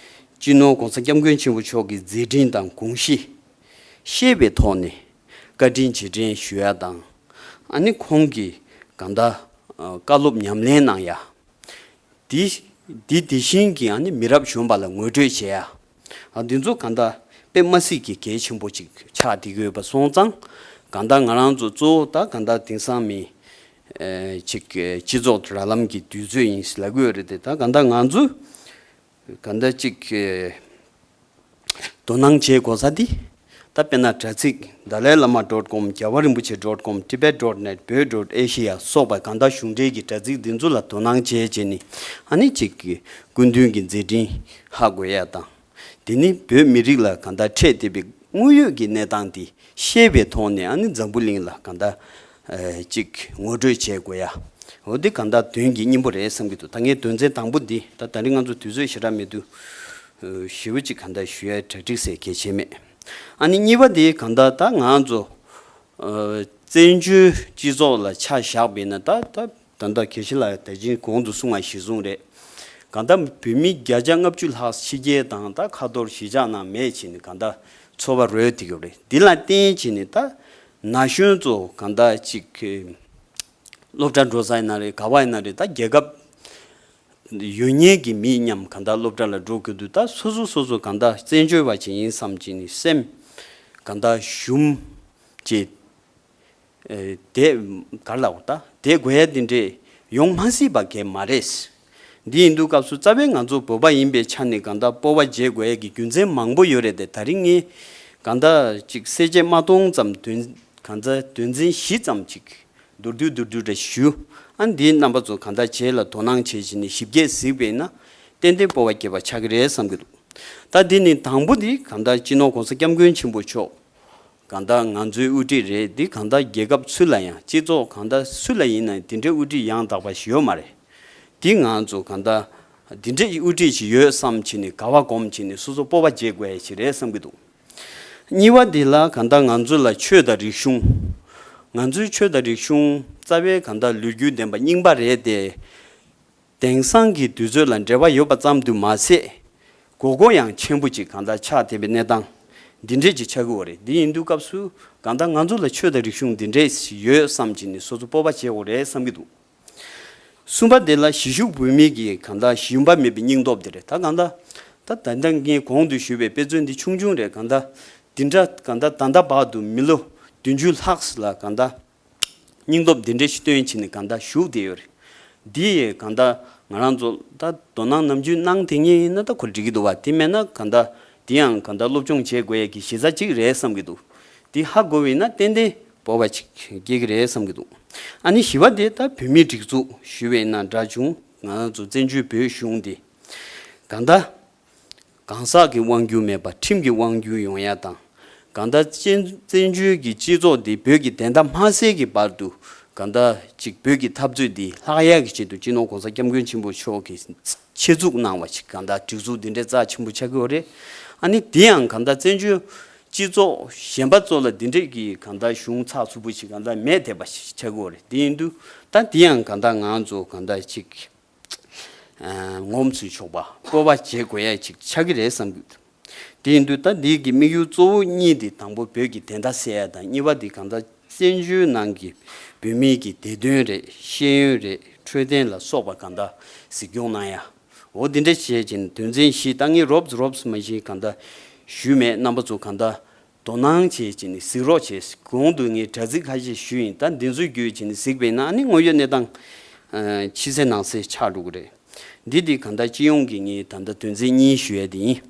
སྤྱི་ནོར་༸གོང་ས་༸སྐྱབས་མགོན་ཆེན་པོ་མཆོག་གི་མཛད་འཕྲིན་དང་དགོངས་གཞི་ཤེས་པའི་ཐོག་ནས་བཀའ་དྲིན་རྗེས་དྲན་ཞུ་ཡ་དང་། ཨ་ནི་ཁོང་གིས་གང་ལྟར་ཨ་བཀའ་སློབ་ཉམས་ལེན་གནང་ཡ། འདི་འདི་དེ་བཞིན་གྱི་ཨ་ནི་མི་རབས་གཞོན་པ་ལ་ངོ་སྤྲོད་བྱེད་ཡ། ཨ་འདི་ཚོ་གང་ལྟར་དཔེ་མ་སྲིད་ཀྱི་གལ་ཆེན་པོ་ཅིག་ཆགས་བསྡད་ཡོད་པ་སོང་ཙང་། གང་ལྟར་ང་རང་ཚོ་གཙོ་བོ་ད་གང་ལྟར་དེང་སང་མི་ཨེ་ཅིག་སྤྱི་ཚོགས་དྲ་ལམ་གྱི་དུས་ཚོད་ཡིན་ཟེར་ལབ་ཀྱི་ཡོད་རེད་དེ། ད་གང་ལྟར་ང་ཚོ་གང་ལྟར་ཅིག་ཨེ་དོ་སྣང་བྱེད་དགོས་ས་དེ། ད་དཔེར་ན་དྲ་ཚིགས་Dalai Lama dot com, Java Rinpoche dot com, Tibet dot net, Boi dot Asia སོགས་པ་གང་ལྟར་གཞུང་འབྲེལ་གྱི་དྲ་ཚིགས་འདི་ཚོ་ལ་དོ་སྣང་བྱས་བྱས་ནས་ཨ་ནི་ཅིག་སྐུ་མདུན་གྱི་མཛད་འཕྲིན་ཧ་གོ་ཡ་དང་། དེ་ནི་བོད་མི་རིགས་ལ་གང་ལྟར་འཕྲད་བསྡད་པའི་དངོས་ཡོད་ཀྱི་གནས་སྟངས་དེ་ཤེས་པའི་ཐོག་ནས་ཨ་ནི་འཛམ་བུ་གླིང་ལ་གང་ལྟར་ཨ་ཅིག་ངོ་སྤྲོད་བྱེད་དགོས་ཡ། འོ་འདི་གང་ལྟར་དོན་གྱི་སྙིང་པོ་རེད་བསམ་གྱི་འདུག་ད་ངས་དོན་ཚན་དང་པོ་འདི་ད་ད་རིང་ང་ཚོ་དུས་ཚོད་ཞེ་དྲག་མེད་དུས་ཨ་ཞེ་པོ་ཅིག་གང་ལྟར་ཞུ་ཡ་གྲ་སྒྲིག་ཟེར་གལ་ཆེ་མེད། ཨ་ནི་གཉིས་པ་དེ་གང་ལྟར་ད་ང་ཚོ་ཨ་བཙན་བྱོལ་སྤྱི་ཚོགས་ལ་ཆ་བཞག་པ་ཡིན་ན་ད་ད། ད་ལྟ་དགེ་བཤེས་ལགས་ད་ཅིང་གོང་དུ་གསུངས་པ་གཞིར་བཟུང་རེད། གང་ལྟར་བོད་མི་བརྒྱ་ཆ་ལྔ་བཅུ་ལྷག་ཕྱི་རྒྱལ་དང་ད་ཁ་ཐོར་གཞིས་ཆགས་ནང་མེད་ཕྱིན་གང་ལྟར་འཚོ་བ་རོལ་བསྡད་ཡོད་རེད། འདི་ལ་བརྟེན་བྱས་ནས་ད་ན་གཞོན་ཚོ་གང་ལྟར་ཅིག་སློབ་གྲྭ་འགྲོ་ས་ཡིན་ན་རེད། ག་བ་ཡིན་ན་རེད། ད་རྒྱལ་ཁབ་ཡོད་མཁན་གྱི་མི་མཉམ་གང་ལྟར་སློབ་གྲྭ་ལ་འགྲོ་དགོས་དུས་ད་སོ་སོ་སོ་སོ་གང་ལྟར་བཙན་བྱོལ་བ་ཅིག་ཡིན་བསམ་བྱས་ནས་སེམས་གང་ལྟར་ཞུམ་བྱས། ཨེ་དེ་ག་རེ་ལབ་དགོས། ད་དེ་དགོས་ཡ་དེ་འདྲས་ཡོང་མ་སྲིད་པ་གལ་མ་རེད། འདི་ཡིན་དུས་སྐབས་སུ་རྩ་བའི་ང་ཚོ་བོད་པ་ཡིན་པའི་ཆ་ནས་གང་ལྟར་སྤོབས་པ་བརྗེད་དགོས་ཡ་གི་རྒྱུ་མཚན་མང་པོ་ཡོད་རེད་དེ། ད་རིང་ངས་གང་ལྟར་ཅིག་གསལ་བྱེད་མ་གཏོང་ཙམ་དོན་གང་ལྟར་དོན་ཚན་བཞི་ཙམ་ཅིག་མདོར་བསྡུས་མདོར་བསྡུས་འདྲ་ཞུ། ཨ་འདིའི་རྣམ་པ་ཚོ་གང་ལྟར་བྱས་ལ་དོ་སྣང་བྱས་བྱས་ནས་ཞིབ་རྒྱས་གཟིགས་པས་ན་ཏན་ཏན་སྤོབས་པ་སྐྱེས་པ་ཆགས་ཀྱི་རེད་བསམ་གྱི་འདུག་ད་འདི་ནི་དང་པོ་འདི་གང་ལྟར་སྤྱི་ནོར་༸གོང་ས་༸སྐྱབས་མགོན་ཆེན་པོ་མཆོག་གང་ལྟར་ང་ཚོའི་དབུ་ཁྲིད་རེད། འདི་གང་ལྟར་རྒྱལ་ཁབ་སུ་ལ་ཡང་སྤྱི་ཚོགས་གང་ལྟར་སུ་ལ་ཡིན་ན་འདི་འདྲའི་དབུ་ཁྲིད་ཡང་དག་པ་ཞིག་ཡོད་མ་རེད། འདི་ང་ཚོ་གང་ལྟར་འདི་འདྲའི་དབུ་ཁྲིད་ཞིག་ཡོད་བསམ་བྱས་ནས་དགའ་བ་སྒོམ་བྱས་ནས་སོ་སོ་སྤོབས་པ་བརྗེ་དགོས་ཡ་ཞིག་རེད་བསམ་གྱི་འདུག་གཉིས་པ་འདི་ལ་གང་ལྟར་ང་ཚོ་ལ་ཆོས་དང་རིག་གཞུང་། ང་ཚོའི་ཆོས་དང་རིག་གཞུང་རྩ་བའི་གང་ལྟར་ལོ་རྒྱུས་ལྡན་པ་རྙིང་པ་རེད་དེ། དེང་སང་གི་དུས་ཚོད་ལ་འབྲེལ་བ་ཡོད་པ་ཙམ་དུ་མ་ཟད། དགོས་མཁོ་ཡང་ཆེན་པོ་ཅིག་གང་ལྟར་ཆགས་བསྡད་པའི་གནས་སྟངས་འདི་འདྲས་ཅིག་ཆགས་ཀྱི་ཡོད་རེད། འདི་ཡིན་དུས་སྐབས་སུ་གང་ལྟར་ང་ཚོ་ལ་ཆོས་དང་རིག་གཞུང་འདི་འདྲས་ཡོད་བསམ་བྱས་ནས་སོ་སོ་སྤོབས་པ་བྱེད་དགོས་རེད་བསམ་གྱི་འདུག་གསུམ་པ་དེ་ལ་གཞིས་བཞུགས་བོད་མི་གི་གང་ལྟར་ཞུམ་པ་མེད་པའི་སྙིང་སྟོབས་དེ་རེད། ད་གང་ལྟར་ད་ད་ལྟ་ངས་གོང་དུ་ཞུས་པའི་དཔེ་མཚོན་འདི་ཆུང་ཆུང་རེད། གང་ལྟར་འདི་འདྲ་གང་ལྟར་ད་ལྟ་བར་དུ་མི་ལོ་བདུན་ཅུ་ལྷག་ལ་གང་ལྟར་སྙིང་སྟོབས་འདི་འདྲ་ཞིག་བཏོན་བྱས་ནས་གང་ལྟར་བཞུགས་བསྡད་ཡོད་རེད། འདི་ཡི་གང་ལྟར་ང་རང་ཚོ་ད་དོ་སྣང་ནམ་རྒྱུན་གནང་དེ་ཉིད་ཡིན་ན་ད་ཁོ་འགྲིག་གི་འདུག་བ། དེ་མེད་ན་གང་ལྟར་འདི་ཡང་གང་ལྟར་སློབ་སྦྱོང་བྱེད་དགོས་ཡ་གི་གཞི་རྩ་གཅིག་རེད་བསམ་གྱི་འདུག་འདི་ཧ་གོ་བས་ན་ཏན་ཏན་སྤོབས་པ་ཅིག་སྐྱེ་གི་རེད་བསམ་གྱི་འདུག་ཨ་ནི་བཞི་པ་དེ་ད་བོད་མིའི་སྒྲིག་འཛུགས་ཞུས་པས་ན་འདྲ་བྱུང་། ང་རང་ཚོ་བཙན་བྱོལ་བོད་གཞུང་འདི་གང་ལྟར་གང་ཟག་གི་དབང་སྒྱུར་མེད་པར་ཁྲིམས་ཀྱི་དབང་སྒྱུར་ཡོང་ཡ་དང་། གང་ལྟར་བཙན་བཙན་བྱོལ་གྱི་སྤྱི་ཚོགས་འདི་བོད་ཀྱི་བདེན་མཐའ་མ་གསལ་གྱི་བར་དུ་གང་ལྟར་ཅིག་བོད་ཀྱི་འཐབ་རྩོད་འདི་ལྷག་ཡ་གི་ཆེད་དུ་སྤྱི་ནོར་༸གོང་ས་༸སྐྱབས་མགོན་ཆེན་པོ་མཆོག་གིས་ཆེད་འཛུགས་གནང་བ་ཞིག་གང་ལྟར་སྒྲིག་འཛུགས་འདི་འདྲའི་རྩ་ཆེན་པོ་ཆགས་ཀྱི་ཡོད་རེད། ཨ་ནི་འདི་ཡང་གང་ལྟར་བཙན་བྱོལ་སྤྱི་ཚོགས་གཞན་པ་ཚོ་ལ་འདི་འདྲས་ཀྱི་གང་ལྟར་གཞུང་ཚགས་ཚུད་པོ་ཞིག་གང་ལྟར་མེད་བསྡད་པ་ཞིག་ཆགས་ཀྱི་ཡོད་རེད། དེ་ཡིན་དུས་ད་འདི་ཡང་གང་ལྟར་ང་ཚོ་གང་ལྟར་ཅིག་ངོམས་སུ་ཆོག་པ་སྤོབས་པ་བྱེད་དགོས་ཡ་ཅིག་ཆགས་ཀྱི་རེད་བསམ་གྱི་འདུག་དེ་ཡིན་དུས་ད་འདི་གི་དམིགས་ཡུལ་གཙོ་བོ་གཉིས་དེ་དང་པོ་བོད་ཀྱི་བདེན་མཐའ་གསལ་ཡ་དང་། གཉིས་པ་དེ་གང་ལྟར་བཙན་བྱོལ་ནང་གི་བོད་མི་གི་བདེ་དོན་རེད། ཤེས་ཡོན་རེད། འཕྲོད་བསྟེན་ལ་སོགས་པ་གང་ལྟར་གཟིགས་སྐྱོང་གནང་ཡ། འོ་འདི་འདྲ་བྱས་ཀྱིན་དོན་ཚན་བཞི་ད་ངས་རོབ་ཙམ་རོབ་ཙམ་མ་གཞི་གང་ལྟར་ཞུས་མེད། རྣམ་པ་ཚོ་གང་ལྟར་དོ་སྣང་བྱས་ཀྱིན་གཟིགས་རོགས་བྱས། གོང་དུ་ངས་དྲ་ཚིགས་ཁ་ཤས་ཞུས་ཡིན། ད་འདི་ཚོ་བརྒྱུད་ཀྱིན་གཟིགས་པས་ན་ཨ་ནི་དངོས་ཡོད་གནས་སྟངས་ཕྱི་གསལ་ནང་གསལ་ཆགས་འགྲོ་གི་རེད། འདི་འདི་གང་ལྟར་སྤྱི་ཡོངས་ཀྱི་ངས་ད་ལྟ་དོན་ཚན་གཉིས་ཞུ་ཡ་དེ་ཡིན།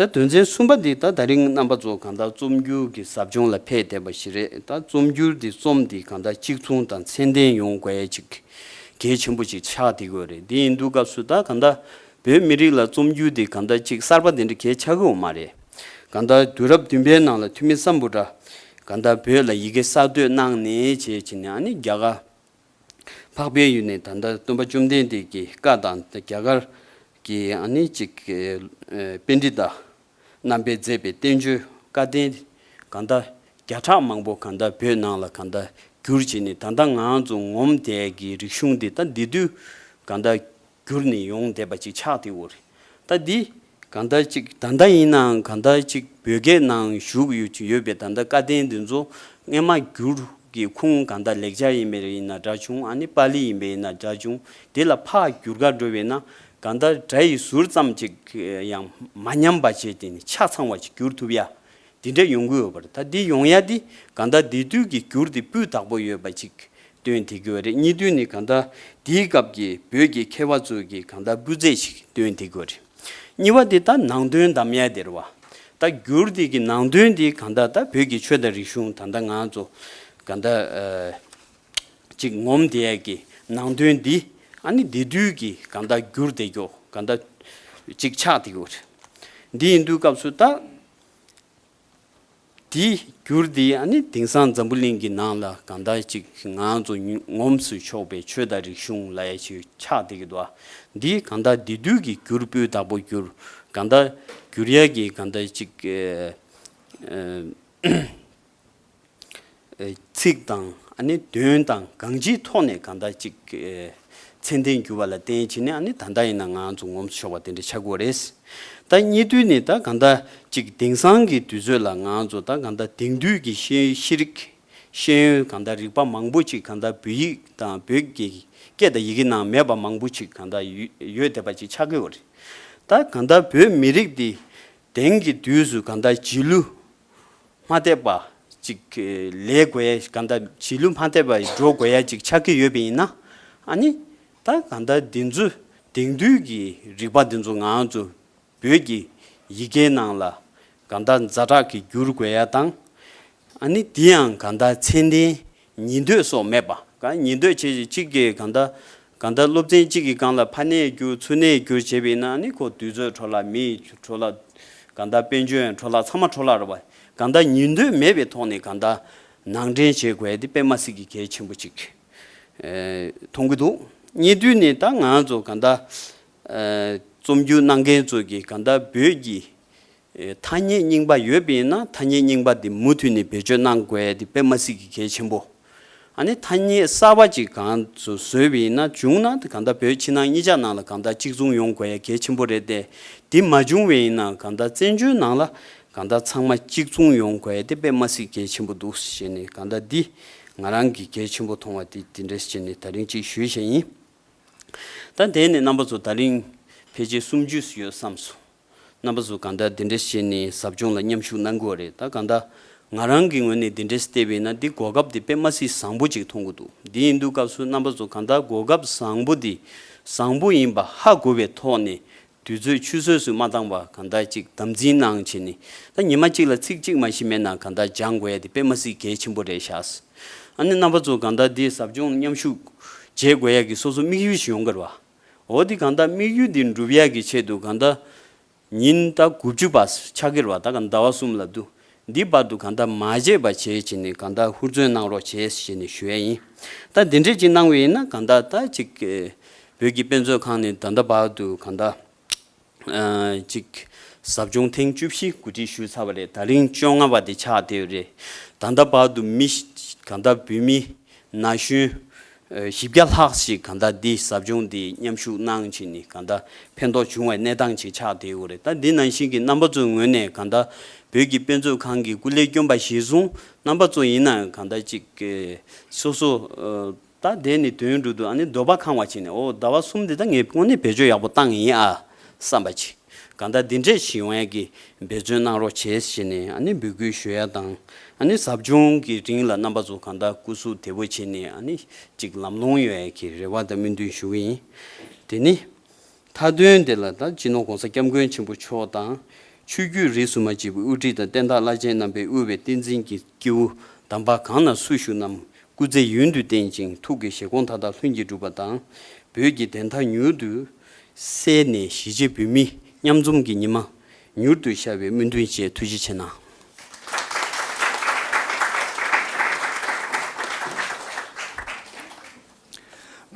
ད་དོན་ཚན་གསུམ་པ་འདི་ད་ད་རིང་རྣམ་པ་ཚོ་གང་ལྟར་རྩོམ་སྒྱུར་གྱི་ཟབ་སྦྱོང་ལ་ཕེབས་བསྡད་པ་ཞིག་རེད། ད་རྩོམ་སྒྱུར་འདི་རྩོམ་འདི་གང་ལྟར་གཅིག་མཚུངས་དང་ཚད་ལྡན་ཡོང་དགོས་ཡ་ཅིག་གལ་ཆེན་པོ་ཅིག་ཆགས་བསྡད་ཡོད་རེད། འདི་ཡིན་དུས་སྐབས་སུ་ད་གང་ལྟར་བོད་མི་རིགས་ལ་རྩོམ་སྒྱུར་འདི་གང་ལྟར་ཅིག་གསར་པ་འདི་འདྲ་གལ་ཆགས་ཀྱི་ཡོད་མ་རེད། གང་ལྟར་དུས་རབས་བདུན་པའི་ནང་ལ་ཐུ་མི་སམ་བྷོ་ཊ་གང་ལྟར་བོད་ལ་ཡི་གེ་གསར་གཏོད་གནང་ནས་བྱས་བྱས་ནས་ཨ་ནི་རྒྱ་གར་འཕགས་པའི་ཡུལ་ནས་ད་ལྟ་སྟོན་པ་བཅོམ་ལྡན་འདས་ཀྱི་བཀའ་དང་རྒྱ་གར་གྱི་ཨ་ནི་ཅིག་ཨེ་པཎྜི་ཏ་རྣམ་པས་མཛད་པའི་བསྟན་བཅོས་བཀའ་བསྟན་གང་ལྟར་བརྒྱ་ཕྲག་མང་པོ་གང་ལྟར་བོད་ནང་ལ་གང་ལྟར་བསྒྱུར་བྱས་ནས་ད་ལྟ་ང་ཚོ་ངོམ་དེ་གི་རིག་གཞུང་འདི་ད་འདི་དུས་གང་ལྟར་བསྒྱུར་ནས་ཡོང་བསྡད་པ་ཅིག་ཆགས་བསྡད་ཡོད་རེད། ད་འདི་གང་ལྟར་ཅིག་ད་ལྟ་ཡིན་ནའང་གང་ལྟར་ཅིག་བོད་སྐད་ནང་བཞུགས་ཡོད་ཅིག་ཡོད་པའི་ད་ལྟ་བཀའ་བསྟན་འདི་ཚོ་སྔས་མ་བསྒྱུར་གྱི་ཁུངས་གང་ལྟར་ལེགས་སྦྱར་ཡིན་པའི་ཡིན་ན་འདྲ་བྱུང་། ཨ་ནི་པཱ་ལི་ཡིན་པའི་ཡིན་ན་འདྲ་བྱུང་། དེ་ལ་ཕར་བསྒྱུར་ག་འགྲོ་བས་ན་གང་ལྟར་སྒྲ་ཡི་ཟུར་ཙམ་ཅིག་ཡང་མ་ཉམས་པ་བྱས་ཏེ་ནི་ཆ་ཚང་བ་ཅིག་བསྒྱུར་ཐུབ་ཡ། དེ་འདྲ་ཡོང་གི་ཡོད་པ་རེད། ད་འདི་ཡོང་ཡ་འདི་གང་ལྟར་འདི་དུས་ཀྱི་འགྱུར་དེ་སྤུས་དག་པོ་ཡོད་པ་ཅིག་སྟོན་ཐེབས་ཀྱི་ཡོད་རེད། གཉིས་དུས་ནི་གང་ལྟར་དེའི་སྐབས་ཀྱི་བོད་ཀྱི་མཁས་པ་ཚོས་ཀྱི་གང་ལྟར་སྤུས་ཚད་ཅིག་སྟོན་ཐེབས་ཀྱི་ཡོད་རེད། གཉིས་པ་དེ་ད་ནང་དོན་གདམ་ཡ་དེ་རེད་བ། ད་འགྱུར་དེ་གི་ནང་དོན་དེ་གང་ལྟར་ད་བོད་ཀྱི་ཆོས་དང་རིག་གཞུང་ད་ལྟ་ང་ཚོ་གང་ལྟར་ཨ་ཅིག་ངོམ་དེ་ཡ་གི་ནང་དོན་འདི་ཨ་ནི་འདི་དུས་ཀྱི་གང་ལྟར་འགྱུར་དེ་ཀྱོ་གང་ལྟར་ཅིག་ཆགས་དེ་ཀྱོ་རེད། འདི་ཡིན་དུས་སྐབས་སུ་ད། དེའི་འགྱུར་དེ་ཨ་ནི་དེང་སང་འཛམ་བུ་གླིང་གི་ནང་ལ་གང་ལྟར་ཅིག་ང་ཚོ་ངོམས་སུ་ཆོག་པའི་ཆོས་དང་རིག་གཞུང་ལ་ཡ་ཅིག་ཆགས་བསྡད་ཀྱི་འདུག་འདི་གང་ལྟར་འདི་དུས་ཀྱི་འགྱུར་སྤུས་དག་པོ་འགྱུར་གང་ལྟར་འགྱུར་ཡ་གི་གང་ལྟར་ཅིག་ཨེ་ཨེ་ཚིག་དང་ཨ་ནི་དོན་དང་གང་ཅིའི་ཐོག་ནས་གང་ལྟར་ཅིག་ཨེ་ཚད་ལྡན་གྱུར་པ་ལ་བརྟེན་བྱས་ནས་ཨ་ནི་ད་ལྟ་ཡིན་ན་ང་ཚོ་ངོམས་སུ་ཆོག་པ་དེ་འདྲ་ཆགས་ཀྱི་ཡོད་རེད། ད་གཉིས་དུས་ནི་ད་གང་ལྟར་ཅིག་དེང་སང་གི་དུས་ཚོད་ལ་ང་ཚོ་ད་གང་ལྟར་དེང་དུས་ཀྱི་ཤེས་ཤེས་རིག་ཤེས་ཡོན་གང་ལྟར་རིག་པ་མང་པོ་ཅིག་གང་ལྟར་བོད་ཡིག་དང་བོད་ཀྱི་སྐད་དང་ཡི་གེ་ནང་མེད་པ་མང་པོ་ཅིག་གང་ལྟར་ཡོད་ཡོད་བསྡད་པ་ཅིག་ཆགས་ཀྱི་ཡོད་རེད། ད་གང་ལྟར་བོད་མི་རིགས་འདི་དེང་གི་དུས་སུ་གང་ལྟར་རྗེས་ལུས་མ་ཐེབས་པ། ཅིག་ལས་དགོས་ཡ་གང་ལྟར་བྱིས་ལུས་མ་ཐེབས་པ་འགྲོ་དགོས་ཡ་ཅིག་ཆགས་ཀྱི་ཡོད་པ་ཡིན་ན། ཨ་ནི་ད་གང་ལྟར་འདི་ཚོ་དེང་དུས་ཀྱི་རིག་པ་འདི་ཚོ་ང་ཚོ་བོད་ཀྱི་ཡི་གེའི་ནང་ལ་གང་ལྟར་ཛ་དྲག་གི་བསྒྱུར་དགོས་ཡ་དང་། ཨ་ནི་འདི་ཡང་གང་ལྟར་ཚད་ལྡན་ཉིས་ཟློས་སོགས་མེད་པ། གང་ཉིས་ཟློས་བྱས་གཅིག་གིས་གང་ལྟར་གང་ལྟར་སློབ་ཚན་གཅིག་གི་སྒང་ལ་ཕ་ནས་བསྒྱུར་ཚུ་ནས་བསྒྱུར་བྱས་པ་ཡིན་ན། ཨ་ནི་ཁོ་དུས་ཚོད་འཕྲོ་བརླག་མིའི་འཕྲོ་བརླག་གང་ལྟར་དཔལ་འབྱོར་འཕྲོ་བརླག་ཚང་མ་འཕྲོ་བརླག་རེད་པ། གང་ལྟར་ཉིས་ཟློས་མེད་པའི་ཐོག་ནས་གང་ལྟར་ནང་འདྲེན་བྱེད་དགོས་ཡ་དེ་དཔེ་མ་སྲིད་ཀྱི་གལ་ཆེན་པོ་ཅིག་ཨེ་མཐོང་གི་འདུག་གཉིས་དུས་ནས་ད་ང་ཚོ་གང་ལྟར་ཨེ་རྩོམ་སྒྱུར་གནང་མཁན་ཚོ་གིས་གང་ལྟར་བོད་ཀྱི་ཨེ་ཐ་སྙད་རྙིང་པ་ཡོད་པ་ཡིན་ན། ཐ་སྙད་རྙིང་པ་དེ་མུ་མཐུད་ནས་བེད་སྤྱོད་གནང་དགོས་ཡ་དེ་དཔེ་མ་སྲིད་ཀྱི་གལ་ཆེན་པོ། ཨ་ནི་ཐ་སྙད་གསར་པ་ཅིག་གང་ཚོ་བཟོས་པ་ཡིན་ན། བྱུང་ན་གང་ལྟར་བོད་ཕྱི་ནང་གཉིས་ཆ་ནང་ལ་གང་ལྟར་གཅིག་མཚུངས་ཡོང་དགོས་ཡ་གལ་ཆེན་པོ་རེད་དེ། དེ་མ་བྱུང་བ་ཡིན་ན་གང་ལྟར་བཙན་བྱོལ་ནང་ལ་གང་ལྟར་ཚང་མ་གཅིག་མཚུངས་ཡོང་དགོས་ཡ་དེ་དཔེ་མ་སྲིད་གལ་ཆེན་པོ་འདུག་ཟེར་ནས། གང་ལྟར་འདི་ང་རང་གིས་གལ་ཆེན་པོ་མཐོང་བ་དེ་དེ་འདྲ་ཟེར་ནས་ད་རིང་ཅིག་ཞུས་བཞག་ཡིན། ད་དེ་ནས་རྣམ་པ་ཚོ་ད་རིང་ཕལ་ཆེར་སུམ་ཅུ་ཡོད་བསམ་སོང་། རྣམ་པ་ཚོ་གང་ལྟར་འདི་འདྲ་བྱས་ནས་ཟབ་སྦྱོང་ལ་མཉམ་ཞུགས་གནང་དགོས་རེད། ད་གང་ལྟར་ང་རང་གི་ངོས་ནས་འདི་འདྲ་བལྟས་པ་ཡིན་ན། འདི་གོ་སྐབས་འདི་དཔེ་མ་སྲིད་བཟང་པོ་ཅིག་མཐོང་གི་འདུག་འདི་ཡིན་དུས་སྐབས་སུ་རྣམ་པ་ཚོ་གང་ལྟར་གོ་སྐབས་བཟང་པོ་འདི་བཟང་པོ་ཡིན་པ་ཧ་གོ་བའི་ཐོག་ནས། དུས་ཚོད་ཆུད་ཟོས་སུ་མ་བཏང་བར་གང་ལྟར་ཅིག་དམ་འཛིན་གནང་བྱས་ནས། ད་ཉི་མ་གཅིག་ལ་ཚིག་གཅིག་མ་གཞི་མེད་ན་གང་ལྟར་སྦྱང་དགོས་ཡ་དེ་དཔེ་མ་སྲིད་གལ་ཆེན་པོ་རེད་ཤག་ཨ་ནི་རྣམ་པ་ཚོ་གང་ལྟར་འདི་ཟབ་སྦྱོང་མཉམ་ཞུགས་བྱེད་དགོས་ཡ་གི་སོ་སོ་དམིགས་ཡུལ་ཞིག་ཡོང་གི་རེད་བ། འོ་དེ་གང་ལྟར་དམིགས་ཡུལ་འདི་འགྲུབ་ཡ་གི་ཆེད་དུ་གང་ལྟར་ཉིན་ད་དགུ་བཅུ་པ་ཆགས་ཀྱི་རེད་བ། ད་གང་ཟླ་བ་གསུམ་ལ་འདུག་འདི་བར་དུ་གང་ལྟར་མ་བརྗེད་པ་བྱས་བྱས་ནས་གང་ལྟར་ཧུར་བརྩོན་གནང་རོགས་བྱས་ཞེས་ནས་ཞུ་ཡ་ཡིན། ད་འདི་འདྲས་ཅིག་གནང་བ་ཡིན་ན་གང་ལྟར་ད་ཅིག་བོད་ཀྱི་དཔེ་མཛོད་ཁང་ནས་ད་ལྟ་བར་དུ་གང་ལྟར་ཨ་ཅིག་ཟབ་སྦྱོང་ཐེངས་བཅུ་བཞི་གོ་སྒྲིག་ཞུས་ཚར་བ་རེད། ད་རིང་བཅོ་ལྔ་པ་དེ་ཆགས་བསྡད་ཡོད་རེད། ད་ལྟ་བར་དུ་མི་གང་ལྟར་བོད་མི་ན་གཞོན་ཨ་བཞི་བརྒྱ་ལྷག་ཞིག་གང་ལྟར་འདི་ཟབ་སྦྱོང་འདི་མཉམ་ཞུགས་གནང་བྱས་ནས་གང་ལྟར་ཕན་ཐོགས་བྱུང་བའི་གནས་སྟངས་ཅིག་ཆགས་བསྡད་ཡོད་རེད། ད་འདི་ནང་བཞིན་གྱི་རྣམ་པ་ཚོའི་ངོས་ནས་གང་ལྟར་བོད་ཀྱི་དཔེ་མཛོད་ཁང་གི་སྐུ་ལས་བསྐྱོན་པ་གཞིར་བཟུང་། རྣམ་པ་ཚོ་ཡིན་ནའང་གང་ལྟར་ཅིག་ཨ་སོ་སོ་ཨ་ད་དེ་ནི་དོན་འགྲུབ་འདུག་ཨ་ནི་འདོད་པ་ཁེངས་པ་བྱས་ནས། འོ་ཟླ་བ་གསུམ་འདི་ད་ངས་དངོས་གནས་བེད་སྤྱོད་ཡག་པོ་བཏང་ཡིན་ཨ་བསམ་པ་ཅིག་གང་ལྟར་འདི་འདྲས་ཞིག་ཡོང་ཡ་གི་འབད་བརྩོན་གནང་རོགས་བྱས་ཞེས་ནས་ཨ་ནི་འབོད་སྐུལ་ཞུ་ཡ་དང་། ཨ་ནི་ཟབ་སྦྱོང་གི་རིང་ལ་རྣམ་པ་ཚོ་གང་ལྟར་སྐུ་གཟུགས་བདེ་པོ་བྱས་ནས་ཨ་ནི་ཅིག་ལམ་ལྷོང་ཡོང་ཡ་གི་རེ་བ་དང་སྨོན་འདུན་ཞུ་གི་ཡིན། དེ་ནི། མཐའ་དོན་དེ་ལ་ད་སྤྱི་ནོར་༸གོང་ས་༸སྐྱབས་མགོན་ཆེན་པོ་མཆོག་དང་། ཆོས་བརྒྱུད་རིས་སུ་མ་ཆད་པའི་དབུ་ཁྲིད་དང་བསྟན་བདག་བླ་ཆེན་རྣམ་པས་དབུས་པའི་བསྟན་འཛིན་གྱི་སྐྱེས་བུ་དམ་པ་གང་ན་སུ་བཞུགས་རྣམས་སྐུ་ཚེ་ཡུན་དུ་བརྟན་ཅིང་ཐུགས་ཀྱི་བཞེད་དགོངས་མཐའ་དག་ལྷུན་གྱིས་གྲུབ་པ་དང་། བོད་ཀྱི་བདེན་མཐའ་མྱུར་དུ་གསལ་ནས་གཞིས་བྱེས་བོད་མི་མཉམ་འཛོམས་ཀྱི་ཉི་མ་མྱུར་དུ་ཤར་བའི་སྨོན་འདུན་བཅས། ཐུགས་རྗེ་ཆེ་གནང་།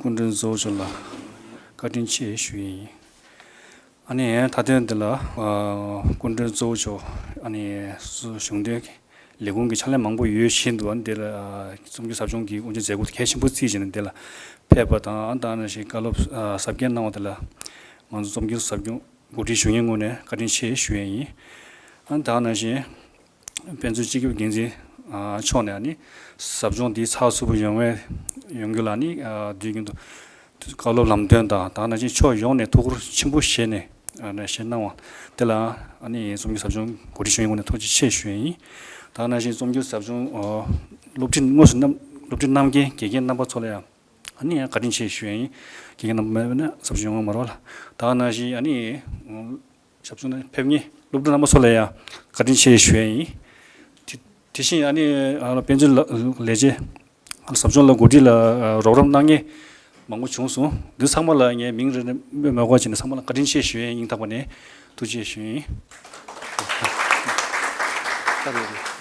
སྐུ་མགྲོན་གཙོ་བོ་མཆོག་ལ་བཀའ་དྲིན་ཆེ་ཞུ་ཡི་ཡིན། ཨ་ནི་མཐའ་དོན་འདི་ལ་ཨ་སྐུ་མགྲོན་གཙོ་བོ་མཆོག་ཨ་ནི་སུ་གཞུང་དོན་གྱི་ལས་ཁུངས་ཀྱི་ཕྱག་ལས་མང་པོ་ཡོད་བཞིན་དུ། ཨ་ནི་འདི་ལ་ཨ་རྩོམ་སྒྱུར་ཟབ་སྦྱོང་གི་དབུ་འབྱེད་མཛད་སྒོ་གལ་ཆེན་པོ་བརྩིས་བྱས་ནས་འདི་ལ་ཕེབས་པ་དང་། ཨ་ནི་ད་ནང་བཞིན་བཀའ་སློབ་ཨ་ཟབ་རྒྱས་གནང་བ་དེ་ལ་ང་ཚོ་རྩོམ་སྒྱུར་ཟབ་སྦྱོང་གོ་སྒྲིག་ཞུ་མཁན་ངོས་ནས་བཀའ་དྲིན་ཆེ་ཞུ་ཡས་ཡིན། ཨ་ནི་ད་ནང་བཞིན་དཔེ་མཛོད་སྤྱི་ཁྱབ་འགན་འཛིན་ཨ་མཆོག་ནས་ཨ་ནི་ཟབ་སྦྱོང་འདི་ཚགས་ཚུད་པོ་ཡོང་བའི་ཡོང་རྒྱུ་ལ་ཨ་ནི་ཨ་དུས་རྒྱུན་དུ་བཀའ་སློབ་ལམ་སྟོན་དང་། ད་ནང་བཞིན་ཕྱོགས་ཡོངས་ནས་ཐུགས་ཁུར་ཆེན་པོ་བཞེས་ནས་ཨ་ནི་བཞེས་གནང་བ་དེ་ལ་ཨ་ནི་རྩོམ་སྒྱུར་ཟབ་སྦྱོང་གོ་སྒྲིག་ཞུ་མཁན་ངོས་ནས་ཐུགས་རྗེ་ཆེ་ཞུ་ཡས་ཡིན། ད་ནང་བཞིན་རྩོམ་སྒྱུར་ཟབ་སྦྱོང་ཨ་སློབ་ཁྲིད་དངོས་སུ་གནང་སློབ་ཁྲིད་གནང་མཁན་དགེ་རྒན་རྣམ་པ་ཚོ་ལ་ཡང་ཨ་ནི་ཡང་བཀའ་དྲིན་ཆེ་ཞུ་ཡས་ཡིན། དགེ་རྒན་རྣམ་པ་མེད་ན་ཟབ་སྦྱོང་ཡོང་མ་རོགས་ལ། ད་ནང་བཞིན་ཨ་ནི་ཞབས་ཞུ་ནང་ཕེབས་མཁན་སློབ་ཕྲུག་རྣམ་པ་ཚོ་ལ་ཡང་བཀའ་དྲིན་ཆེ་ཞུ་ཡས་ཡིན། དེ་དེ་བཞིན་ཨ་ནི་ཨ་དཔེ་མཛོད་ལ་ལས་བྱེད་ཟབ་སྦྱོང་ལ་གོ་སྒྲིག་ལ་རོགས་རམ་གནང་མཁན་མང་པོ་བྱུང་སོང་། འདི་ཚང་མ་ལ་ངས་མིང་རེ་རེ་སྨོས་མ་དགོས་བྱས་ནས་ཚང་མ་ལ་བཀའ་དྲིན་ཆེ་ཞུ་ཡས་ཡིན། སྙིང་ཐག་པ་ནས་ཐུགས་རྗེ་ཆེ་ཞུ་ཡས་ཡིན།